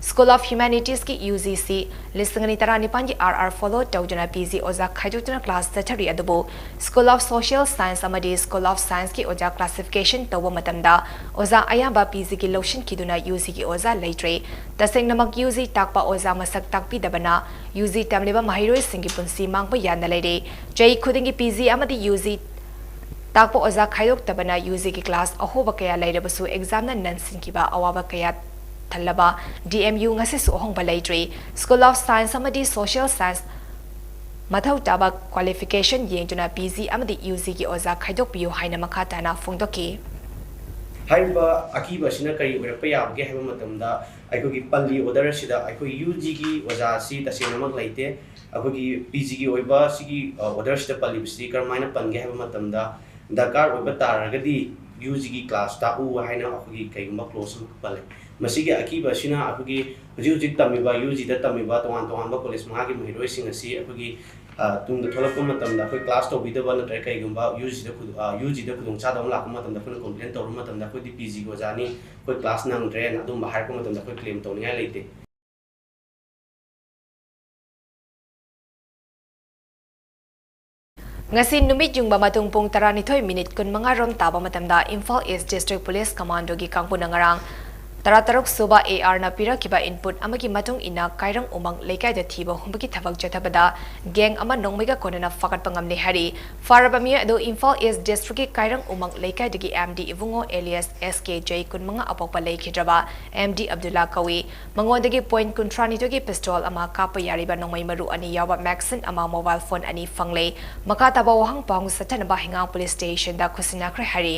School of Humanities ꯀꯤ U G C ꯂꯤꯁꯤꯡ ꯑꯅꯤ ꯇꯔꯥꯅꯤꯄꯥꯟꯒꯤ R R follow ꯇꯧꯗꯨꯅ P G ꯑꯣꯖꯥ ꯈꯥꯏꯗꯣꯛꯇꯨꯅ class ꯆꯠꯊꯔꯤ꯫ ꯑꯗꯨꯕꯨ School of Social Science ꯑꯃꯗꯤ School of Science ꯀꯤ ꯑꯣꯖꯥ classification ꯇꯧꯕ ꯃꯇꯝꯗ ꯑꯣꯖꯥ ꯑꯌꯥꯝꯕ P G ꯒꯤ ꯂꯧꯁꯤꯟꯈꯤꯗꯨꯅ U G ꯒꯤ ꯑꯣꯖꯥ ꯂꯩꯇ꯭ꯔꯦ꯫ ꯇꯁꯦꯡꯅꯃꯛ U G ꯇꯥꯛꯄ ꯑꯣꯖꯥ ꯃꯁꯛ ꯇꯥꯛꯄꯤꯗꯕꯅ U G ꯇꯝꯂꯤꯕ ꯃꯍꯩꯔꯣꯏꯁꯤꯡꯒꯤ ꯄꯨꯟꯁꯤ ꯃꯥꯡꯕ ꯌꯥꯅ ꯂꯩꯔꯦ꯫ ꯆꯍꯤ ꯈꯨꯗꯤꯡꯒꯤ P G ꯑꯃꯗꯤ U G ꯇꯥꯛꯄ ꯑꯣꯖꯥ ꯈꯥꯏꯗꯣꯛꯇꯕꯅ U G ꯒꯤ class ꯑꯍꯣꯕ ꯀꯌꯥ ꯂꯩꯔꯕꯁꯨ exam ꯅ ꯅꯟꯁꯤꯟꯈꯤꯕ ꯑꯋꯥꯕ ꯀꯌꯥ ꯊꯜꯂꯕ D M U ꯉꯁꯤꯁꯨ ꯑꯍꯣꯡꯕ ꯂꯩꯇ꯭ꯔꯤ꯫ School of Science ꯑꯃꯗꯤ Social Science ꯃꯊꯧ ꯇꯥꯕ qualification ꯌꯦꯡꯗꯨꯅ P G ꯑꯃꯗꯤ U G ꯒꯤ ꯑꯣꯖꯥ ꯈꯥꯏꯗꯣꯛꯄꯤꯌꯨ ꯍꯥꯏꯅ ꯃꯈꯥ ꯇꯥꯅ ꯐꯣꯡꯗꯣꯛꯈꯤ꯫ ꯍꯥꯏꯔꯤꯕ ꯑꯀꯤꯕ ꯑꯁꯤꯅ ꯀꯔꯤ ꯑꯣꯏꯔꯛꯄ ꯌꯥꯕꯒꯦ ꯍꯥꯏꯕ ꯃꯇꯝꯗ, ꯑꯩꯈꯣꯏꯒꯤ ꯄꯜꯂꯤ order ꯑꯁꯤꯗ ꯑꯩꯈꯣꯏ U G ꯒꯤ ꯑꯣꯖꯥ ꯑꯁꯤ ꯇꯁꯦꯡꯅꯃꯛ ꯂꯩꯇꯦ꯫ ꯑꯩꯈꯣꯏꯒꯤ P G ꯒꯤ ꯑꯣꯏꯕ ꯁꯤꯒꯤ, ꯑ, order ꯁꯤꯗ ꯄꯜꯂꯤꯕꯁꯤ ꯀꯔꯝꯍꯥꯏꯅ ꯄꯟꯒꯦ ꯍꯥꯏꯕ ꯃꯇꯝꯗ, ꯗꯔꯀꯥꯔ ꯑꯣꯏꯕ ꯇꯥꯔꯒꯗꯤ U G ꯒꯤ class ꯇꯥꯛꯎ ꯍꯥꯏꯅ ꯑꯩꯈꯣꯏꯒꯤ ꯀꯩꯒꯨꯝꯕ clause ꯑꯃ ꯄꯜꯂꯦ꯫ ꯃꯁꯤꯒꯤ ꯑꯀꯤꯕ ꯑꯁꯤꯅ ꯑꯩꯈꯣꯏꯒꯤ ꯍꯧꯖꯤꯛ ꯍꯧꯖꯤꯛ ꯇꯝꯃꯤꯕ U G ꯗ ꯇꯝꯃꯤꯕ ꯇꯣꯉꯥꯟ ꯇꯣꯉꯥꯟꯕ college ꯃꯉꯥꯒꯤ ꯃꯍꯩꯔꯣꯏꯁꯤꯡ ꯑꯁꯤ ꯑꯩꯈꯣꯏꯒꯤ, ꯑ, ꯇꯨꯡꯗ ꯊꯣꯛꯂꯛꯄ ꯃꯇꯝꯗ ꯑꯩꯈꯣꯏ class ꯇꯧꯕꯤꯗꯕ ꯅꯠꯇ꯭ꯔꯒ ꯀꯩꯒꯨꯝꯕ U G ꯗ ꯈꯨꯗꯣꯡ-, ꯑ, U G ꯗ ꯈꯨꯗꯣꯡꯆꯥꯗꯕ ꯑꯃ ꯂꯥꯛꯄ ꯃꯇꯝꯗ ꯑꯩꯈꯣꯏꯅ complain ꯇꯧꯔꯨꯕ ꯃꯇꯝꯗ ꯑꯩꯈꯣꯏꯗꯤ P G ꯒꯤ ꯑꯣꯖꯥꯅꯤ, ꯑꯩꯈꯣꯏ class ꯅꯪꯗ꯭ꯔꯦꯅ ꯑꯗꯨꯝꯕ ꯍꯥꯏꯔꯛꯄ ꯃꯇꯝꯗ ꯑꯩꯈꯣꯏ claim ꯇꯧꯅꯤꯡꯉꯥꯏ ꯂꯩꯇꯦ꯫ ꯉꯁꯤ ꯅꯨꯃꯤꯠ ꯌꯨꯡꯕ ꯃꯇꯨꯡ ꯄꯨꯡ ꯇꯔꯥꯅꯤꯊꯣꯏ minute ꯀꯨꯟꯃꯉꯥ ꯔꯣꯝ ꯇꯥꯕ ꯃꯇꯝꯗ Imphal East District Police Commando ꯒꯤ ꯀꯥꯡꯕꯨꯅ ꯉꯔꯥꯡ ꯇꯔꯥꯇꯔꯨꯛ ꯁꯨꯕ ꯑꯦ ꯑꯥꯔꯅ ꯄꯤꯔꯛꯈꯤꯕ ꯏꯟꯄꯨꯠ ꯑꯃꯒꯤ ꯃꯇꯨꯡ ꯏꯟꯅ ꯀꯥꯏꯔꯪ ꯎꯃꯪ ꯂꯩꯀꯥꯏꯗ ꯊꯤꯕ ꯍꯨꯝꯕꯒꯤ ꯊꯕꯛ ꯆꯠꯊꯕꯗ ꯒꯦꯡ ꯑꯃ ꯅꯣꯡꯃꯩꯒ ꯀꯣꯟꯅꯅ ꯐꯥꯒꯠꯄ ꯉꯝꯂꯦ ꯍꯥꯏꯔꯤ꯫ ꯐꯥꯔꯕ ꯃꯤꯑꯣꯏ ꯑꯗꯨ ꯏꯝꯐꯥꯜ ꯏꯁ ꯗꯤꯁꯇ꯭ꯔꯤꯛꯀꯤ ꯀꯥꯏꯔꯪ ꯎꯃꯪ ꯂꯩꯀꯥꯏꯗꯒꯤ ꯑꯦꯝ ꯗꯤ ꯏꯕꯨꯡꯉꯣ ꯑꯦꯂꯤꯌꯥꯁ ꯑꯦꯁ ꯀꯦ ꯆꯍꯤ ꯀꯨꯟꯃꯉꯥ ꯑꯄꯣꯛꯄ ꯂꯩꯈꯤꯗ꯭ꯔꯕ ꯑꯦꯝ ꯗꯤ ꯑꯕꯗꯨꯜꯂꯥ ꯀꯧꯏ꯫ ꯃꯉꯣꯟꯗꯒꯤ ꯄꯣꯏꯟꯠ ꯀꯨꯟꯊ꯭ꯔꯥꯅꯤꯊꯣꯏꯒꯤ ꯄꯤꯁꯇꯣꯜ ꯑꯃ ꯀꯥꯞꯄ ꯌꯥꯔꯤꯕ ꯅꯣꯡꯃꯩ ꯃꯔꯨ ꯑꯅꯤ ꯌꯥꯎꯕ ꯃꯦꯒꯥꯖꯤꯟ ꯑꯃ, ꯃꯣꯕꯥꯏꯜ ꯐꯣꯟ ꯑꯅꯤ ꯐꯪꯂꯦ꯫ ꯃꯈꯥ ꯇꯥꯕ ꯋꯥꯍꯪ ꯄꯥꯎ ꯆꯠꯊꯅꯕ ꯍꯤꯉꯥꯡ ꯄꯨꯂꯤꯁ ꯁ꯭ꯇꯦꯁꯟꯗ ꯈꯨꯠꯁꯤꯟꯅꯈ꯭ꯔꯦ ꯍꯥꯏꯔꯤ꯫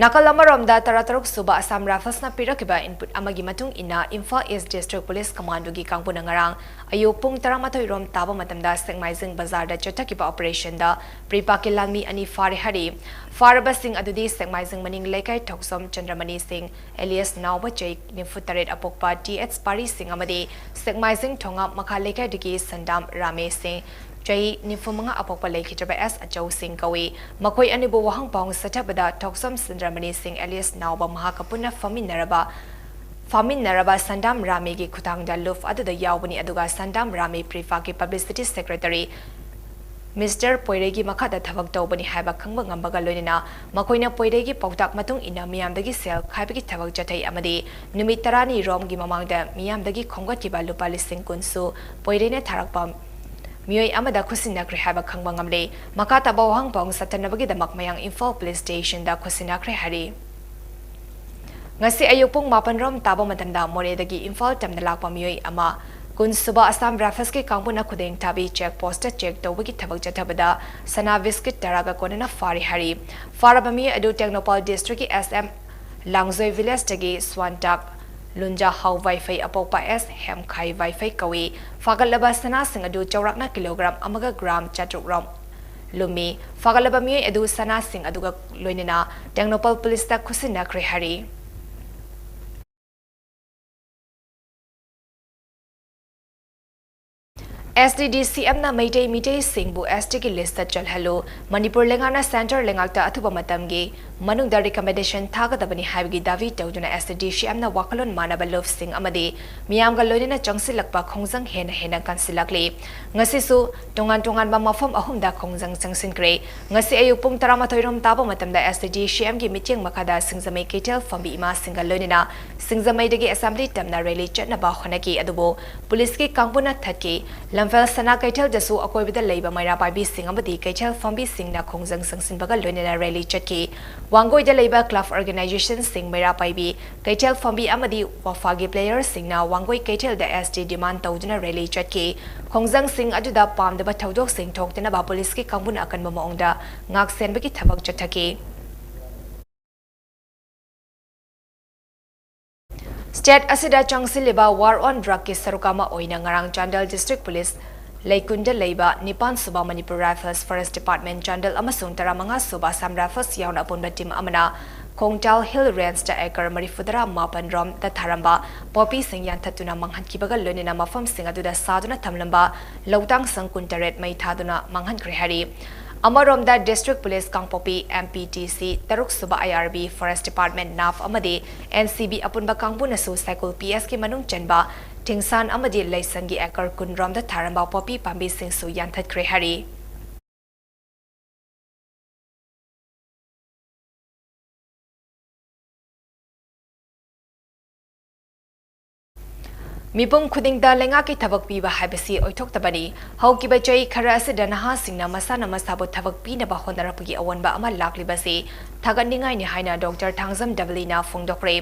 ꯅꯥꯀꯜ ꯑꯃꯔꯣꯝꯗ, ꯇꯔꯥꯇꯔꯨꯛ ꯁꯨꯕ ꯑꯁꯥꯝ ꯔꯥꯏꯐꯜꯁꯅ ꯄꯤꯔꯛꯈꯤꯕ ꯏꯟꯄꯨꯠ ꯑꯃꯒꯤ ꯃꯇꯨꯡ ꯏꯟꯅ, ꯏꯝꯐꯥꯜ ꯏꯁ ꯗꯤꯁꯇ꯭ꯔꯤꯛ ꯄꯨꯂꯤꯁ ꯀꯃꯥꯟꯗꯣꯒꯤ ꯀꯥꯡꯕꯨꯅ ꯉꯔꯥꯡ ꯑꯌꯨꯛ ꯄꯨꯡ ꯇꯔꯥꯃꯥꯊꯣꯏ ꯔꯣꯝ ꯇꯥꯕ ꯃꯇꯝꯗ ꯁꯦꯛꯃꯥꯏꯖꯤꯡ ꯕꯖꯥꯔꯗ ꯆꯠꯊꯈꯤꯕ ꯑꯣꯄꯔꯦꯁꯟꯗ ꯄ꯭ꯔꯤꯄꯥꯛꯀꯤ ꯂꯥꯟꯃꯤ ꯑꯅꯤ ꯐꯥꯔꯦ ꯍꯥꯏꯔꯤ꯫ ꯐꯥꯔꯕꯁꯤꯡ ꯑꯗꯨꯗꯤ ꯁꯦꯛꯃꯥꯏꯖꯤꯡ ꯃꯅꯤꯡ ꯂꯩꯀꯥꯏ ꯊꯣꯛꯆꯣꯝ ꯆꯟꯗ꯭ꯔꯃꯅꯤ ꯁꯤꯡ, ꯑꯦꯂꯤꯌꯥꯁ ꯅꯥꯎꯕ, ꯆꯍꯤ ꯅꯤꯐꯨ ꯇꯔꯦꯠ ꯑꯄꯣꯛꯄ ꯇꯤ ꯑꯦꯆ ꯄꯥꯔꯤ ꯁꯤꯡ ꯑꯃꯗꯤ ꯁꯦꯛꯃꯥꯏꯖꯤꯡ ꯊꯣꯉꯥ ꯃꯈꯥ ꯂꯩꯀꯥꯏꯗꯒꯤ ꯁꯟꯗꯥꯝ ꯔꯥꯃꯦ ꯁꯤꯡ, ꯆꯍꯤ ꯅꯤꯐꯨ ꯃꯉꯥ ꯑꯄꯣꯛꯄ ꯂꯩꯈꯤꯗ꯭ꯔꯕ ꯑꯦꯁ ꯑꯆꯧ ꯁꯤꯡ ꯀꯧꯏ꯫ ꯃꯈꯣꯏ ꯑꯅꯤꯕꯨ ꯋꯥꯍꯪ ꯄꯥꯎ ꯆꯠꯊꯕꯗ ꯊꯣꯛꯆꯣꯝ ꯆꯟꯗ꯭ꯔꯃꯅꯤ ꯁꯤꯡ ꯑꯦꯂꯤꯌꯥꯁ ꯅꯥꯎꯕ ꯃꯍꯥꯛꯀ ꯄꯨꯟꯅ ꯐꯝꯃꯤꯟꯅꯔꯕ, ꯐꯝꯃꯤꯟꯅꯔꯕ ꯁꯟꯗꯥꯝ ꯔꯥꯃꯦꯒꯤ ꯈꯨꯊꯥꯡꯗ ꯂꯨꯞ ꯑꯗꯨꯗ ꯌꯥꯎꯕꯅꯤ, ꯑꯗꯨꯒ ꯁꯟꯗꯥꯝ ꯔꯥꯃꯦ ꯄ꯭ꯔꯤꯐꯥꯒꯤ ꯄꯕ꯭ꯂꯤꯁꯤꯇꯤ ꯁꯦꯀ꯭ꯔꯦꯇꯔꯤ ꯃꯤꯁꯇꯔ ꯄꯣꯏꯔꯩꯒꯤ ꯃꯈꯥꯗ ꯊꯕꯛ ꯇꯧꯕꯅꯤ ꯍꯥꯏꯕ ꯈꯪꯕ ꯉꯝꯕꯒ ꯂꯣꯏꯅꯅ ꯃꯈꯣꯏꯅ ꯄꯣꯏꯔꯩꯒꯤ ꯄꯥꯎꯇꯥꯛ ꯃꯇꯨꯡ ꯏꯟꯅ ꯃꯤꯌꯥꯝꯗꯒꯤ ꯁꯦꯜ ꯈꯥꯏꯕꯒꯤ ꯊꯕꯛ ꯆꯠꯊꯩ ꯑꯃꯗꯤ ꯅꯨꯃꯤꯠ ꯇꯔꯥꯅꯤ ꯔꯣꯝꯒꯤ ꯃꯃꯥꯡꯗ ꯃꯤꯌꯥꯝꯗꯒꯤ ꯈꯣꯝꯒꯠꯈꯤꯕ ꯂꯨꯄꯥ ꯂꯤꯁꯤꯡ ꯀꯨꯟꯁꯨ ꯄꯣꯏꯔꯩꯅ ꯊꯥꯔꯛꯄ ꯃꯤꯑꯣꯏ ꯑꯃꯗ ꯈꯨꯠꯁꯤꯟꯅꯈ꯭ꯔꯦ ꯍꯥꯏꯕ ꯈꯪꯕ ꯉꯝꯂꯦ꯫ ꯃꯈꯥ ꯇꯥꯕ ꯋꯥꯍꯪ ꯄꯥꯎ ꯆꯠꯊꯅꯕꯒꯤꯗꯃꯛ ꯃꯌꯥꯡ ꯏꯝꯐꯥꯜ ꯄꯨꯂꯤꯁ ꯁ꯭ꯇꯦꯁꯟꯗ ꯈꯨꯠꯁꯤꯟꯅꯈ꯭ꯔꯦ ꯍꯥꯏꯔꯤ꯫ ꯉꯁꯤ ꯑꯌꯨꯛ ꯄꯨꯡ ꯃꯥꯄꯟ ꯔꯣꯝ ꯇꯥꯕ ꯃꯇꯝꯗ ꯃꯣꯔꯦꯗꯒꯤ ꯏꯝꯐꯥꯜ ꯇꯝꯅ ꯂꯥꯛꯄ ꯃꯤꯑꯣꯏ ꯑꯃ ꯀꯨꯟꯁꯨꯕ ꯑꯁꯥꯝ ꯔꯥꯏꯐꯜꯁꯀꯤ ꯀꯥꯡꯕꯨꯅ ꯈꯨꯗꯦꯡ ꯊꯥꯕꯤ ꯆꯦꯛ ꯄꯣꯁꯇ ꯆꯦꯛ ꯇꯧꯕꯒꯤ ꯊꯕꯛ ꯆꯠꯊꯕꯗ ꯁꯅꯥ ꯕꯤꯁꯀꯤꯠ ꯇꯔꯥꯒ ꯀꯣꯟꯅꯅ ꯐꯥꯔꯤ ꯍꯥꯏꯔꯤ꯫ ꯐꯥꯔꯕ ꯃꯤꯑꯣꯏ ꯑꯗꯨ ꯇꯦꯡꯅꯧꯄꯜ ꯗꯤꯁꯇ꯭ꯔꯤꯛꯀꯤ ꯑꯦꯁ ꯑꯦꯝ ꯂꯥꯡꯖꯣꯏ ꯚꯤꯂꯦꯖꯇꯒꯤ ꯁ꯭ꯋꯥꯟꯇꯥꯛ ꯂꯨꯟꯖꯥ ꯍꯥꯎ ꯋꯥꯏꯐꯩ ꯑꯄꯣꯛꯄ ꯑꯦꯁ ꯍꯦꯝꯈꯥꯏ ꯋꯥꯏꯐꯩ ꯀꯧꯏ꯫ ꯐꯥꯒꯠꯂꯕ ꯁꯅꯥꯁꯤꯡ ꯑꯗꯨ ꯆꯥꯎꯔꯥꯛꯅ ꯀꯤꯂꯣꯒ꯭ꯔꯥꯝ ꯑꯃꯒ ꯒ꯭ꯔꯥꯝ ꯆꯥꯇ꯭ꯔꯨꯛ ꯔꯣꯝ ꯂꯨꯝꯃꯤ꯫ ꯐꯥꯒꯠꯂꯕ ꯃꯤꯑꯣꯏ ꯑꯗꯨ ꯁꯅꯥꯁꯤꯡ ꯑꯗꯨꯒ ꯂꯣꯏꯅꯅ ꯇꯦꯡꯅꯧꯄꯜ ꯄꯨꯂꯤꯁꯇ ꯈꯨꯠꯁꯤꯟꯅꯈ꯭ꯔꯦ ꯍꯥꯏꯔꯤ꯫ ꯑꯦꯁ ꯇꯤ ꯗꯤ ꯁꯤ ꯑꯦꯝꯅ ꯃꯩꯇꯩ ꯃꯤꯇꯩꯁꯤꯡꯕꯨ ꯑꯦꯁ ꯇꯤꯒꯤ ꯂꯤꯁꯇ ꯆꯜꯍꯜꯂꯨ, ꯃꯅꯤꯄꯨꯔ ꯂꯩꯉꯥꯛꯅ ꯁꯦꯟꯇꯔ ꯂꯩꯉꯥꯛꯇ ꯑꯊꯨꯕ ꯃꯇꯝꯒꯤ ꯃꯅꯨꯡꯗ ꯔꯤꯀꯃꯦꯟꯗꯦꯁꯟ ꯊꯥꯒꯗꯕꯅꯤ ꯍꯥꯏꯕꯒꯤ ꯗꯥꯕꯤ ꯇꯧꯗꯨꯅ ꯑꯦꯁ ꯇꯤ ꯗꯤ ꯁꯤ ꯑꯦꯝꯅ ꯋꯥꯈꯜꯂꯣꯟ ꯃꯥꯟꯅꯕ ꯂꯨꯞꯁꯤꯡ ꯑꯃꯗꯤ ꯃꯤꯌꯥꯝꯒ ꯂꯣꯏꯅꯅ ꯆꯪꯁꯤꯜꯂꯛꯄ ꯈꯣꯡꯖꯪ ꯍꯦꯟꯅ ꯍꯦꯟꯅ ꯀꯟꯁꯤꯜꯂꯛꯂꯤ꯫ ꯉꯁꯤꯁꯨ ꯇꯣꯉꯥꯟ ꯇꯣꯉꯥꯟꯕ ꯃꯐꯝ ꯑꯍꯨꯝꯗ ꯈꯣꯡꯖꯪ ꯆꯪꯁꯤꯟꯈ꯭ꯔꯦ꯫ ꯉꯁꯤ ꯑꯌꯨꯛ ꯄꯨꯡ ꯇꯔꯥꯃꯥꯊꯣꯏ ꯔꯣꯝ ꯇꯥꯕ ꯃꯇꯝꯗ ꯑꯦꯁ ꯇꯤ ꯗꯤ ꯁꯤ ꯑꯦꯝꯒꯤ ꯃꯤꯠꯌꯦꯡ ꯃꯈꯥꯗ ꯁꯤꯡꯖꯃꯩ ꯀꯩꯊꯦꯜ ꯐꯝꯕꯤ ꯏꯃꯥꯁꯤꯡꯒ ꯂꯣꯏꯅꯅ ꯁꯤꯡꯖꯃꯩꯗꯒꯤ ꯑꯦꯁꯦꯝꯕ꯭ꯂꯤ ꯇꯝꯅ ꯔꯦꯂꯤ ꯆꯠꯅꯕ ꯍꯣꯠꯅꯈꯤ, ꯑꯗꯨꯕꯨ ꯄꯨꯂꯤꯁꯀꯤ ꯀꯥꯡꯕꯨꯅ ꯊꯠꯈꯤ꯫ ꯂꯝꯐꯦꯜ ꯁꯅꯥ ꯀꯩꯊꯦꯜꯗꯁꯨ ꯑꯀꯣꯏꯕꯗ ꯂꯩꯕ ꯃꯩꯔꯥ ꯄꯥꯏꯕꯤꯁꯤꯡ ꯑꯃꯗꯤ ꯀꯩꯊꯦꯜ ꯐꯝꯕꯤꯁꯤꯡꯅ ꯈꯣꯡꯖꯪ ꯆꯪꯁꯤꯟꯕꯒ ꯂꯣꯏꯅꯅ ꯔꯦꯂꯤ ꯆꯠꯈꯤ꯫ ꯋꯥꯡꯒꯣꯏꯗ ꯂꯩꯕ ꯀ꯭ꯂꯕ ꯑꯣꯔꯒꯅꯥꯏꯖꯦꯁꯟꯁꯤꯡ, ꯃꯩꯔꯥ ꯄꯥꯏꯕꯤ, ꯀꯩꯊꯦꯜ ꯐꯝꯕꯤ ꯑꯃꯗꯤ ꯋꯥꯐꯥꯒꯤ ꯄ꯭ꯂꯦꯌꯔꯁꯤꯡꯅ ꯋꯥꯡꯒꯣꯏ ꯀꯩꯊꯦꯜꯗ ꯑꯦꯁ ꯇꯤ ꯗꯤꯃꯥꯟ ꯇꯧꯗꯨꯅ ꯔꯦꯂꯤ ꯆꯠꯈꯤ꯫ ꯈꯣꯡꯖꯪꯁꯤꯡ ꯑꯗꯨꯗ ꯄꯥꯝꯗꯕ ꯊꯧꯗꯣꯛꯁꯤꯡ ꯊꯣꯛꯇꯅꯕ ꯄꯨꯂꯤꯁꯀꯤ ꯀꯥꯡꯕꯨꯅ ꯑꯀꯟꯕ ꯃꯑꯣꯡꯗ ꯉꯥꯛꯁꯦꯟꯕꯒꯤ ꯊꯕꯛ ꯆꯠꯊꯈꯤ꯫ ꯁ꯭ꯇꯦꯠ ꯑꯁꯤꯗ ꯆꯪꯁꯤꯜꯂꯤꯕ ꯋꯥꯔ ꯑꯣꯟ ꯗ꯭ꯔꯒꯀꯤ ꯁꯔꯨꯛ ꯑꯃ ꯑꯣꯏꯅ ꯉꯔꯥꯡ ꯆꯥꯟꯗꯦꯜ ꯗꯤꯁꯇ꯭ꯔꯤꯛ ꯄꯨꯂꯤꯁ ꯂꯩꯀꯨꯟꯗ ꯂꯩꯕ ꯅꯤꯄꯥꯟ ꯁꯨꯕ Manipur rifles forest department Chandel ꯑꯃꯁꯨꯡ ꯇꯔꯥꯃꯉꯥ ꯁꯨꯕ ꯑꯁꯥꯝ ꯔꯥꯏꯐꯜꯁ ꯌꯥꯎꯅ ꯑꯄꯨꯟꯕ ꯇꯤꯝ ꯑꯃꯅ ꯈꯣꯡꯇꯥꯜ ꯍꯤꯜ ꯔꯦꯟꯖꯇ ꯑꯦꯀꯔ ꯃꯔꯤꯐꯨꯇꯔꯥ ꯃꯥꯄꯟ ꯔꯣꯝꯗ ꯊꯥꯔꯝꯕ ꯄꯣꯄꯤꯁꯤꯡ ꯌꯥꯟꯊꯠꯇꯨꯅ ꯃꯥꯡꯍꯟꯈꯤꯕꯒ ꯂꯣꯏꯅꯅ ꯃꯐꯝꯁꯤꯡ ꯑꯗꯨꯗ ꯁꯥꯗꯨꯅ ꯊꯝꯂꯝꯕ ꯂꯧꯇꯥꯡ ꯁꯪ ꯀꯨꯟꯇꯔꯦꯠ ꯃꯩ ꯊꯥꯗꯨꯅ ꯃꯥꯡꯍꯟꯈ꯭ꯔꯦ ꯍꯥꯏꯔꯤ꯫ ꯑꯃꯔꯣꯝꯗ ꯗꯤꯁꯇ꯭ꯔꯤꯛ ꯄꯨꯂꯤꯁ ꯀꯥꯡꯄꯣꯛꯄꯤ, ꯑꯦꯝ ꯄꯤ ꯇꯤ ꯁꯤ, ꯇꯔꯨꯛ ꯁꯨꯕ ꯑꯥꯏ ꯑꯥꯔ ꯕꯤ, ꯐꯣꯔꯦꯁ ꯗꯤꯄꯥꯔꯠꯃꯦꯟ, ꯅꯥꯐ ꯑꯃꯗꯤ ꯑꯦꯟ ꯁꯤ ꯕꯤ ꯑꯄꯨꯟꯕ ꯀꯥꯡꯕꯨꯅꯁꯨ ꯁꯥꯏꯀꯨꯜ ꯄꯤ ꯑꯦꯁꯀꯤ ꯃꯅꯨꯡ ꯆꯟꯕ ꯊꯤꯡꯁꯥꯟ ꯑꯃꯗꯤ ꯂꯩꯁꯪꯒꯤ ꯑꯦꯀꯔ ꯀꯨꯟ ꯔꯣꯝꯗ ꯊꯥꯔꯝꯕ ꯄꯣꯄꯤ ꯄꯥꯝꯕꯤꯁꯤꯡꯁꯨ ꯌꯥꯟꯊꯠꯈ꯭ꯔꯦ ꯍꯥꯏꯔꯤ꯫ ꯃꯤꯄꯨꯝ ꯈꯨꯗꯤꯡꯗ ꯂꯩꯉꯥꯛꯀꯤ ꯊꯕꯛ ꯄꯤꯕ ꯍꯥꯏꯕꯁꯤ ꯑꯣꯏꯊꯣꯛꯇꯕꯅꯤ꯫ ꯍꯧꯈꯤꯕ ꯆꯍꯤ ꯈꯔ ꯑꯁꯤꯗ ꯅꯍꯥꯁꯤꯡꯅ ꯃꯁꯥꯅ ꯃꯁꯥꯕꯨ ꯊꯕꯛ ꯄꯤꯅꯕ ꯍꯣꯠꯅꯔꯛꯄꯒꯤ ꯑꯑꯣꯟꯕ ꯑꯃ ꯂꯥꯛꯂꯤꯕꯁꯤ ꯊꯥꯒꯠꯅꯤꯡꯉꯥꯏꯅꯤ ꯍꯥꯏꯅ ꯗꯣꯛꯇꯔ ꯊꯥꯡꯖꯝ ꯗꯕꯂꯤꯅ ꯐꯣꯡꯗꯣꯛꯈ꯭ꯔꯦ꯫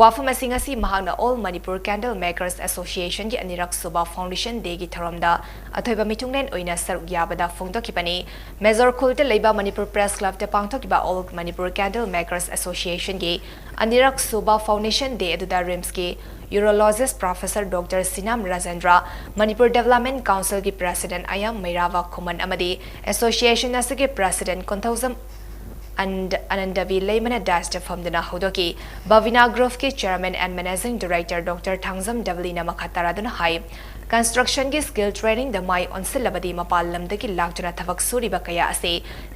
ꯋꯥꯐꯝ ꯑꯁꯤ ꯉꯁꯤ ꯃꯍꯥꯛꯅ All Manipur Candle Makers Associationꯒꯤ ꯑꯅꯤꯔꯛ ꯁꯨꯕ foundation dayꯒꯤ ꯊꯧꯔꯝꯗ ꯑꯊꯣꯏꯕ ꯃꯤꯊꯨꯡꯂꯦꯟ ꯑꯣꯏꯅ ꯁꯔꯨꯛ ꯌꯥꯕꯗ ꯐꯣꯡꯗꯣꯛꯈꯤꯕꯅꯤ꯫ ꯃꯦꯖꯣꯔ ꯈꯨꯜꯗ ꯂꯩꯕ ꯃꯅꯤꯄꯨꯔ ꯄ꯭ꯔꯦꯁ ꯀ꯭ꯂꯕꯇ ꯄꯥꯡꯊꯣꯛꯈꯤꯕ All Manipur Candle Makers Associationꯒꯤ ꯑꯅꯤꯔꯛ ꯁꯨꯕ foundation day ꯑꯗꯨꯗ ꯔꯤꯝꯁꯀꯤ urologist professor doctor ꯁꯤꯅꯥꯝ Rajendra, Manipur Development Councilꯒꯤ president ꯑꯌꯥꯝ ꯃꯩꯔꯥꯕ ꯈꯨꯃꯟ ꯑꯃꯗꯤ association ꯑꯁꯤꯒꯤ president ꯀꯣꯟꯊꯧꯖꯝ ꯑꯟ-, ꯑꯅꯟꯗꯕꯤ ꯂꯩꯃꯅ dais ꯐꯝꯗꯨꯅ ꯍꯧꯗꯣꯛꯈꯤ꯫ ꯕꯕꯤꯅꯥ Groupꯀꯤ chairman and managing director doctor Thangjam ꯗꯕꯂꯤꯅ ꯃꯈꯥ ꯇꯥꯔꯗꯨꯅ ꯍꯥꯏ, constructionꯒꯤ skill trainingꯗ ꯃꯥꯏ ꯑꯣꯟꯁꯤꯜꯂꯕꯗꯤ ꯃꯄꯥꯟ ꯂꯝꯗꯒꯤ ꯂꯥꯛꯇꯨꯅ ꯊꯕꯛ ꯁꯨꯔꯤꯕ ꯀꯌꯥ ꯑꯁꯤ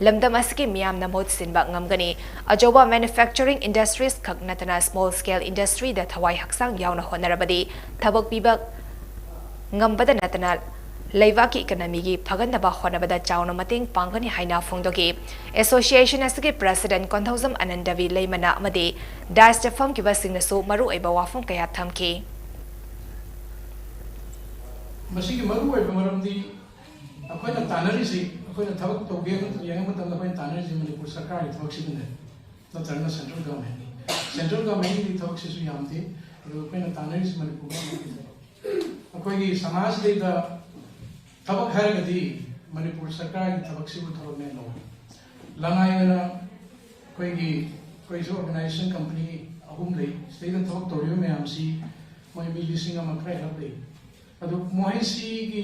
ꯂꯝꯗꯝ ꯑꯁꯤꯒꯤ ꯃꯤꯌꯥꯝꯅ ꯃꯍꯨꯠ ꯁꯤꯟꯕ ꯉꯝꯒꯅꯤ꯫ ꯑꯆꯧꯕ manufacturing industries ꯈꯛ ꯅꯠꯇꯅ small scale industryꯗ ꯊꯋꯥꯏ ꯍꯛꯆꯥꯡ ꯌꯥꯎꯅ ꯍꯣꯠꯅꯔꯕꯗꯤ ꯊꯕꯛ ꯄꯤꯕ ꯉꯝꯕꯗ ꯅꯠꯇꯅ ꯂꯩꯕꯥꯛꯀꯤ economyꯒꯤ ꯐꯒꯠꯅꯕ ꯍꯣꯠꯅꯕꯗ ꯆꯥꯎꯅ ꯃꯇꯦꯡ ꯄꯥꯡꯒꯅꯤ ꯍꯥꯏꯅ ꯐꯣꯡꯗꯣꯛꯈꯤ꯫ Association ꯑꯁꯤꯒꯤ president ꯀꯣꯟꯊꯧꯖꯝ ꯑꯅꯟꯗ ꯚꯤ ꯂꯩꯃꯅ ꯑꯃꯗꯤ dais ꯐꯝꯈꯤꯕꯁꯤꯡꯅꯁꯨ ꯃꯔꯨꯑꯣꯏꯕ ꯋꯥꯐꯝ ꯀꯌꯥ ꯊꯝꯈꯤ꯫ ꯃꯁꯤꯒꯤ ꯃꯔꯨꯑꯣꯏꯕ ꯃꯔꯝꯗꯤ ꯑꯩꯈꯣꯏꯅ ꯇꯥꯟꯅꯔꯤꯁꯤ, ꯑꯩꯈꯣꯏꯅ ꯊꯕꯛ ꯇꯧꯒꯦ ꯌꯦꯡꯕ ꯃꯇꯝꯗ ꯑꯩꯈꯣꯏꯅ ꯇꯥꯟꯅꯔꯤꯁꯤ ꯃꯅꯤꯄꯨꯔ ꯁꯔꯀꯥꯔꯒꯤ ꯊꯕꯛꯁꯤꯗꯅꯦ, ꯅꯠꯇ꯭ꯔꯒꯅ central government꯫ Central governmentꯀꯤ ꯊꯕꯛꯁꯤꯁꯨ ꯌꯥꯝꯗꯦ, ꯑꯗꯨꯒ ꯑꯩꯈꯣꯏꯅ ꯇꯥꯟꯅꯔꯤꯁꯤ ꯃꯅꯤꯄꯨꯔ governmentꯀꯤ ꯊꯕꯛ꯫ ꯑꯩꯈꯣꯏꯒꯤ ꯁꯃꯥꯖꯁꯤꯗꯩꯗ ꯊꯕꯛ ꯍꯥꯏꯔꯒꯗꯤ ꯃꯅꯤꯄꯨꯔ ꯁꯔꯀꯥꯔꯒꯤ ꯊꯕꯛꯁꯤꯕꯨ ꯊꯕꯛꯅꯦ ꯂꯧꯏ꯫ ꯂꯅꯥꯏ ꯑꯣꯏꯅ ꯑꯩꯈꯣꯏꯒꯤ, ꯑꯩꯈꯣꯏꯁꯨ organization company ꯑꯍꯨꯝ ꯂꯩ꯫ ꯁꯤꯗꯩꯗ ꯊꯕꯛ ꯇꯧꯔꯤꯕ ꯃꯌꯥꯝꯁꯤ ꯃꯣꯏ ꯃꯤ ꯂꯤꯁꯤꯡ ꯑꯃ ꯈꯔ ꯍꯦꯜꯂꯞ ꯂꯩ꯫ ꯑꯗꯨ ꯃꯣꯍꯦꯟꯁꯤꯒꯤ,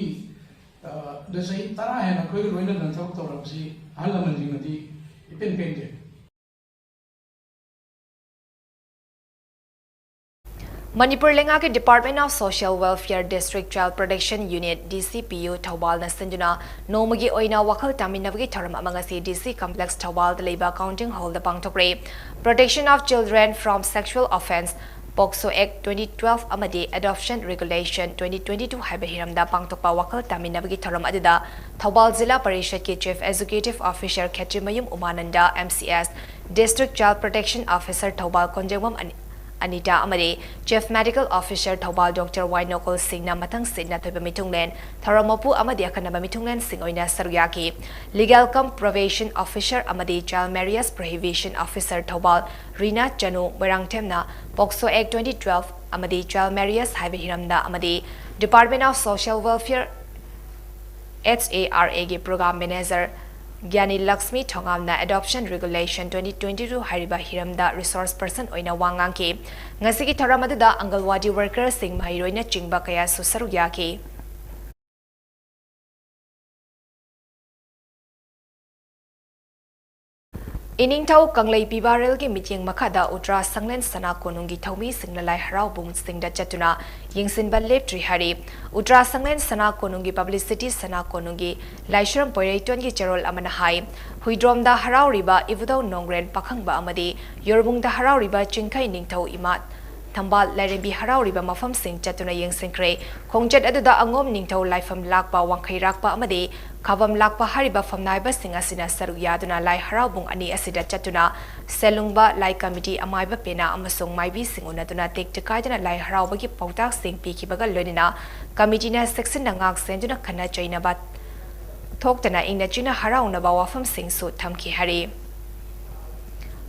ꯑ, ꯗ ꯆꯍꯤ ꯇꯔꯥ ꯍꯦꯟꯅ ꯑꯩꯈꯣꯏꯒ ꯂꯣꯏꯅꯅ ꯊꯕꯛ ꯇꯧꯔꯛꯄꯁꯤ ꯑꯍꯜ ꯂꯃꯟꯁꯤꯡꯅꯗꯤ ꯏꯄꯦꯟ ꯄꯦꯟꯗꯦ꯫ ꯃꯅꯤꯄꯨꯔ ꯂꯩꯉꯥꯛꯀꯤ Department of Social Welfare District Child Protection Unit, D C P U, ꯊꯧꯕꯥꯜꯅ ꯁꯤꯟꯗꯨꯅ ꯅꯣꯡꯃꯒꯤ ꯑꯣꯏꯅ ꯋꯥꯈꯜ ꯇꯥꯃꯤꯟꯅꯕꯒꯤ ꯊꯧꯔꯝ ꯑꯃ ꯉꯁꯤ D C Complex ꯊꯧꯕꯥꯜꯗ ꯂꯩꯕ counting hallꯗ ꯄꯥꯡꯊꯣꯛꯈ꯭ꯔꯦ꯫ Protection of Children from Sexual Offence, POCSO Act twenty twelve ꯑꯃꯗꯤ Adoption Regulation twenty twenty two ꯍꯥꯏꯕ ꯍꯤꯔꯝꯗ ꯄꯥꯡꯊꯣꯛꯄ ꯋꯥꯈꯜ ꯇꯥꯃꯤꯟꯅꯕꯒꯤ ꯊꯧꯔꯝ ꯑꯗꯨꯗ ꯊꯧꯕꯥꯜ ꯖꯤꯂꯥ ꯄꯔꯤꯁꯗꯀꯤ Chief Executive Officer ꯈꯦꯇ꯭ꯔꯤꯃꯌꯨꯝ ꯎꯃꯥꯅꯟꯗ, M C S, District Child Protection Officer Thoubal ꯀꯣꯟꯖꯦꯡꯕꯝ ꯑꯅꯤ-, ꯑꯅꯤꯇꯥ ꯑꯃꯗꯤ Chief Medical Officer Thoubal Doctor ꯋꯥꯏꯅꯣꯀꯣꯜ ꯁꯤꯡꯅ ꯃꯊꯪ ꯁꯤꯠꯅ ꯊꯣꯏꯕ ꯃꯤꯊꯨꯡꯂꯦꯟ, ꯊꯧꯔꯝ ꯃꯄꯨ ꯑꯃꯗꯤ ꯑꯀꯟꯅꯕ ꯃꯤꯊꯨꯡꯂꯦꯟꯁꯤꯡ ꯑꯣꯏꯅ ꯁꯔꯨꯛ ꯌꯥꯈꯤ꯫ Legal cum Probation Officer ꯑꯃꯗꯤ Child Marriage Prohibition Officer Thoubal ꯔꯤꯅꯥ ꯆꯅꯨ ꯃꯣꯏꯔꯥꯡꯊꯦꯝꯅ POCSO Act twenty twelve ꯑꯃꯗꯤ Child Marriage ꯍꯥꯏꯕ ꯍꯤꯔꯝꯗ ꯑꯃꯗꯤ Department of Social Welfare, H A R A ꯒꯤ Program Manager ꯒ꯭ꯌꯥꯅꯤ Lakshmi ꯊꯣꯉꯥꯝꯅ Adoption Regulation twenty twenty two ꯍꯥꯏꯔꯤꯕ ꯍꯤꯔꯝꯗ resource person ꯑꯣꯏꯅ ꯋꯥ ꯉꯥꯡꯈꯤ꯫ ꯉꯁꯤꯒꯤ ꯊꯧꯔꯝ ꯑꯗꯨꯗ ꯑꯪꯒꯜꯋꯥꯗꯤ workerꯁꯤꯡ, ꯃꯍꯩꯔꯣꯏꯅꯆꯤꯡꯕ ꯀꯌꯥꯁꯨ ꯁꯔꯨꯛ ꯌꯥꯈꯤ꯫ ꯏꯅꯤꯡꯊꯧ ꯀꯪꯂꯩ ꯄꯤꯕꯥꯔꯦꯜꯒꯤ ꯃꯤꯠꯌꯦꯡ ꯃꯈꯥꯗ ꯎꯇ꯭ꯔꯥ ꯁꯪꯂꯦꯟ ꯁꯅꯥ ꯀꯣꯅꯨꯡꯒꯤ ꯊꯧꯃꯤꯁꯤꯡꯅ ꯂꯥꯏ ꯍꯔꯥꯎꯕꯨꯡꯁꯤꯡꯗ ꯆꯠꯇꯨꯅ ꯌꯦꯡꯁꯤꯟꯕ ꯂꯦꯞꯇ꯭ꯔꯤ ꯍꯥꯏꯔꯤ꯫ ꯎꯇ꯭ꯔꯥ ꯁꯪꯂꯦꯟ ꯁꯅꯥ ꯀꯣꯅꯨꯡꯒꯤ publicity ꯁꯅꯥ ꯀꯣꯅꯨꯡꯒꯤ ꯂꯥꯏꯁ꯭ꯔꯝ ꯄꯣꯏꯔꯩꯇꯣꯟꯒꯤ ꯆꯦꯔꯣꯜ ꯑꯃꯅ ꯍꯥꯏ, ꯍꯨꯏꯗ꯭ꯔꯣꯝꯗ ꯍꯔꯥꯎꯔꯤꯕ ꯏꯕꯨꯙꯧ ꯅꯣꯡꯒ꯭ꯔꯦꯟ ꯄꯥꯈꯪꯕ ꯑꯃꯗꯤ ꯌꯣꯔꯕꯨꯡꯗ ꯍꯔꯥꯎꯔꯤꯕ ꯆꯤꯡꯈꯩ ꯅꯤꯡꯊꯧ ꯏꯃꯥ ꯊꯝꯕꯥꯜ ꯂꯥꯏꯔꯦꯝꯕꯤ ꯍꯔꯥꯎꯔꯤꯕ ꯃꯐꯝꯁꯤꯡ ꯆꯠꯇꯨꯅ ꯌꯦꯡꯁꯤꯟꯈ꯭ꯔꯦ꯫ ꯈꯣꯡꯆꯠ ꯑꯗꯨꯗ ꯑꯉꯣꯝ ꯅꯤꯡꯊꯧ ꯂꯥꯏꯐꯝ ꯂꯥꯛꯄ, ꯋꯥꯡꯈꯩꯔꯥꯛꯄ ꯑꯃꯗꯤ ꯈꯥꯕꯝ ꯂꯥꯛꯄ ꯍꯥꯏꯔꯤꯕ ꯐꯝꯅꯥꯏꯕꯁꯤꯡ ꯑꯁꯤꯅ ꯁꯔꯨꯛ ꯌꯥꯗꯨꯅ ꯂꯥꯏ ꯍꯔꯥꯎꯕꯨꯡ ꯑꯅꯤ ꯑꯁꯤꯗ ꯆꯠꯇꯨꯅ ꯁꯦꯂꯨꯡꯕ, ꯂꯥꯏ ꯀꯃꯤꯇꯤ ꯑꯃꯥꯏꯕ ꯄꯦꯅꯥ ꯑꯃꯁꯨꯡ ꯃꯥꯏꯕꯤꯁꯤꯡ ꯎꯅꯗꯨꯅ ꯇꯦꯛꯇ ꯀꯥꯏꯗꯅ ꯂꯥꯏ ꯍꯔꯥꯎꯕꯒꯤ ꯄꯥꯎꯇꯥꯛꯁꯤꯡ ꯄꯤꯈꯤꯕꯒ ꯂꯣꯏꯅꯅ ꯀꯃꯤꯇꯤꯅ ꯆꯦꯛꯁꯤꯟꯅ ꯉꯥꯛ ꯁꯦꯟꯗꯨꯅ ꯈꯠꯅ ꯆꯩꯅꯕ ꯊꯣꯛꯇꯅ ꯏꯪꯅ ꯆꯤꯛꯅ ꯍꯔꯥꯎꯅꯕ ꯋꯥꯐꯝꯁꯤꯡꯁꯨ ꯊꯝꯈꯤ ꯍꯥꯏꯔꯤ꯫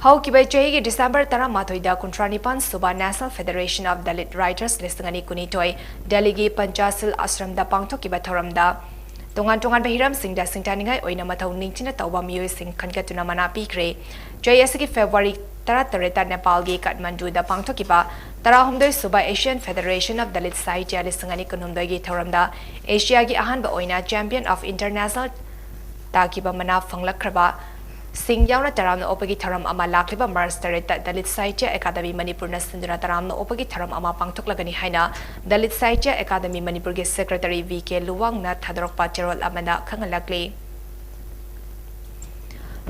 ꯍꯧꯈꯤꯕ ꯆꯍꯤꯒꯤ ꯗꯤꯁꯦꯝꯕꯔ ꯇꯔꯥꯃꯥꯊꯣꯏꯗ ꯀꯨꯟꯊ꯭ꯔꯥ ꯅꯤꯄꯥꯟ ꯁꯨꯕ National Federation of Dalit Writers ꯂꯤꯁꯤꯡ ꯑꯅꯤ ꯀꯨꯟꯅꯤꯊꯣꯏ ꯗꯦꯜꯂꯤꯒꯤ ꯄꯟꯆꯥꯁꯤꯜ ꯑꯥꯁ꯭ꯔꯝꯗ ꯄꯥꯡꯊꯣꯛꯈꯤꯕ ꯊꯧꯔꯝꯗ ꯇꯣꯉꯥꯟ ꯇꯣꯉꯥꯟꯕ ꯍꯤꯔꯝꯁꯤꯡꯗ ꯁꯤꯡꯊꯥꯅꯤꯡꯉꯥꯏ ꯑꯣꯏꯅ ꯃꯊꯧ ꯅꯤꯡꯊꯤꯅ ꯇꯧꯕ ꯃꯤꯑꯣꯏꯁꯤꯡ ꯈꯟꯒꯠꯇꯨꯅ ꯃꯅꯥ ꯄꯤꯈ꯭ꯔꯦ꯫ ꯆꯍꯤ ꯑꯁꯤꯒꯤ ꯐꯦꯕ꯭ꯔꯨꯋꯥꯔꯤ ꯇꯔꯥꯇꯔꯦꯠꯇ ꯅꯦꯄꯥꯜꯒꯤ ꯀꯥꯊꯃꯟꯗꯨꯗ ꯄꯥꯡꯊꯣꯛꯈꯤꯕ ꯇꯔꯥꯍꯨꯝꯗꯣꯏ ꯁꯨꯕ Asian Federation of Dalit Sahitya ꯂꯤꯁꯤꯡ ꯑꯅꯤ ꯀꯨꯟꯍꯨꯝꯗꯣꯏꯒꯤ ꯊꯧꯔꯝꯗ ꯑꯦꯁꯤꯌꯥꯒꯤ ꯑꯍꯥꯟꯕ ꯑꯣꯏꯅ Champion of International ꯇꯥꯈꯤꯕ ꯃꯅꯥ ꯐꯪꯂꯛꯈ꯭ꯔꯕ ꯁꯤꯡ ꯌꯥꯎꯅ ꯇꯔꯥꯝꯅ ꯑꯣꯛꯄꯒꯤ ꯊꯧꯔꯝ ꯑꯃ ꯂꯥꯛꯂꯤꯕ ꯃꯥꯔꯆ ꯇꯔꯦꯠꯇ ꯗꯂꯤꯠ ꯁꯥꯍꯤꯇ꯭ꯌ ꯑꯦꯀꯥꯗꯃꯤ ꯃꯅꯤꯄꯨꯔꯅ ꯁꯤꯟꯗꯨꯅ ꯇꯔꯥꯝꯅ ꯑꯣꯛꯄꯒꯤ ꯊꯧꯔꯝ ꯑꯃ ꯄꯥꯡꯊꯣꯛꯂꯒꯅꯤ ꯍꯥꯏꯅ ꯗꯂꯤꯠ ꯁꯥꯍꯤꯇ꯭ꯌ ꯑꯦꯀꯥꯗꯃꯤ ꯃꯅꯤꯄꯨꯔꯒꯤ ꯁꯦꯀ꯭ꯔꯦꯇꯔꯤ ꯚꯤ ꯀꯦ ꯂꯨꯋꯥꯡꯅ ꯊꯥꯗꯣꯔꯛꯄ ꯆꯦꯔꯣꯜ ꯑꯃꯅ ꯈꯪꯍꯜꯂꯛꯂꯤ꯫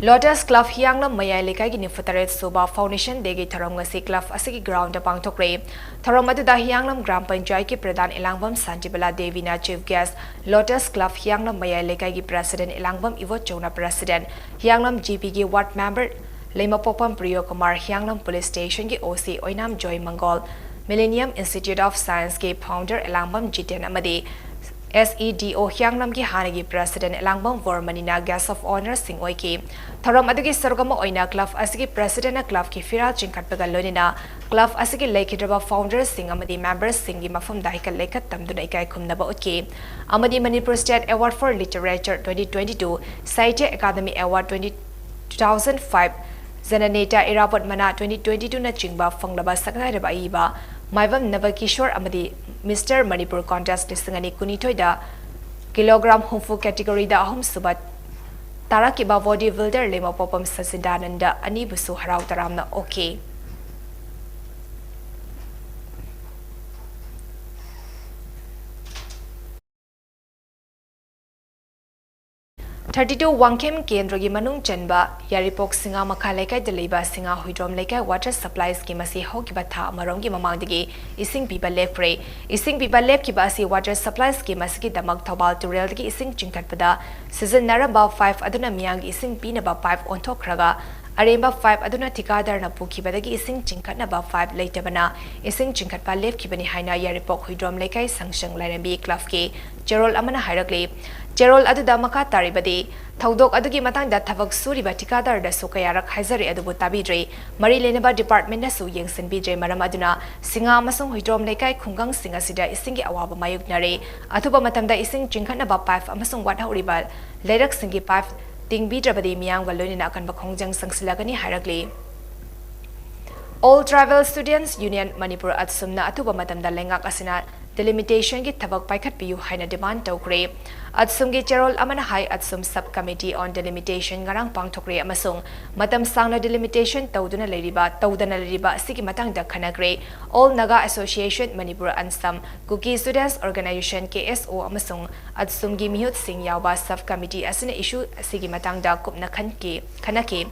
ꯂꯣꯇꯁ ꯀ꯭ꯂꯕ ꯍꯤꯌꯥꯡꯂꯝ ꯃꯌꯥꯏ ꯂꯩꯀꯥꯏꯒꯤ ꯅꯤꯐꯨ ꯇꯔꯦꯠ ꯁꯨꯕ Foundation Dayꯒꯤ ꯊꯧꯔꯝ ꯉꯁꯤ ꯀ꯭ꯂꯕ ꯑꯁꯤꯒꯤ ꯒ꯭ꯔꯥꯎꯟꯗ ꯄꯥꯡꯊꯣꯛꯈ꯭ꯔꯦ꯫ ꯊꯧꯔꯝ ꯑꯗꯨꯗ ꯍꯤꯌꯥꯡꯂꯝ ꯒ꯭ꯔꯥꯝ ꯄꯟꯆꯥꯌꯠꯀꯤ ꯄ꯭ꯔꯙꯥꯟ ꯏꯂꯥꯡꯕꯝ Shantibala ꯗꯦꯕꯤꯅ chief gas, lotus club ꯍꯤꯌꯥꯡꯂꯝ ꯃꯌꯥꯏ ꯂꯩꯀꯥꯏꯒꯤ ꯄ꯭ꯔꯦꯁꯤꯗꯦꯟ ꯏꯂꯥꯡꯕꯝ ꯏꯕꯣꯆꯧꯅ ꯄ꯭ꯔꯦꯁꯤꯗꯦꯟ, ꯍꯤꯌꯥꯡꯂꯝ ꯖꯤꯄꯤꯒꯤ ꯋꯥꯔꯗ ꯃꯦꯝꯕꯔ ꯂꯩꯃꯄꯣꯛꯄꯝ ꯄ꯭ꯔꯤꯌꯣ ꯀꯨꯃꯥꯔ, ꯍꯤꯌꯥꯡꯂꯝ ꯄꯨꯂꯤꯁ ꯁ꯭ꯇꯦꯁꯟꯒꯤ ꯑꯣꯁꯤ ꯑꯣꯏꯅꯥꯝ ꯖꯣꯏ ꯃꯪꯒꯣꯜ, Millennium Institute of Scienceꯀꯤ founder ꯏꯂꯥꯡꯕꯝ Jiten ꯑꯃꯗꯤ SEDO ꯍꯤꯌꯥꯡꯂꯝꯒꯤ ꯍꯥꯟꯅꯒꯤ ꯄ꯭ꯔꯦꯁꯤꯗꯦꯟ ꯏꯂꯥꯡꯕꯝ ꯕꯣꯔꯃꯅꯤꯅ guest of honourꯁꯤꯡ ꯑꯣꯏꯈꯤ꯫ ꯊꯧꯔꯝ ꯑꯗꯨꯒꯤ ꯁꯔꯨꯛ ꯑꯃ ꯑꯣꯏꯅ ꯀ꯭ꯂꯕ ꯑꯁꯤꯒꯤ ꯄ꯭ꯔꯦꯁꯤꯗꯦꯟꯅ ꯀ꯭ꯂꯕꯀꯤ ꯐꯤꯔꯥꯜ ꯆꯤꯡꯈꯠꯄꯒ ꯂꯣꯏꯅꯅ ꯀ꯭ꯂꯕ ꯑꯁꯤꯒꯤ ꯂꯩꯈꯤꯗ꯭ꯔꯕ founderꯁꯤꯡ ꯑꯃꯗꯤ memberꯁꯤꯡꯒꯤ ꯃꯐꯝꯗ ꯍꯩꯀꯠ ꯂꯩꯀꯠ ꯇꯝꯗꯨꯅ ꯏꯀꯥꯏ ꯈꯨꯝꯅꯕ ꯎꯠꯈꯤ ꯑꯃꯗꯤ Manipur State Award for Literature twenty twenty-two, Sahitya Academy Award twenty, two thousand five, Jananeta Irabot Mana twenty twenty-twoꯅꯆꯤꯡꯕ ꯐꯪꯂꯕ ꯁꯛꯅꯥꯏꯔꯕ ꯑꯏꯕ ꯃꯥꯏꯕꯝ ꯅꯕꯀꯤꯁꯣꯔ ꯑꯃꯗꯤ Mister Manipur Contest ꯂꯤꯁꯤꯡ ꯑꯅꯤ ꯀꯨꯟꯅꯤꯊꯣꯏꯗ ꯀꯤꯂꯣꯒ꯭ꯔꯥꯝ ꯍꯨꯝꯐꯨ categoryꯗ ꯑꯍꯨꯝꯁꯨꯕ ꯇꯥꯔꯛꯈꯤꯕ body builder ꯂꯩꯃꯄꯣꯛꯄꯝ ꯁꯆꯤꯗꯥꯅꯟꯗ ꯑꯅꯤꯕꯨꯁꯨ ꯍꯔꯥꯎ ꯇꯔꯥꯝꯅ ꯑꯣꯛꯈꯤ꯫ Thirty two ꯋꯥꯡꯈꯦꯝ ꯀꯦꯟꯗ꯭ꯔꯒꯤ ꯃꯅꯨꯡ ꯆꯟꯕ ꯌꯥꯏꯔꯤꯄꯣꯛ ꯁꯤꯡꯉꯥ ꯃꯈꯥ ꯂꯩꯀꯥꯏꯗ ꯂꯩꯕ ꯁꯤꯡꯉꯥ ꯍꯨꯏꯗ꯭ꯔꯣꯝ ꯂꯩꯀꯥꯏ water suppliesꯀꯤ ꯃꯁꯤ ꯍꯧꯈꯤꯕ ꯊꯥ ꯑꯃꯔꯣꯝꯒꯤ ꯃꯃꯥꯡꯗꯒꯤ ꯏꯁꯤꯡ ꯄꯤꯕ ꯂꯦꯞꯈ꯭ꯔꯦ꯫ ꯏꯁꯤꯡ ꯄꯤꯕ ꯂꯦꯞꯈꯤꯕ ꯑꯁꯤ water suppliesꯀꯤ ꯃꯁꯤꯒꯤꯗꯃꯛ ꯊꯧꯕꯥꯜ ꯇꯨꯔꯦꯜꯗꯒꯤ ꯏꯁꯤꯡ ꯆꯤꯡꯈꯠꯄꯗ ꯁꯤꯖꯤꯟꯅꯔꯝꯕ pipe ꯑꯗꯨꯅ ꯃꯤꯌꯥꯝꯒꯤ ꯏꯁꯤꯡ ꯄꯤꯅꯕ pipe ꯑꯣꯟꯊꯣꯛꯈ꯭ꯔꯒ ꯑꯔꯦꯝꯕ pipe ꯑꯗꯨꯅ ꯊꯤꯀꯥꯗꯥꯔꯅ ꯄꯨꯈꯤꯕꯗꯒꯤ ꯏꯁꯤꯡ ꯆꯤꯡꯈꯠꯅꯕ pipe ꯂꯩꯇꯕꯅ ꯏꯁꯤꯡ ꯆꯤꯡꯈꯠꯄ ꯂꯦꯞꯈꯤꯕꯅꯤ ꯍꯥꯏꯅ ꯌꯥꯏꯔꯤꯄꯣꯛ ꯍꯨꯏꯗ꯭ꯔꯣꯝ ꯂꯩꯀꯥꯏ ꯁꯪꯁꯪ ꯂꯥꯏꯔꯦꯝꯕꯤ clubꯀꯤ ꯆꯦꯔꯣꯜ ꯑꯃꯅ ꯍꯥꯏꯔꯛꯂꯤ꯫ ꯆꯦꯔꯣꯜ ꯑꯗꯨꯗ ꯃꯈꯥ ꯇꯥꯔꯤꯕꯗꯤ, ꯊꯧꯗꯣꯛ ꯑꯗꯨꯒꯤ ꯃꯇꯥꯡꯗ ꯊꯕꯛ ꯁꯨꯔꯤꯕ ꯊꯤꯀꯥꯗꯥꯔꯗꯁꯨ ꯀꯌꯥꯔꯛ ꯍꯥꯏꯖꯔꯦ, ꯑꯗꯨꯕꯨ ꯇꯥꯕꯤꯗ꯭ꯔꯦ꯫ ꯃꯔꯤ ꯂꯩꯅꯕ departmentꯅꯁꯨ ꯌꯦꯡꯁꯤꯟꯕꯤꯗ꯭ꯔꯦ꯫ ꯃꯔꯝ ꯑꯗꯨꯅ ꯁꯤꯡꯉꯥ ꯑꯃꯁꯨꯡ ꯍꯨꯏꯗ꯭ꯔꯣꯝ ꯂꯩꯀꯥꯏ ꯈꯨꯡꯒꯪꯁꯤꯡ ꯑꯁꯤꯗ ꯏꯁꯤꯡꯒꯤ ꯑꯋꯥꯕ ꯃꯥꯌꯣꯛꯅꯔꯦ꯫ ꯑꯊꯨꯕ ꯃꯇꯝꯗ ꯏꯁꯤꯡ ꯆꯤꯡꯈꯠꯅꯕ pipe ꯑꯃꯁꯨꯡ ꯋꯥꯠꯍꯧꯔꯤꯕ ꯂꯩꯔꯛꯁꯤꯡꯒꯤ pipe ꯇꯤꯡꯕꯤꯗ꯭ꯔꯕꯗꯤ ꯃꯤꯌꯥꯝꯒ ꯂꯣꯏꯅꯅ ꯑꯀꯟꯕ ꯈꯣꯡꯖꯪ ꯆꯪꯁꯤꯜꯂꯒꯅꯤ ꯍꯥꯏꯔꯛꯂꯤ꯫ All Tribal Students Union Manipur, ꯑꯠꯁꯨꯝꯅ ꯑꯊꯨꯕ ꯃꯇꯝꯗ ꯂꯩꯉꯥꯛ ꯑꯁꯤꯅ delimitationꯒꯤ ꯊꯕꯛ ꯄꯥꯏꯈꯠꯄꯤꯌꯨ ꯍꯥꯏꯅ demand ꯇꯧꯈ꯭ꯔꯦ꯫ ꯑꯠꯁꯨꯝꯒꯤ ꯆꯦꯔꯣꯜ ꯑꯃꯅ ꯍꯥꯏ, ꯑꯠꯁꯨꯝ sub committee on delimitation ꯉꯔꯥꯡ ꯄꯥꯡꯊꯣꯛꯈ꯭ꯔꯦ ꯑꯃꯁꯨꯡ ꯃꯇꯝ ꯁꯥꯡꯅ delimitation ꯇꯧꯗꯨꯅ ꯂꯩꯔꯤꯕ, ꯇꯧꯗꯅ ꯂꯩꯔꯤꯕ ꯑꯁꯤꯒꯤ ꯃꯇꯥꯡꯗ ꯈꯟꯅꯈ꯭ꯔꯦ꯫ All Naga Association Manipur, ꯑꯟꯁꯝ, Kuki Students Organisation, KSO, ꯑꯃꯁꯨꯡ ꯑꯠꯁꯨꯝꯒꯤ ꯃꯤꯍꯨꯠꯁꯤꯡ ꯌꯥꯎꯕ sub committee ꯑꯁꯤꯅ issue ꯑꯁꯤꯒꯤ ꯃꯇꯥꯡꯗ ꯀꯨꯞꯅ ꯈꯟꯈꯤ, ꯈꯟꯅꯈꯤ꯫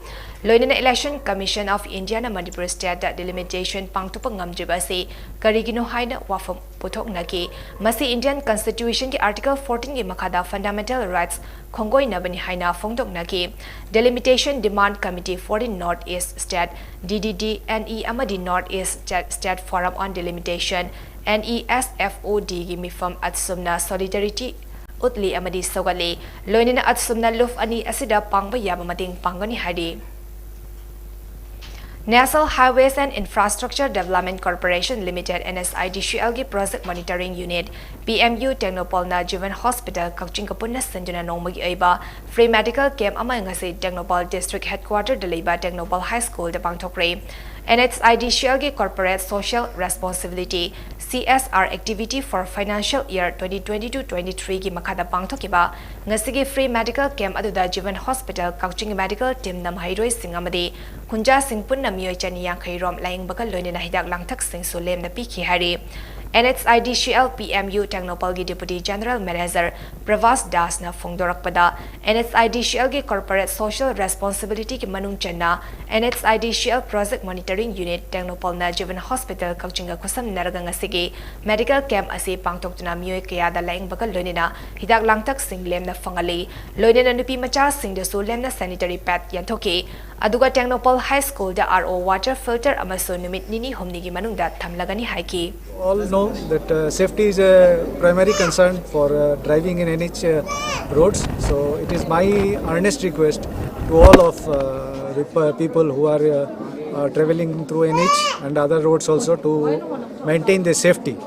ꯂꯣꯏꯅꯅ Election Commission of Indiaꯅ Manipur stateꯇ delimitation ꯄꯥꯡꯊꯣꯛꯄ ꯉꯝꯗ꯭ꯔꯤꯕ ꯑꯁꯤ ꯀꯔꯤꯒꯤꯅꯣ ꯍꯥꯏꯅ ꯋꯥꯐꯝ ꯄꯨꯊꯣꯛꯅꯈꯤ꯫ ꯃꯁꯤ Indian Constitutionꯒꯤ Article fourteenꯒꯤ ꯃꯈꯥꯗ fundamental rights ꯈꯣꯡꯒꯣꯏꯅꯕꯅꯤ ꯍꯥꯏꯅ ꯐꯣꯡꯗꯣꯛꯅꯈꯤ꯫ Delimitation Demand Committee for the North East State, DDDNE, ꯑꯃꯗꯤ North East State, State Forum on Delimitation, NESFODꯒꯤ ꯃꯤꯐꯝ ꯑꯠꯁꯨꯝꯅ solidarity ꯎꯠꯂꯤ ꯑꯃꯗꯤ ꯁꯧꯒꯠꯂꯤ꯫ ꯂꯣꯏꯅꯅ ꯑꯠꯁꯨꯝꯅ ꯂꯨꯞ ꯑꯅꯤ ꯑꯁꯤꯗ ꯄꯥꯡꯕ ꯌꯥꯕ ꯃꯇꯦꯡ ꯄꯥꯡꯒꯅꯤ ꯍꯥꯏꯔꯤ꯫ National Highways and Infrastructure Development Corporation Limited, NHIDCLꯒꯤ Project Monitoring Unit, PMU, ꯇꯦꯡꯅꯧꯄꯜꯅ Juven Hospital ꯀꯛꯆꯤꯡꯒ ꯄꯨꯟꯅ ꯁꯤꯟꯗꯨꯅ ꯅꯣꯡꯃꯒꯤ ꯑꯣꯏꯕ free medical camp ꯑꯃ ꯉꯁꯤ ꯇꯦꯡꯅꯧꯄꯜ District Headquarterꯗ ꯂꯩꯕ Tengnoupal High Schoolꯗ ꯄꯥꯡꯊꯣꯛꯈ꯭ꯔꯦ꯫ NHIDCLꯒꯤ Corporate Social Responsibility, CSR, activity for financial year twenty twenty-two twenty-threeꯒꯤ ꯃꯈꯥꯗ ꯄꯥꯡꯊꯣꯛꯈꯤꯕ ꯉꯁꯤꯒꯤ free medical camp ꯑꯗꯨꯗ Jeevan Hospital ꯀꯛꯆꯤꯡꯒꯤ medical teamꯅ ꯃꯍꯩꯔꯣꯏꯁꯤꯡ ꯑꯃꯗꯤ ꯈꯨꯟꯖꯥꯁꯤꯡ ꯄꯨꯟꯅ ꯃꯤꯑꯣꯏ ꯆꯅꯤ ꯌꯥꯡꯈꯩ ꯔꯣꯝ ꯂꯥꯌꯦꯡꯕꯒ ꯂꯣꯏꯅꯅ ꯍꯤꯗꯥꯛ ꯂꯥꯡꯊꯛꯁꯤꯡꯁꯨ ꯂꯦꯝꯅ ꯄꯤꯈꯤ ꯍꯥꯏꯔꯤ꯫ NHIDCL PMU ꯇꯦꯡꯅꯧꯄꯜꯒꯤ Deputy General Manager ꯄ꯭ꯔꯚꯥꯁ ꯗꯥꯁꯅ ꯐꯣꯡꯗꯣꯔꯛꯄꯗ, NHIDCLꯒꯤ corporate social responsibilityꯒꯤ ꯃꯅꯨꯡ ꯆꯟꯅ NHIDCL Project Monitoring Unit ꯇꯦꯡꯅꯧꯄꯜꯅ Jeevan Hospital ꯀꯛꯆꯤꯡꯒ ꯈꯨꯠꯁꯝꯅꯔꯒ ꯉꯁꯤꯒꯤ medical camp ꯑꯁꯤ ꯄꯥꯡꯊꯣꯛꯇꯨꯅ ꯃꯤꯑꯣꯏ ꯀꯌꯥꯗ ꯂꯥꯌꯦꯡꯕꯒ ꯂꯣꯏꯅꯅ ꯍꯤꯗꯥꯛ ꯂꯥꯡꯊꯛꯁꯤꯡ ꯂꯦꯝꯅ ꯐꯪꯍꯜꯂꯤ꯫ ꯂꯣꯏꯅꯅ ꯅꯨꯄꯤ ꯃꯆꯥꯁꯤꯡꯗꯁꯨ ꯂꯦꯝꯅ sanitary pad ꯌꯦꯟꯊꯣꯛꯈꯤ꯫ ꯑꯗꯨꯒ Tengnoupal High Schoolꯗ RO water filter ꯑꯃꯁꯨ ꯅꯨꯃꯤꯠ ꯅꯤꯅꯤ ꯍꯨꯝꯅꯤꯒꯤ ꯃꯅꯨꯡꯗ ꯊꯝꯂꯒꯅꯤ ꯍꯥꯏꯈꯤ꯫ All know that uh, safety is a primary concern for uh, driving in NH uh, roads. So it is my earnest request to all of uh, rep- uh, people who are uh, uh, traveling through NH and other roads also to maintain their safety.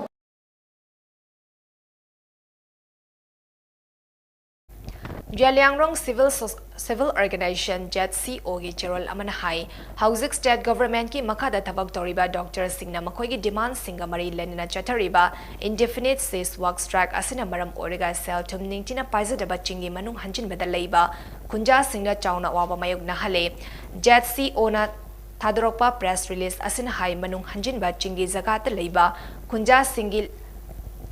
Zeliangrong Civil Soc- Civil Organization, ZCOꯒꯤ ꯆꯦꯔꯣꯜ ꯑꯃꯅ ꯍꯥꯏ, ꯍꯧꯖꯤꯛ state governmentꯀꯤ ꯃꯈꯥꯗ ꯊꯕꯛ ꯇꯧꯔꯤꯕ doctorꯁꯤꯡꯅ ꯃꯈꯣꯏꯒꯤ demandꯁꯤꯡꯒ ꯃꯔꯤ ꯂꯩꯅꯅ ꯆꯠꯊꯔꯤꯕ indefinite cease work strike ꯑꯁꯤꯅ ꯃꯔꯝ ꯑꯣꯏꯔꯒ ꯁꯦꯜ ꯊꯨꯝ ꯅꯤꯡꯊꯤꯅ ꯄꯥꯏꯖꯗꯕ ꯆꯤꯡꯒꯤ ꯃꯅꯨꯡ ꯍꯟꯖꯤꯟꯕꯗ ꯂꯩꯕ ꯈꯨꯟꯖꯥꯁꯤꯡꯅ ꯆꯥꯎꯅ ꯑꯋꯥꯕ ꯃꯥꯌꯣꯛꯅꯍꯜꯂꯦ꯫ ZCOꯅ ꯊꯥꯗꯣꯔꯛꯄ press release ꯑꯁꯤꯅ ꯍꯥꯏ, ꯃꯅꯨꯡ ꯍꯟꯖꯤꯟꯕ ꯆꯤꯡꯒꯤ ꯖꯒꯥꯗ ꯂꯩꯕ ꯈꯨꯟꯖꯥꯁꯤꯡꯒꯤ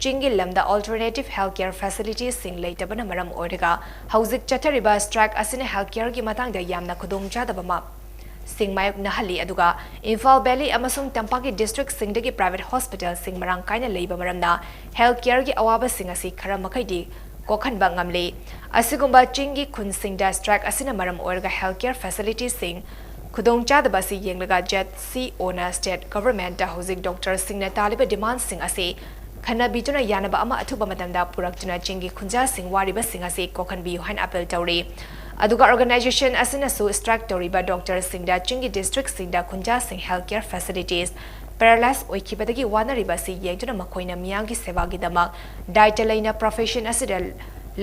ꯆꯤꯡꯒꯤ ꯂꯝꯗ alternative health care facilitiesꯁꯤꯡ ꯂꯩꯇꯕꯅ ꯃꯔꯝ ꯑꯣꯏꯔꯒ ꯍꯧꯖꯤꯛ ꯆꯠꯊꯔꯤꯕ strike ꯑꯁꯤꯅ health careꯒꯤ ꯃꯇꯥꯡꯗ ꯌꯥꯝꯅ ꯈꯨꯗꯣꯡꯆꯥꯗꯕ ꯑꯃ ꯁꯤꯡ ꯃꯥꯌꯣꯛꯅꯍꯜꯂꯤ꯫ ꯑꯗꯨꯒ ꯏꯝꯐꯥꯜ valley ꯑꯃꯁꯨꯡ ꯇꯝꯄꯥꯛꯀꯤ districtꯁꯤꯡꯗꯒꯤ private hospitalꯁꯤꯡ ꯃꯔꯥꯡ ꯀꯥꯏꯅ ꯂꯩꯕ ꯃꯔꯝꯅ health careꯒꯤ ꯑꯋꯥꯕꯁꯤꯡ ꯑꯁꯤ ꯈꯔ ꯃꯈꯩꯗꯤ ꯀꯣꯛꯍꯟꯕ ꯉꯝꯂꯤ꯫ ꯑꯁꯤꯒꯨꯝꯕ ꯆꯤꯡꯒꯤ ꯈꯨꯟꯁꯤꯡꯗ strike ꯑꯁꯤꯅ ꯃꯔꯝ ꯑꯣꯏꯔꯒ health care facilitiesꯁꯤꯡ ꯈꯨꯗꯣꯡꯆꯥꯗꯕ ꯑꯁꯤ ꯌꯦꯡꯂꯒ ZCOꯅ state governmentꯇ ꯍꯧꯖꯤꯛ doctorꯁꯤꯡꯅ ꯇꯥꯜꯂꯤꯕ demandꯁꯤꯡ ꯑꯁꯤ ꯈꯟꯅꯕꯤꯗꯨꯅ ꯌꯥꯅꯕ ꯑꯃ ꯑꯊꯨꯕ ꯃꯇꯝꯗ ꯄꯨꯔꯛꯇꯨꯅ ꯆꯤꯡꯒꯤ ꯈꯨꯟꯖꯥꯁꯤꯡ ꯋꯥꯔꯤꯕꯁꯤꯡ ꯑꯁꯤ ꯀꯣꯛꯍꯟꯕꯤꯌꯨ ꯍꯥꯏꯅ appeal ꯇꯧꯔꯤ꯫ ꯑꯗꯨꯒ organization ꯑꯁꯤꯅꯁꯨ strike ꯇꯧꯔꯤꯕ doctorꯁꯤꯡꯗ ꯆꯤꯡꯒꯤ districtꯁꯤꯡꯗ ꯈꯨꯟꯖꯥꯁꯤꯡ health care facilities paralyze ꯑꯣꯏꯈꯤꯕꯗꯒꯤ ꯋꯥꯅꯔꯤꯕ ꯑꯁꯤ ꯌꯦꯡꯗꯨꯅ ꯃꯈꯣꯏꯅ ꯃꯤꯌꯥꯝꯒꯤ ꯁꯦꯕꯥꯒꯤꯗꯃꯛ ꯗꯥꯏꯇ ꯂꯩꯅ profession ꯑꯁꯤꯗ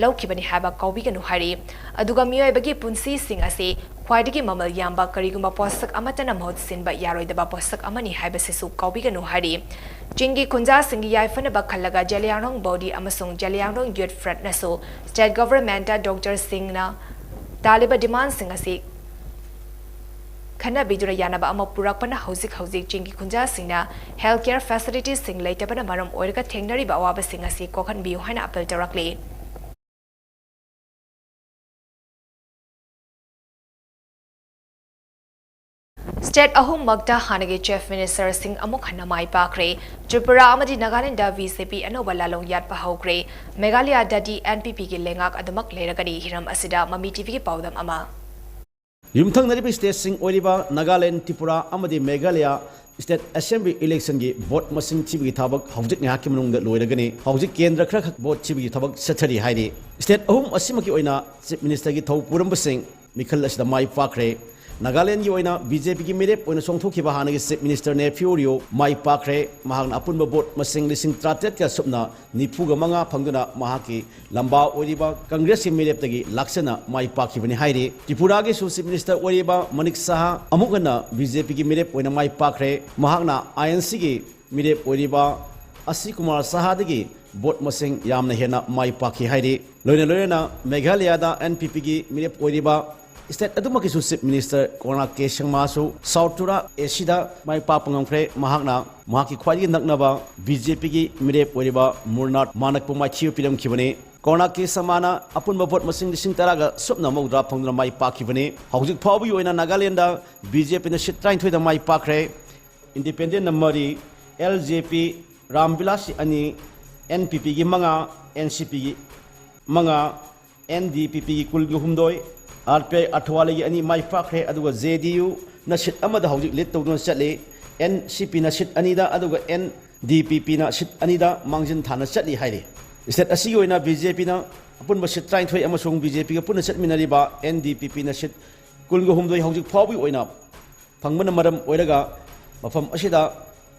ꯂꯧꯈꯤꯕꯅꯤ ꯍꯥꯏꯕ ꯀꯥꯎꯕꯤꯒꯅꯨ ꯍꯥꯏꯔꯤ꯫ ꯑꯗꯨꯒ ꯃꯤꯑꯣꯏꯕꯒꯤ ꯄꯨꯟꯁꯤꯁꯤꯡ ꯑꯁꯤ ꯈ꯭ꯋꯥꯏꯗꯒꯤ ꯃꯃꯜ ꯌꯥꯝꯕ ꯀꯔꯤꯒꯨꯝꯕ ꯄꯣꯠꯁꯛ ꯑꯃꯠꯇꯅ ꯃꯍꯨꯠ ꯁꯤꯟꯕ ꯌꯥꯔꯣꯏꯗꯕ ꯄꯣꯠꯁꯛ ꯑꯃꯅꯤ ꯍꯥꯏꯕꯁꯤꯁꯨ ꯀꯥꯎꯕꯤꯒꯅꯨ ꯍꯥꯏꯔꯤ꯫ ꯆꯤꯡꯒꯤ ꯈꯨꯟꯖꯥꯁꯤꯡꯒꯤ ꯌꯥꯏꯐꯅꯕ ꯈꯜꯂꯒ ꯖꯂꯤꯌꯥꯡꯔꯣꯡ ꯕꯣꯗꯤ ꯑꯃꯁꯨꯡ ꯖꯂꯤꯌꯥꯡꯔꯣꯡ ꯌꯨꯠ ꯐ꯭ꯔꯟꯠꯅꯁꯨ ꯁ꯭ꯇꯦꯠ ꯒꯚꯔꯟꯃꯦꯟꯠꯇ ꯗꯣꯛꯇꯔꯁꯤꯡꯅ ꯇꯥꯜꯂꯤꯕ ꯗꯤꯃꯥꯟꯁꯤꯡ ꯑꯁꯤ ꯈꯟꯅꯕꯤꯗꯨꯅ ꯌꯥꯅꯕ ꯑꯃ ꯄꯨꯔꯛꯄꯅ ꯍꯧꯖꯤꯛ ꯍꯧꯖꯤꯛ ꯆꯤꯡꯒꯤ ꯈꯨꯟꯖꯥꯁꯤꯡꯅ ꯍꯦꯜꯊ ꯀꯦꯌꯔ ꯐꯦꯁꯤꯂꯤꯇꯤꯁꯤꯡ ꯂꯩꯇꯕꯅ ꯃꯔꯝ ꯑꯣꯏꯔꯒ ꯊꯦꯡꯅꯔꯤꯕ ꯑꯋꯥꯕꯁꯤꯡ ꯑꯁꯤ ꯀꯣꯛꯍꯟꯕꯤꯌꯨ ꯍꯥꯏꯅ ꯑꯄꯤꯜ ꯇꯧꯔꯛꯂꯤ꯫ ꯁ꯭ꯇꯦꯠ ꯑꯍꯨꯝꯃꯛꯇ ꯍꯥꯟꯅꯒꯤ ꯆꯤꯐ ꯃꯤꯅꯤꯁꯇꯔꯁꯤꯡ ꯑꯃꯨꯛ ꯍꯟꯅ ꯃꯥꯏ ꯄꯥꯛꯈ꯭ꯔꯦ꯫ ꯇ꯭ꯔꯤꯄꯨꯔꯥ ꯑꯃꯗꯤ ꯅꯥꯒꯥꯂꯦꯟꯗ ꯕꯤ ꯖꯦ ꯄꯤ ꯑꯅꯧꯕ ꯂꯥꯂꯣꯡ ꯌꯥꯠꯄ ꯍꯧꯈ꯭ꯔꯦ꯫ ꯃꯦꯘꯥꯂꯌꯥꯗꯗꯤ ꯑꯦꯟ ꯄꯤ ꯄꯤꯒꯤ ꯂꯩꯉꯥꯛ ꯑꯗꯨꯃꯛ ꯂꯩꯔꯒꯅꯤ꯫ ꯍꯤꯔꯝ ꯑꯁꯤꯗ ꯃꯃꯤ ꯇꯤ ꯚꯤꯒꯤ ꯄꯥꯎꯗꯝ ꯑꯃ꯫ ꯌꯨꯝꯊꯪꯅꯔꯤꯕ ꯁ꯭ꯇꯦꯠꯁꯤꯡ ꯑꯣꯏꯔꯤꯕ ꯅꯥꯒꯥꯂꯦꯟ, ꯇ꯭ꯔꯤꯄꯨꯔꯥ ꯑꯃꯗꯤ ꯃꯦꯘꯥꯂꯌꯥ ꯁ꯭ꯇꯦꯠ ꯑꯦꯁꯦꯝꯕ꯭ꯂꯤ ꯏꯂꯦꯛꯁꯟꯒꯤ ꯚꯣꯠ ꯃꯁꯤꯡ ꯊꯤꯕꯒꯤ ꯊꯕꯛ ꯍꯧꯖꯤꯛ ꯉꯥꯏꯍꯥꯛꯀꯤ ꯃꯅꯨꯡꯗ ꯂꯣꯏꯔꯒꯅꯤ꯫ ꯍꯧꯖꯤꯛ ꯀꯦꯟꯗ꯭ꯔ ꯈꯔꯈꯛ ꯚꯣꯠ ꯊꯤꯕꯒꯤ ꯊꯕꯛ ꯆꯠꯊꯔꯤ ꯍꯥꯏꯔꯤ꯫ ꯁ꯭ꯇꯦꯠ ꯑꯍꯨꯝ ꯑꯁꯤꯃꯛꯀꯤ ꯑꯣꯏꯅ ꯆꯤꯐ ꯃꯤꯅꯤꯁꯇꯔꯒꯤ ꯊꯧ ꯄꯨꯔꯝꯕꯁꯤꯡ ꯃꯤꯈꯜ ꯑꯁꯤꯗ ꯃꯥꯏ ꯄꯥꯛꯈ꯭ꯔꯦ꯫ ꯅꯥꯒꯥꯂꯦꯟꯒꯤ ꯑꯣꯏꯅ ꯕꯤ ꯖꯦ ꯄꯤꯒꯤ ꯃꯤꯔꯦꯞ ꯑꯣꯏꯅ ꯆꯣꯡꯊꯣꯛꯈꯤꯕ ꯍꯥꯟꯅꯒꯤ ꯆꯤꯐ ꯃꯤꯅꯤꯁꯇꯔ ꯅꯦꯐꯤꯌꯨ ꯔꯤꯑꯣ ꯃꯥꯏ ꯄꯥꯛꯈ꯭ꯔꯦ꯫ ꯃꯍꯥꯛꯅ ꯑꯄꯨꯟꯕ ꯚꯣꯠ ꯃꯁꯤꯡ ꯂꯤꯁꯤꯡ ꯇꯔꯥꯇꯔꯦꯠꯀ ꯁꯨꯞꯅ ꯅꯤꯐꯨꯒ ꯃꯉꯥ ꯐꯪꯗꯨꯅ ꯃꯍꯥꯛꯀꯤ ꯂꯝꯕꯥ ꯑꯣꯏꯔꯤꯕ ꯀꯪꯒ꯭ꯔꯦꯁꯀꯤ ꯃꯤꯔꯦꯞꯇꯒꯤ ꯂꯥꯛꯆꯅ ꯃꯥꯏ ꯄꯥꯛꯈꯤꯕꯅꯤ ꯍꯥꯏꯔꯤ꯫ ꯇ꯭ꯔꯤꯄꯨꯔꯥꯒꯤꯁꯨ ꯆꯤꯐ ꯃꯤꯅꯤꯁꯇꯔ ꯑꯣꯏꯔꯤꯕ ꯃꯅꯤꯛ ꯁꯍꯥ ꯑꯃꯨꯛ ꯍꯟꯅ ꯕꯤ ꯖꯦ ꯄꯤꯒꯤ ꯃꯤꯔꯦꯞ ꯑꯣꯏꯅ ꯃꯥꯏ ꯄꯥꯛꯈ꯭ꯔꯦ꯫ ꯃꯍꯥꯛꯅ ꯑꯥꯏ ꯑꯦꯟ ꯁꯤꯒꯤ ꯃꯤꯔꯦꯞ ꯑꯣꯏꯔꯤꯕ ꯑꯁꯤ ꯀꯨꯃꯥꯔ ꯁꯍꯥꯗꯒꯤ ꯚꯣꯠ ꯃꯁꯤꯡ ꯌꯥꯝꯅ ꯍꯦꯟꯅ ꯃꯥꯏ ꯄꯥꯛꯈꯤ ꯍꯥꯏꯔꯤ꯫ ꯂꯣꯏꯅ ꯂꯣꯏꯅꯅ ꯃꯦꯘꯥꯂꯌꯥꯗ ꯑꯦꯟ ꯄꯤ ꯄꯤꯒꯤ ꯃꯤꯔꯦꯞ ꯑꯣꯏꯔꯤꯕ ꯁ꯭ꯇꯦꯠ ꯑꯗꯨꯃꯛꯀꯤꯁꯨ ꯆꯤꯐ ꯃꯤꯅꯤꯁꯇꯔ ꯀꯣꯅꯥꯔꯛ ꯀꯦ ꯁꯪꯃꯥꯁꯨ ꯁꯥꯎꯠ ꯇꯨꯔꯥ ꯑꯦ ꯁꯤꯗ ꯃꯥꯏ ꯄꯥꯛꯄ ꯉꯝꯈ꯭ꯔꯦ꯫ ꯃꯍꯥꯛꯅ ꯃꯍꯥꯛꯀꯤ ꯈ꯭ꯋꯥꯏꯗꯒꯤ ꯅꯛꯅꯕ ꯕꯤ ꯖꯦ ꯄꯤꯒꯤ ꯃꯤꯔꯦꯞ ꯑꯣꯏꯔꯤꯕ ꯃꯨꯔꯅꯥꯠ ꯃꯥꯅꯛꯄꯨ ꯃꯥꯏꯊꯤꯕ ꯄꯤꯔꯝꯈꯤꯕꯅꯤ꯫ ꯀꯣꯅꯥꯔꯛ ꯀꯦ ꯁꯪꯃꯥꯅ ꯑꯄꯨꯟꯕ ꯚꯣꯠ ꯃꯁꯤꯡ ꯂꯤꯁꯤꯡ ꯇꯔꯥꯒ ꯁꯨꯞꯅ ꯃꯧꯗ꯭ꯔꯥ ꯐꯪꯗꯨꯅ ꯃꯥꯏ ꯄꯥꯛꯈꯤꯕꯅꯤ꯫ ꯍꯧꯖꯤꯛ ꯐꯥꯎꯕꯒꯤ ꯑꯣꯏꯅ ꯅꯥꯒꯥꯂꯦꯟꯗ ꯕꯤ ꯖꯦ ꯄꯤꯅ ꯁꯤꯠ ꯇꯔꯥꯅꯤꯊꯣꯏꯗ ꯃꯥꯏ ꯄꯥꯛꯈ꯭ꯔꯦ꯫ ꯏꯟꯗꯤꯄꯦꯟꯗꯦꯟꯠꯅ ꯃꯔꯤ, ꯑꯦꯜ ꯖꯦ ꯄꯤ, ꯔꯥꯝ ꯕꯤꯂꯥꯁꯀꯤ ꯑꯅꯤ, ꯑꯦꯟ ꯄꯤ ꯄꯤꯒꯤ ꯃꯉꯥ, ꯑꯦꯟ ꯁꯤ ꯄꯤꯒꯤ ꯃꯉꯥ, ꯑꯦꯟ ꯗꯤ ꯄꯤ ꯄꯤꯒꯤ ꯀꯨꯟꯒ ꯍꯨꯝꯗꯣꯏ, ꯑꯥꯔ ꯄꯤ ꯑꯥꯏ ꯑꯊꯋꯥꯂꯤꯒꯤ ꯑꯅꯤ ꯃꯥꯏ ꯄꯥꯛꯈ꯭ꯔꯦ꯫ ꯑꯗꯨꯒ ꯖꯦ ꯗꯤ ꯌꯨꯅ ꯁꯤꯠ ꯑꯃꯗ ꯍꯧꯖꯤꯛ ꯂꯤꯗ ꯇꯧꯗꯨꯅ ꯆꯠꯂꯤ꯫ ꯑꯦꯟ ꯁꯤ ꯄꯤꯅ ꯁꯤꯠ ꯑꯅꯤꯗ, ꯑꯗꯨꯒ ꯑꯦꯟ ꯗꯤ ꯄꯤ ꯄꯤꯅ ꯁꯤꯠ ꯑꯅꯤꯗ ꯃꯥꯡꯖꯤꯟ ꯊꯥꯅ ꯆꯠꯂꯤ ꯍꯥꯏꯔꯤ꯫ ꯁ꯭ꯇꯦꯠ ꯑꯁꯤꯒꯤ ꯑꯣꯏꯅ ꯕꯤ ꯖꯦ ꯄꯤꯅ ꯑꯄꯨꯟꯕ ꯁꯤꯠ ꯇꯔꯥꯅꯤꯊꯣꯏ ꯑꯃꯁꯨꯡ ꯕꯤ ꯖꯦ ꯄꯤꯒ ꯄꯨꯟꯅ ꯆꯠꯃꯤꯟꯅꯔꯤꯕ ꯑꯦꯟ ꯗꯤ ꯄꯤ ꯄꯤꯅ ꯁꯤꯠ ꯀꯨꯟꯒ ꯍꯨꯝꯗꯣꯏ ꯍꯧꯖꯤꯛ ꯐꯥꯎꯕꯒꯤ ꯑꯣꯏꯅ ꯐꯪꯕꯅ ꯃꯔꯝ ꯑꯣꯏꯔꯒ ꯃꯐꯝ ꯑꯁꯤꯗ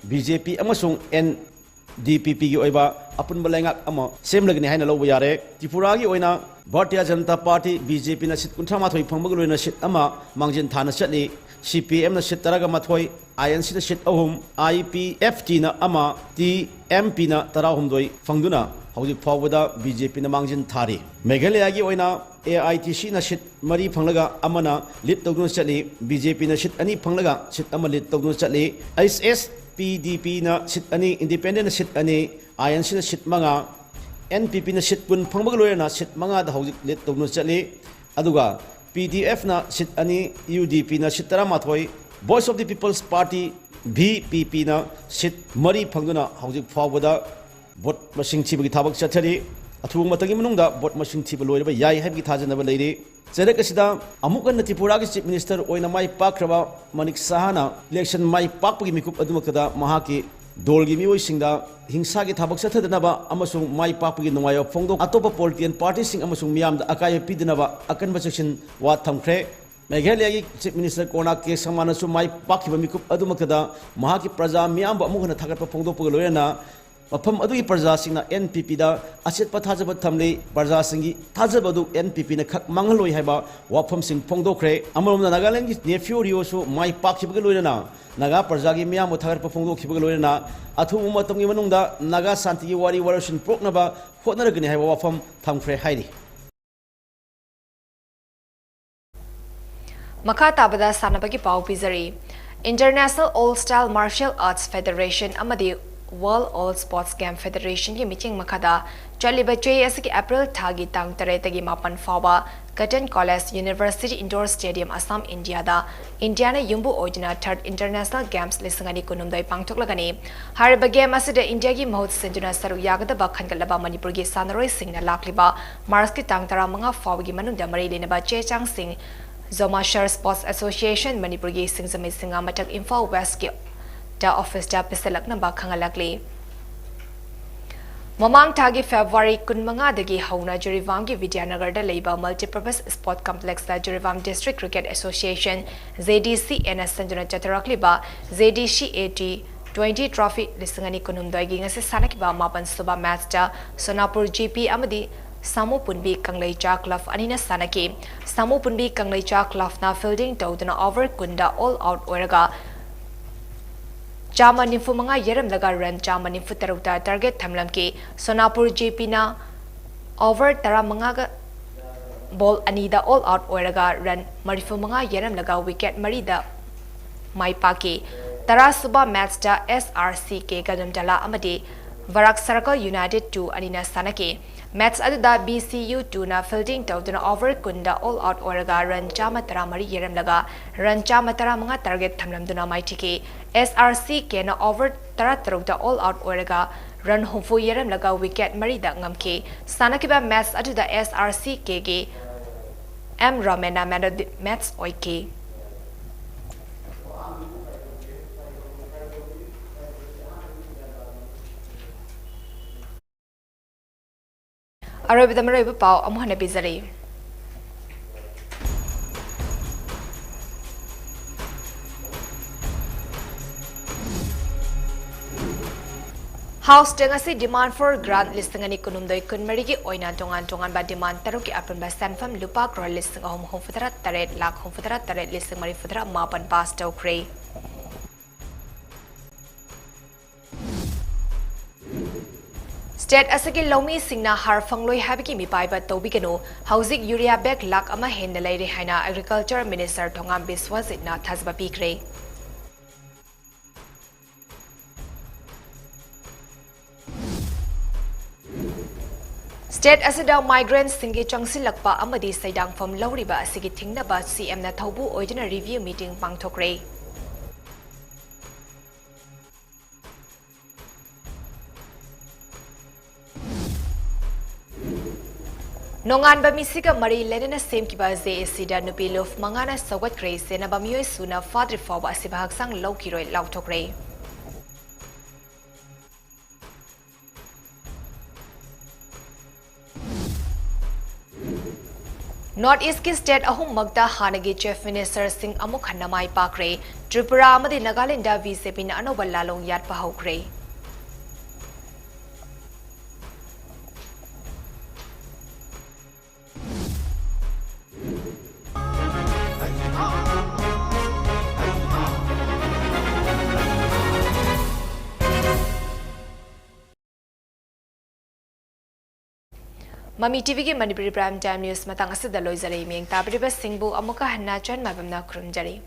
ꯕꯤ ꯖꯦ ꯄꯤ ꯑꯃꯁꯨꯡ ꯑꯦꯟ ꯗꯤ ꯄꯤ ꯄꯤꯒꯤ ꯑꯣꯏꯕ ꯑꯄꯨꯟꯕ ꯂꯩꯉꯥꯛ ꯑꯃ ꯁꯦꯝꯂꯒꯅꯤ ꯍꯥꯏꯅ ꯂꯧꯕ ꯌꯥꯔꯦ꯫ ꯇ꯭ꯔꯤꯄꯨꯔꯥꯒꯤ ꯑꯣꯏꯅ Bharatiya Janata party, B J ꯄꯤꯅ ꯁꯤꯠ ꯀꯨꯟꯊ꯭ꯔꯥ ꯃꯥꯊꯣꯏ ꯐꯪꯕꯒ ꯂꯣꯏꯅꯅ ꯁꯤꯠ ꯑꯃ ꯃꯥꯡꯖꯤꯟ ꯊꯥꯅ ꯆꯠꯂꯤ꯫ ꯁꯤ ꯄꯤ ꯑꯦꯝꯅ ꯁꯤꯠ ꯇꯔꯥꯒ ꯃꯥꯊꯣꯏ, ꯑꯥꯏ ꯑꯦꯟ ꯁꯤꯅ ꯁꯤꯠ ꯑꯍꯨꯝ, ꯑꯥꯏ ꯄꯤ ꯑꯦꯐ ꯇꯤꯅ ꯑꯃ, ꯇꯤ ꯑꯦꯝ ꯄꯤꯅ ꯇꯔꯥꯍꯨꯝꯗꯣꯏ ꯐꯪꯗꯨꯅ ꯍꯧꯖꯤꯛ ꯐꯥꯎꯕꯗ ꯕꯤ ꯖꯦ ꯄꯤꯅ ꯃꯥꯡꯖꯤꯟ ꯊꯥꯔꯤ꯫ ꯃꯦꯘꯥꯂꯌꯥꯒꯤ ꯑꯣꯏꯅ ꯑꯦ ꯑꯥꯏ ꯇꯤ ꯁꯤꯅ ꯁꯤꯠ ꯃꯔꯤ ꯐꯪꯂꯒ ꯑꯃꯅ ꯂꯤꯗ ꯇꯧꯗꯨꯅ ꯆꯠꯂꯤ, ꯕꯤ ꯖꯦ ꯄꯤꯅ ꯁꯤꯠ ꯑꯅꯤ ꯐꯪꯂꯒ ꯁꯤꯠ ꯑꯃ ꯂꯤꯗ ꯇꯧꯗꯨꯅ ꯆꯠꯂꯤ, ꯑꯩꯆ ꯑꯦꯁ ꯄꯤ ꯗꯤ ꯄꯤꯅ ꯁꯤꯠ ꯑꯅꯤ, ꯏꯟꯗꯤꯄꯦꯟꯗꯦꯟꯅ ꯁꯤꯠ ꯑꯅꯤ, ꯑꯥꯏ ꯑꯦꯟ ꯁꯤꯅ ꯁꯤꯠ ꯃꯉꯥ, ꯑꯦꯟ ꯄꯤ ꯄꯤꯅ ꯁꯤꯠ ꯀꯨꯟ ꯐꯪꯕꯒ ꯂꯣꯏꯅꯅ ꯁꯤꯠ ꯃꯉꯥꯗ ꯍꯧꯖꯤꯛ ꯂꯤꯗ ꯇꯧꯗꯨꯅ ꯆꯠꯂꯤ꯫ ꯑꯗꯨꯒ ꯄꯤ ꯗꯤ ꯑꯦꯐꯅ ꯁꯤꯠ ꯑꯅꯤ, ꯌꯨ ꯗꯤ ꯄꯤꯅ ꯁꯤꯠ ꯇꯔꯥꯃꯥꯊꯣꯏ, Voice of the People's Party, V P ꯄꯤꯅ ꯁꯤꯠ ꯃꯔꯤ ꯐꯪꯗꯨꯅ ꯍꯧꯖꯤꯛ ꯐꯥꯎꯕꯗ ꯚꯣꯠ ꯃꯁꯤꯡ ꯊꯤꯕꯒꯤ ꯊꯕꯛ ꯆꯠꯊꯔꯤ꯫ ꯑꯊꯨꯕ ꯃꯇꯝꯒꯤ ꯃꯅꯨꯡꯗ ꯚꯣꯠ ꯃꯁꯤꯡ ꯊꯤꯕ ꯂꯣꯏꯔꯕ ꯌꯥꯏ ꯍꯥꯏꯕꯒꯤ ꯊꯥꯖꯅꯕ ꯂꯩꯔꯤ꯫ ꯆꯩꯔꯛ ꯑꯁꯤꯗ ꯑꯃꯨꯛ ꯍꯟꯅ ꯇ꯭ꯔꯤꯄꯨꯔꯥꯒꯤ ꯆꯤꯐ ꯃꯤꯅꯤꯁꯇꯔ ꯑꯣꯏꯅ ꯃꯥꯏ ꯄꯥꯛꯈ꯭ꯔꯕ ꯃꯅꯤꯛ ꯁꯍꯥꯅ ꯏꯂꯦꯛꯁꯟ ꯃꯥꯏ ꯄꯥꯛꯄꯒꯤ ꯃꯤꯀꯨꯞ ꯑꯗꯨꯃꯛꯇꯗ ꯃꯍꯥꯛꯀꯤ ꯗꯣꯜꯒꯤ ꯃꯤꯑꯣꯏꯁꯤꯡꯗ ꯍꯤꯡꯁꯥꯒꯤ ꯊꯕꯛ ꯆꯠꯊꯗꯅꯕ ꯑꯃꯁꯨꯡ ꯃꯥꯏ ꯄꯥꯛꯄꯒꯤ ꯅꯨꯡꯉꯥꯏꯕ ꯐꯣꯡꯗꯣꯛ ꯑꯇꯣꯞꯄ ꯄꯣꯂꯤꯇꯤꯀꯦꯜ ꯄꯥꯔꯇꯤꯁꯤꯡ ꯑꯃꯁꯨꯡ ꯃꯤꯌꯥꯝꯗ ꯑꯀꯥꯏꯕ ꯄꯤꯗꯅꯕ ꯑꯀꯟꯕ ꯆꯦꯛꯁꯤꯟ ꯋꯥ ꯊꯝꯈ꯭ꯔꯦ꯫ ꯃꯦꯘꯥꯂꯌꯥꯒꯤ ꯆꯤꯐ ꯃꯤꯅꯤꯁꯇꯔ ꯀꯣꯅꯥ ꯀꯦ ꯁꯪꯃꯥꯅꯁꯨ ꯃꯥꯏ ꯄꯥꯛꯈꯤꯕ ꯃꯤꯀꯨꯞ ꯑꯗꯨꯃꯛꯇꯗ ꯃꯍꯥꯛꯀꯤ ꯄ꯭ꯔꯖꯥ ꯃꯤꯌꯥꯝꯕꯨ ꯑꯃꯨꯛ ꯍꯟꯅ ꯊꯥꯒꯠꯄ ꯐꯣꯡꯗꯣꯛꯄꯒ ꯂꯣꯏꯅꯅ ꯃꯐꯝ ꯑꯗꯨꯒꯤ ꯄ꯭ꯔꯖꯥꯁꯤꯡꯅ ꯑꯦꯟ ꯄꯤ ꯄꯤꯗ ꯑꯆꯦꯠꯄ ꯊꯥꯖꯕ ꯊꯝꯂꯤ꯫ ꯄ꯭ꯔꯖꯥꯁꯤꯡꯒꯤ ꯊꯥꯖꯕ ꯑꯗꯨ ꯑꯦꯟ ꯄꯤ ꯄꯤꯅ ꯈꯛ ꯃꯥꯡꯍꯜꯂꯣꯏ ꯍꯥꯏꯕ ꯋꯥꯐꯝꯁꯤꯡ ꯐꯣꯡꯗꯣꯛꯈ꯭ꯔꯦ꯫ ꯑꯃꯔꯣꯝꯗ ꯅꯥꯒꯥꯂꯦꯟꯒꯤ ꯅꯦꯐ꯭ꯌꯨ ꯔꯤꯑꯣꯁꯨ ꯃꯥꯏ ꯄꯥꯛꯈꯤꯕꯒ ꯂꯣꯏꯅꯅ ꯅꯥꯒꯥ ꯄ꯭ꯔꯖꯥꯒꯤ ꯃꯤꯌꯥꯝꯕꯨ ꯊꯥꯒꯠꯄ ꯐꯣꯡꯗꯣꯛꯈꯤꯕꯒ ꯂꯣꯏꯅꯅ ꯑꯊꯨꯕ ꯃꯇꯝꯒꯤ ꯃꯅꯨꯡꯗ ꯅꯥꯒꯥ ꯁꯥꯟꯇꯤꯒꯤ ꯋꯥꯔꯤ ꯋꯥꯔꯣꯏꯁꯤꯟ ꯄꯨꯔꯛꯅꯕ ꯍꯣꯠꯅꯔꯒꯅꯤ ꯍꯥꯏꯕ ꯋꯥꯐꯝ ꯊꯝꯈ꯭ꯔꯦ ꯍꯥꯏꯔꯤ꯫ ꯃꯈꯥ ꯇꯥꯕꯗ ꯁꯥꯟꯅꯕꯒꯤ ꯄꯥꯎ ꯄꯤꯖꯔꯤ꯫ International All Style Martial Arts Federation ꯑꯃꯗꯤ World All Sports Game Federationꯒꯤ ꯃꯤꯠꯌꯦꯡ ꯃꯈꯥꯗ ꯆꯠꯂꯤꯕ ꯆꯍꯤ ꯑꯁꯤꯒꯤ ꯑꯦꯄ꯭ꯔꯤꯜ ꯊꯥꯒꯤ ꯇꯥꯡ ꯇꯔꯦꯠꯇꯒꯤ ꯃꯥꯄꯟ ꯐꯥꯎꯕ Cotton College University Indoor Stadium, Assam, ꯏꯟꯗꯤꯌꯥꯗ ꯏꯟꯗꯤꯌꯥꯅ ꯌꯨꯝꯕꯨ ꯑꯣꯏꯗꯨꯅ Third International Games ꯂꯤꯁꯤꯡ ꯑꯅꯤ ꯀꯨꯟꯍꯨꯝꯗꯣꯏ ꯄꯥꯡꯊꯣꯛꯂꯒꯅꯤ꯫ ꯍꯥꯏꯔꯤꯕ game ꯑꯁꯤꯗ ꯏꯟꯗꯤꯌꯥꯒꯤ ꯃꯍꯨꯠ ꯁꯤꯟꯗꯨꯅ ꯁꯔꯨꯛ ꯌꯥꯒꯗꯕ ꯈꯟꯒꯠꯂꯕ ꯃꯅꯤꯄꯨꯔꯒꯤ ꯁꯥꯟꯅꯔꯣꯏꯁꯤꯡꯅ ꯂꯥꯛꯂꯤꯕ ꯃꯥꯔꯆꯀꯤ ꯇꯥꯡ ꯇꯔꯥꯃꯉꯥ ꯐꯥꯎꯕꯒꯤ ꯃꯅꯨꯡꯗ ꯃꯔꯤ ꯂꯩꯅꯕ ꯆꯦ ꯆꯥꯡꯁꯤꯡ Zomaser Sports Association ꯃꯅꯤꯄꯨꯔꯒꯤ ꯁꯤꯡꯖꯃꯩ ꯁꯤꯡꯉꯥ ꯃꯊꯛ ꯏꯝꯐꯥꯜ ꯋꯦꯁꯀꯤ ꯗ ꯑꯣꯐꯤꯁꯇ ꯄꯤꯁꯤꯜꯂꯛꯅꯕ ꯈꯪꯍꯜꯂꯛꯂꯤ꯫ ꯃꯃꯥꯡ ꯊꯥꯒꯤ ꯐꯦꯕ꯭ꯔꯨꯋꯥꯔꯤ ꯀꯨꯟꯃꯉꯥꯗꯒꯤ ꯍꯧꯅ ꯖꯤꯔꯤꯕꯥꯝꯒꯤ ꯕꯤꯗ꯭ꯌꯥꯅꯒꯔꯗ ꯂꯩꯕ Multipurpose Sport Complexꯇ Jiribam District Cricket Association, JDCAꯅ ꯁꯤꯟꯗꯨꯅ ꯆꯠꯊꯔꯛꯂꯤꯕ JDCAT Twenty Trophy ꯂꯤꯁꯤꯡ ꯑꯅꯤ ꯀꯨꯟꯍꯨꯝꯗꯣꯏꯒꯤ ꯉꯁꯤ ꯁꯥꯟꯅꯈꯤꯕ ꯃꯥꯄꯟ ꯁꯨꯕ ꯃꯦꯠꯆꯇ ꯁꯣꯅꯥꯄꯨꯔ J P ꯑꯃꯗꯤ ꯁꯥꯃꯨꯄꯨꯟꯕꯤ ꯀꯪꯂꯩꯆꯥ ꯀ꯭ꯂꯕ ꯑꯅꯤꯅ ꯁꯥꯟꯅꯈꯤ꯫ ꯁꯥꯃꯨꯄꯨꯟꯕꯤ ꯀꯪꯂꯩꯆꯥ ꯀ꯭ꯂꯕꯅ fielding ꯇꯧꯗꯨꯅ over ꯀꯨꯟꯗ all out ꯑꯣꯏꯔꯒ ꯆꯥꯝꯃ ꯅꯤꯐꯨ ꯃꯉꯥ ꯌꯩꯔꯝꯂꯒ run ꯆꯥꯝꯃ ꯅꯤꯐꯨ ꯇꯔꯨꯛꯇ target ꯊꯝꯂꯝꯈꯤ꯫ ꯁꯣꯅꯥꯄꯨꯔ J Pꯅ over ꯇꯔꯥꯃꯉꯥꯒ ball ꯑꯅꯤꯗ all out ꯑꯣꯏꯔꯒ run ꯃꯔꯤꯐꯨ ꯃꯉꯥ ꯌꯩꯔꯝꯂꯒ wicket ꯃꯔꯤꯗ ꯃꯥꯏ ꯄꯥꯛꯈꯤ꯫ ꯇꯔꯥ ꯁꯨꯕ ꯃꯦꯠꯆꯇ S R C K ꯒꯖꯝꯇꯂꯥ ꯑꯃꯗꯤ ꯕꯔꯥꯛ Circle United two ꯑꯅꯤꯅ ꯁꯥꯟꯅꯈꯤ꯫ ꯃꯦꯠꯆ ꯑꯗꯨꯗ B C U two ꯅ fielding ꯇꯧꯗꯨꯅ over ꯀꯨꯟꯗ all out ꯑꯣꯏꯔꯒ run ꯆꯥꯝꯃ ꯇꯔꯥꯃꯔꯤ ꯌꯩꯔꯝꯂꯒ run ꯆꯥꯝꯃ ꯇꯔꯥꯃꯉꯥ target ꯊꯝꯂꯝꯗꯨꯅ ꯃꯥꯏꯊꯤꯈꯤ꯫ S R C K ꯅ over ꯇꯔꯥꯇꯔꯨꯛꯇ all out ꯑꯣꯏꯔꯒ run ꯍꯨꯝꯐꯨ ꯌꯩꯔꯝꯂꯒ wicket ꯃꯔꯤꯗ ꯉꯝꯈꯤ꯫ ꯁꯥꯟꯅꯈꯤꯕ ꯃꯦꯠꯆ ꯑꯗꯨꯗ S R C K ꯒꯤ M ꯔꯥꯃꯦꯟꯅ man of the match ꯑꯣꯏꯈꯤ꯫ ꯑꯔꯣꯏꯕꯗ ꯃꯔꯨꯑꯣꯏꯕ ꯄꯥꯎ ꯑꯃꯨꯛ ꯍꯟꯅ ꯄꯤꯖꯔꯤ꯫ ꯍꯥꯎꯁꯇ ꯉꯁꯤ demand for grant ꯂꯤꯁꯤꯡ ꯑꯅꯤ ꯀꯨꯟꯍꯨꯝꯗꯣꯏ ꯀꯨꯟꯃꯔꯤꯒꯤ ꯑꯣꯏꯅ ꯇꯣꯉꯥꯟ ꯇꯣꯉꯥꯟꯕ demand ꯇꯔꯨꯛꯀꯤ ꯑꯄꯨꯟꯕ ꯁꯦꯟꯐꯝ ꯂꯨꯄꯥ ꯀ꯭ꯔꯣꯔ ꯂꯤꯁꯤꯡ ꯑꯍꯨꯝ ꯍꯨꯝꯐꯨꯇꯔꯥ ꯇꯔꯦꯠ ꯂꯥꯈ ꯍꯨꯝꯐꯨꯇꯔꯥ ꯇꯔꯦꯠ ꯂꯤꯁꯤꯡ ꯃꯔꯤꯐꯨꯇꯔꯥ ꯃꯥꯄꯟ pass ꯇꯧꯈ꯭ꯔꯦ꯫ State ꯑꯁꯤꯒꯤ ꯂꯧꯃꯤꯁꯤꯡꯅ ꯍꯥꯔ ꯐꯪꯂꯣꯏ ꯍꯥꯏꯕꯒꯤ ꯃꯤꯄꯥꯏꯕ ꯇꯧꯕꯤꯒꯅꯨ꯫ ꯍꯧꯖꯤꯛ urea bag ꯂꯥꯈ ꯑꯃ ꯍꯦꯟꯅ ꯂꯩꯔꯦ ꯍꯥꯏꯅ Agriculture Minister ꯊꯣꯉꯥꯝ ꯕꯤꯁ꯭ꯋꯖꯤꯠꯅ ꯊꯥꯖꯕ ꯄꯤꯈ꯭ꯔꯦ꯫ State ꯑꯁꯤꯗ migrantꯁꯤꯡꯒꯤ ꯆꯪꯁꯤꯜꯂꯛꯄ ꯑꯃꯗꯤ ꯁꯩꯗꯥꯡꯐꯝ ꯂꯧꯔꯤꯕ ꯑꯁꯤꯒꯤ ꯊꯤꯡꯅꯕ C M ꯅ ꯊꯧꯕꯨ ꯑꯣꯏꯗꯨꯅ review meeting ꯄꯥꯡꯊꯣꯛꯈ꯭ꯔꯦ꯫ ꯅꯣꯡꯉꯥꯟꯕ ꯃꯤꯁꯤꯒ ꯃꯔꯤ ꯂꯩꯅꯅ ꯁꯦꯝꯈꯤꯕ J A C ꯗ ꯅꯨꯄꯤ ꯂꯨꯞ ꯃꯉꯥꯅ ꯁꯧꯒꯠꯈ꯭ꯔꯦ꯫ ꯁꯦꯟꯅꯕ ꯃꯤꯑꯣꯏ ꯁꯨꯅ ꯐꯥꯗ꯭ꯔꯤ ꯐꯥꯎꯕ ꯑꯁꯤꯕ ꯍꯛꯆꯥꯡ ꯂꯧꯈꯤꯔꯣꯏ ꯂꯥꯎꯊꯣꯛꯈ꯭ꯔꯦ꯫ North East ꯀꯤ state ꯑꯍꯨꯝꯃꯛꯇ ꯍꯥꯟꯅꯒꯤ chief minister ꯁꯤꯡ ꯑꯃꯨꯛ ꯍꯟꯅ ꯃꯥꯏ ꯄꯥꯛꯈ꯭ꯔꯦ꯫ ꯇ꯭ꯔꯤꯄꯨꯔꯥ ꯑꯃꯗꯤ ꯅꯥꯒꯥꯂꯦꯟꯗ B J P ꯅ ꯑꯅꯧꯕ ꯂꯥꯂꯣꯡ ꯌꯥꯠꯄ ꯍꯧꯈ꯭ꯔꯦ꯫ ꯃꯃꯤ T V ꯒꯤ ꯃꯅꯤꯄꯨꯔꯤ prime time news ꯃꯇꯥꯡ ꯑꯁꯤꯗ ꯂꯣꯏꯖꯔꯦ꯫ ꯃꯤꯠꯌꯦꯡ ꯇꯥꯕꯤꯔꯤꯕꯁꯤꯡꯕꯨ ꯑꯃꯨꯛꯀ ꯍꯟꯅ ꯆꯟ ꯃꯥꯏꯕꯝꯅ ꯈꯨꯔꯨꯝꯖꯔꯤ꯫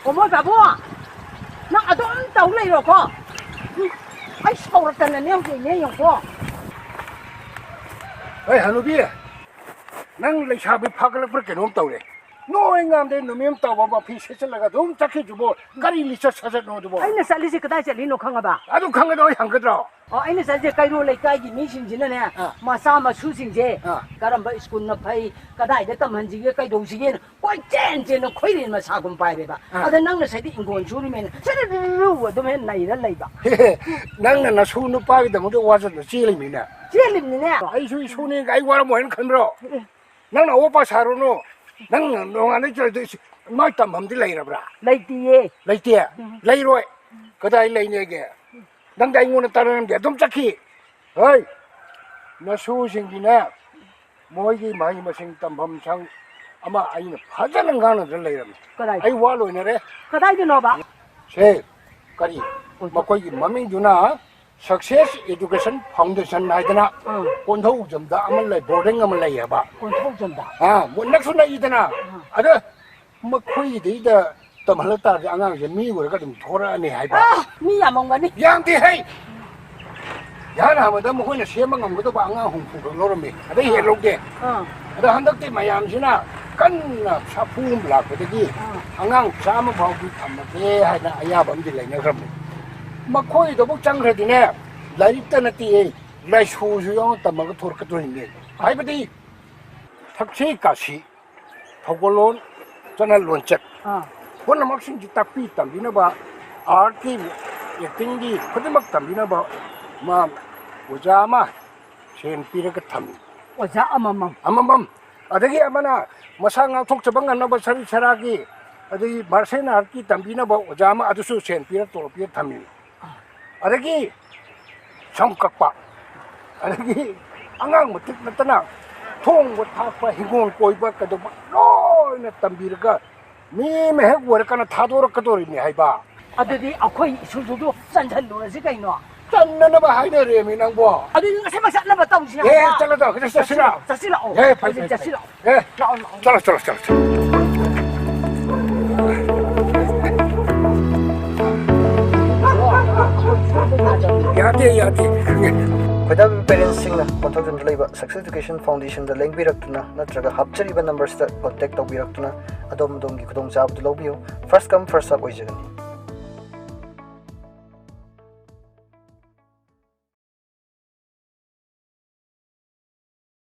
ꯀꯣꯃꯣ ꯕꯥꯕꯨ, ꯅꯪ ꯑꯗꯨꯝ ꯇꯧ ꯂꯩꯔꯣꯀꯣ꯫ ꯎꯝ, ꯑꯩ ꯁꯥꯎꯔꯛꯇꯅꯅꯦ ꯍꯧꯖꯤꯛꯅꯦ, ꯌꯦꯡꯉꯨꯀꯣ꯫ ꯑꯩ ꯍꯅꯨꯕꯤ, ꯅꯪ ꯂꯩꯁꯥꯕꯤ ꯐꯥꯒꯠꯂꯛꯄ꯭ꯔꯥ ꯀꯩꯅꯣꯝ ꯇꯧꯔꯦ꯫ ꯅꯣꯏ ꯉꯥꯝꯗꯩ ꯅꯨꯃꯤꯠ ꯑꯃ ꯇꯧꯕ ꯃꯐꯤ ꯁꯦꯠꯆꯜꯂꯒ ꯑꯗꯨꯝ ꯆꯠꯈꯤꯗꯨꯕꯣ? ꯀꯔꯤ ꯂꯤꯆꯠ ꯁꯥꯖꯠꯅꯣ ꯑꯗꯨꯕꯣ? ꯑꯩꯅ ꯆꯠꯂꯤꯁꯦ ꯀꯗꯥꯏ ꯆꯠꯂꯤꯅꯣ ꯈꯪꯉꯕ? ꯑꯗꯨ ꯈꯪꯒꯗ꯭ꯔꯣ, ꯑꯩ ꯍꯪꯒꯗ꯭ꯔꯣ? ꯑꯣ, ꯑꯩꯅ ꯆꯠꯂꯤꯁꯦ ꯀꯩꯔꯣꯜ ꯂꯩꯀꯥꯏꯒꯤ ꯃꯤꯁꯤꯡꯁꯤꯅꯅꯦ, ꯑꯥ꯫ ꯃꯆꯥ ꯃꯁꯨꯁꯤꯡꯁꯦ ꯑꯥ꯫ ꯀꯔꯝꯕ ꯁ꯭ꯀꯨꯜꯅ ꯐꯩ, ꯀꯗꯥꯏꯗ ꯇꯝꯍꯟꯁꯤꯒꯦ, ꯀꯩꯗꯧꯁꯤꯒꯦꯅ ꯀꯣꯏꯆꯦꯟ ꯆꯦꯟꯅ ꯈꯣꯏꯔꯦꯟ ꯃꯁꯥꯒꯨꯝ ꯄꯥꯏꯔꯦꯕ꯫ ꯑꯥ꯫ ꯑꯗ ꯅꯪꯅ ꯁꯤꯗꯤ ꯏꯪꯒꯣꯟ ꯁꯨꯔꯤꯃꯦꯅ ꯁꯔꯨ ꯑꯗꯨꯝ ꯍꯦꯟ ꯅꯩꯔ ꯂꯩꯕ꯫ ꯅꯪꯅ ꯅꯁꯨ ꯅꯨꯄꯥꯒꯤꯗꯃꯛꯇ ꯋꯥꯖꯗꯅ ꯆꯦꯜꯂꯤꯃꯤꯅꯦ꯫ ꯆꯦꯜꯂꯤꯕꯅꯤꯅꯦ꯫ ꯑꯩꯁꯨ ꯏꯁꯨꯅꯦ, ꯑꯩ ꯋꯥꯔꯝꯃꯣꯏꯅ ꯈꯟꯕ꯭ꯔꯣ? ꯑꯦ꯫ ꯅꯪꯅ ꯑꯋꯣꯄꯥ ꯁꯥꯔꯨꯅꯨ꯫ ꯅꯪ ꯅꯣꯡꯉꯥꯟꯗꯩ ꯆꯠꯂꯗꯤ ꯃꯥꯏ ꯇꯝꯐꯝꯗꯤ ꯂꯩꯔꯕ꯭ꯔꯥ? ꯂꯩꯇꯤꯌꯦ꯫ ꯂꯩꯇꯦ? ꯎꯝ꯫ ꯂꯩꯔꯣꯏ꯫ ꯀꯗꯥꯏ ꯂꯩꯅꯦꯒꯦ? ꯅꯪꯗꯤ ꯑꯩꯉꯣꯟꯗ ꯇꯥꯟꯅꯔꯝꯗꯦ, ꯑꯗꯨꯝ ꯆꯠꯈꯤ꯫ ꯍꯣꯏ, ꯅꯁꯨꯁꯤꯡꯒꯤꯅꯦ, ꯃꯣꯏꯒꯤ ꯃꯍꯩ ꯃꯁꯤꯡ ꯇꯝꯐꯝ ꯁꯪ ꯑꯃ ꯑꯩꯅ ꯐꯖꯅ ꯉꯥꯡꯅꯗꯅ ꯂꯩꯔꯝꯃꯤ꯫ ꯀꯗꯥꯏꯗ? ꯑꯩ ꯋꯥ ꯂꯣꯏꯅꯔꯦ꯫ ꯀꯗꯥꯏꯗꯅꯣꯕ? ꯁꯦ, ꯀꯔꯤ? ꯑꯣ, ꯃꯈꯣꯏꯒꯤ ꯃꯃꯤꯡꯗꯨꯅ Success Education Foundation ꯍꯥꯏꯗꯅ, ꯑꯥ꯫ ꯀꯣꯟꯊꯧꯖꯝꯗ ꯑꯃ ꯂꯩ, ꯕꯣꯔꯗꯤꯡ ꯑꯃ ꯂꯩꯌꯦꯕ꯫ ꯀꯣꯟꯊꯧꯖꯝꯗ? ꯑꯥ, ꯃꯨ-, ꯅꯛꯁꯨ ꯅꯛꯏꯗꯅ꯫ ꯑꯥ꯫ ꯑꯗ ꯃꯈꯣꯏꯗꯩꯗ ꯇꯝꯍꯜꯂ ꯇꯥꯔꯗꯤ ꯑꯉꯥꯡꯁꯦ ꯃꯤ ꯑꯣꯏꯔꯒ ꯑꯗꯨꯝ ꯊꯣꯔꯛꯑꯅꯤ ꯍꯥꯏꯕ꯫ ꯑꯥ, ꯃꯤ ꯌꯥꯝꯃꯝꯒꯅꯤ꯫ ꯌꯥꯝꯗꯦ ꯍꯩ! ꯏꯍꯥꯟ ꯍꯥꯟꯕꯗ ꯃꯈꯣꯏꯅ ꯁꯦꯝꯕ ꯉꯝꯒꯗꯕ ꯑꯉꯥꯡ ꯍꯨꯝꯐꯨ ꯈꯛ ꯂꯧꯔꯝꯃꯤ꯫ ꯑꯗꯩ ꯍꯦꯟ ꯂꯧꯗꯦ꯫ ꯑꯥ꯫ ꯑꯗ ꯍꯟꯗꯛꯇꯤ ꯃꯌꯥꯝꯁꯤꯅ ꯀꯟꯅ ꯁꯥꯐꯨ ꯑꯃ ꯂꯥꯛꯄꯗꯒꯤ ꯑꯥ꯫ ꯑꯉꯥꯡ ꯆꯥꯝꯃ ꯐꯥꯎꯗꯤ ꯊꯝꯃꯒꯦ ꯍꯥꯏꯅ ꯑꯌꯥꯕ ꯑꯃꯗꯤ ꯂꯩꯅꯈ꯭ꯔꯕꯅꯤ꯫ ꯃꯈꯣꯏꯗꯕꯨ ꯆꯪꯈ꯭ꯔꯗꯤꯅꯦ, ꯂꯥꯏꯔꯤꯛꯇ ꯅꯠꯇꯦ, ꯂꯥꯏꯁꯨꯁꯨ ꯌꯥꯎꯅ ꯇꯝꯃꯒ ꯊꯣꯔꯛꯀꯗꯣꯏꯅꯦ꯫ ꯍꯥꯏꯕꯗꯤ ꯊꯛꯁꯤ ꯈꯥꯁꯤ, ꯊꯧꯒꯜꯂꯣꯟ, ꯆꯠꯅ ꯂꯣꯟꯆꯠ, ꯑꯥ꯫ ꯄꯨꯝꯅꯃꯛꯁꯤꯡꯁꯤ ꯇꯥꯛꯄꯤ ꯇꯝꯕꯤꯅꯕ, ꯑꯥꯔꯠꯀꯤ, ꯑꯦꯛꯇꯤꯡꯒꯤ ꯈꯨꯗꯤꯡꯃꯛ ꯇꯝꯕꯤꯅꯕ ꯃꯥ ꯑꯣꯖꯥ ꯑꯃ ꯁꯦꯟ ꯄꯤꯔꯒ ꯊꯝꯃꯤ꯫ ꯑꯣꯖꯥ ꯑꯃꯃꯝ? ꯑꯃꯃꯝ꯫ ꯑꯗꯒꯤ ꯑꯃꯅ ꯃꯁꯥ ꯉꯥꯛꯊꯣꯛꯆꯕ ꯉꯝꯅꯕ ꯁꯔꯨ ꯁꯔꯥꯒꯤ, ꯑꯗꯒꯤ ꯃꯥꯔꯁꯦꯜ ꯑꯥꯔꯠꯀꯤ ꯇꯝꯕꯤꯅꯕ ꯑꯣꯖꯥ ꯑꯃ, ꯑꯗꯨꯁꯨ ꯁꯦꯟ ꯄꯤꯔ ꯇꯣꯂꯣꯞ ꯄꯤꯔ ꯊꯝꯃꯤ꯫ ꯑꯗꯒꯤ ꯁꯝ ꯀꯛꯄ, ꯑꯗꯒꯤ ꯑꯉꯥꯡ ꯃꯇꯤꯛ ꯅꯠꯇꯅ ꯊꯣꯡꯕ ꯊꯥꯛꯄ, ꯍꯤꯡꯒꯣꯜ ꯀꯣꯏꯕ ꯀꯩꯗꯧꯕ ꯂꯣꯏꯅ ꯇꯝꯕꯤꯔꯒ ꯃꯤ ꯑꯃ ꯍꯦꯛ ꯑꯣꯏꯔꯀꯥꯟꯗ ꯊꯥꯗꯣꯔꯛꯀꯗꯧꯔꯤꯅꯤ ꯍꯥꯏꯕ꯫ ꯑꯗꯨꯗꯤ ꯑꯩꯈꯣꯏ ꯏꯁꯨꯗꯨꯁꯨ ꯆꯟꯁꯤꯜꯂꯨꯔꯁꯤ ꯀꯩꯅꯣ? ꯆꯟꯅꯅꯕ ꯍꯥꯏꯅꯔꯦꯃꯤ ꯅꯪꯕꯣ꯫ ꯑꯗꯨꯗꯤ ꯉꯁꯤꯃꯛ ꯆꯠꯅꯕ ꯇꯧꯁꯤ ꯑꯦ, ꯍꯥꯏꯕ꯫ ꯆꯠꯂꯣ, ꯆꯠꯂꯣ, ꯆꯠꯁꯤꯔꯥ? ꯆꯠꯁꯤꯜꯂꯛꯑꯣ꯫ ꯑꯦ, ꯐꯩ, ꯑꯗꯨꯗꯤ ꯐꯩ, ꯐꯩ꯫ ꯆꯠꯁꯤꯜꯂꯛꯑꯣ꯫ ꯑꯦ, ꯂꯥꯛꯑꯣ, ꯂꯥꯛꯑꯣ꯫ ꯆꯠꯂꯣ, ꯆꯠꯂꯣ, ꯆꯠꯂꯣ, ꯆꯠꯂꯣ꯫ ꯌꯥꯗꯦ, ꯌꯥꯗꯦ꯫ ꯈꯣꯏꯗꯥꯕꯤꯕ ꯄꯦꯔꯦꯟꯁꯁꯤꯡꯅ ꯀꯣꯟꯊꯧꯖꯝꯗ ꯂꯩꯕ Success Education Foundationꯗ ꯂꯦꯡꯕꯤꯔꯛꯇꯨꯅ ꯅꯠꯇ꯭ꯔꯒ ꯍꯥꯞꯆꯔꯤꯕ ꯅꯝꯕꯔꯁꯤꯗ ꯀꯣꯟꯇꯦꯛ ꯇꯧꯕꯤꯔꯛꯇꯨꯅ ꯑꯗꯣꯝ ꯑꯗꯣꯝꯒꯤ ꯈꯨꯗꯣꯡꯆꯥꯕꯗꯨ ꯂꯧꯕꯤꯌꯨ꯫ First come, first serve ꯑꯣꯏꯖꯒꯅꯤ꯫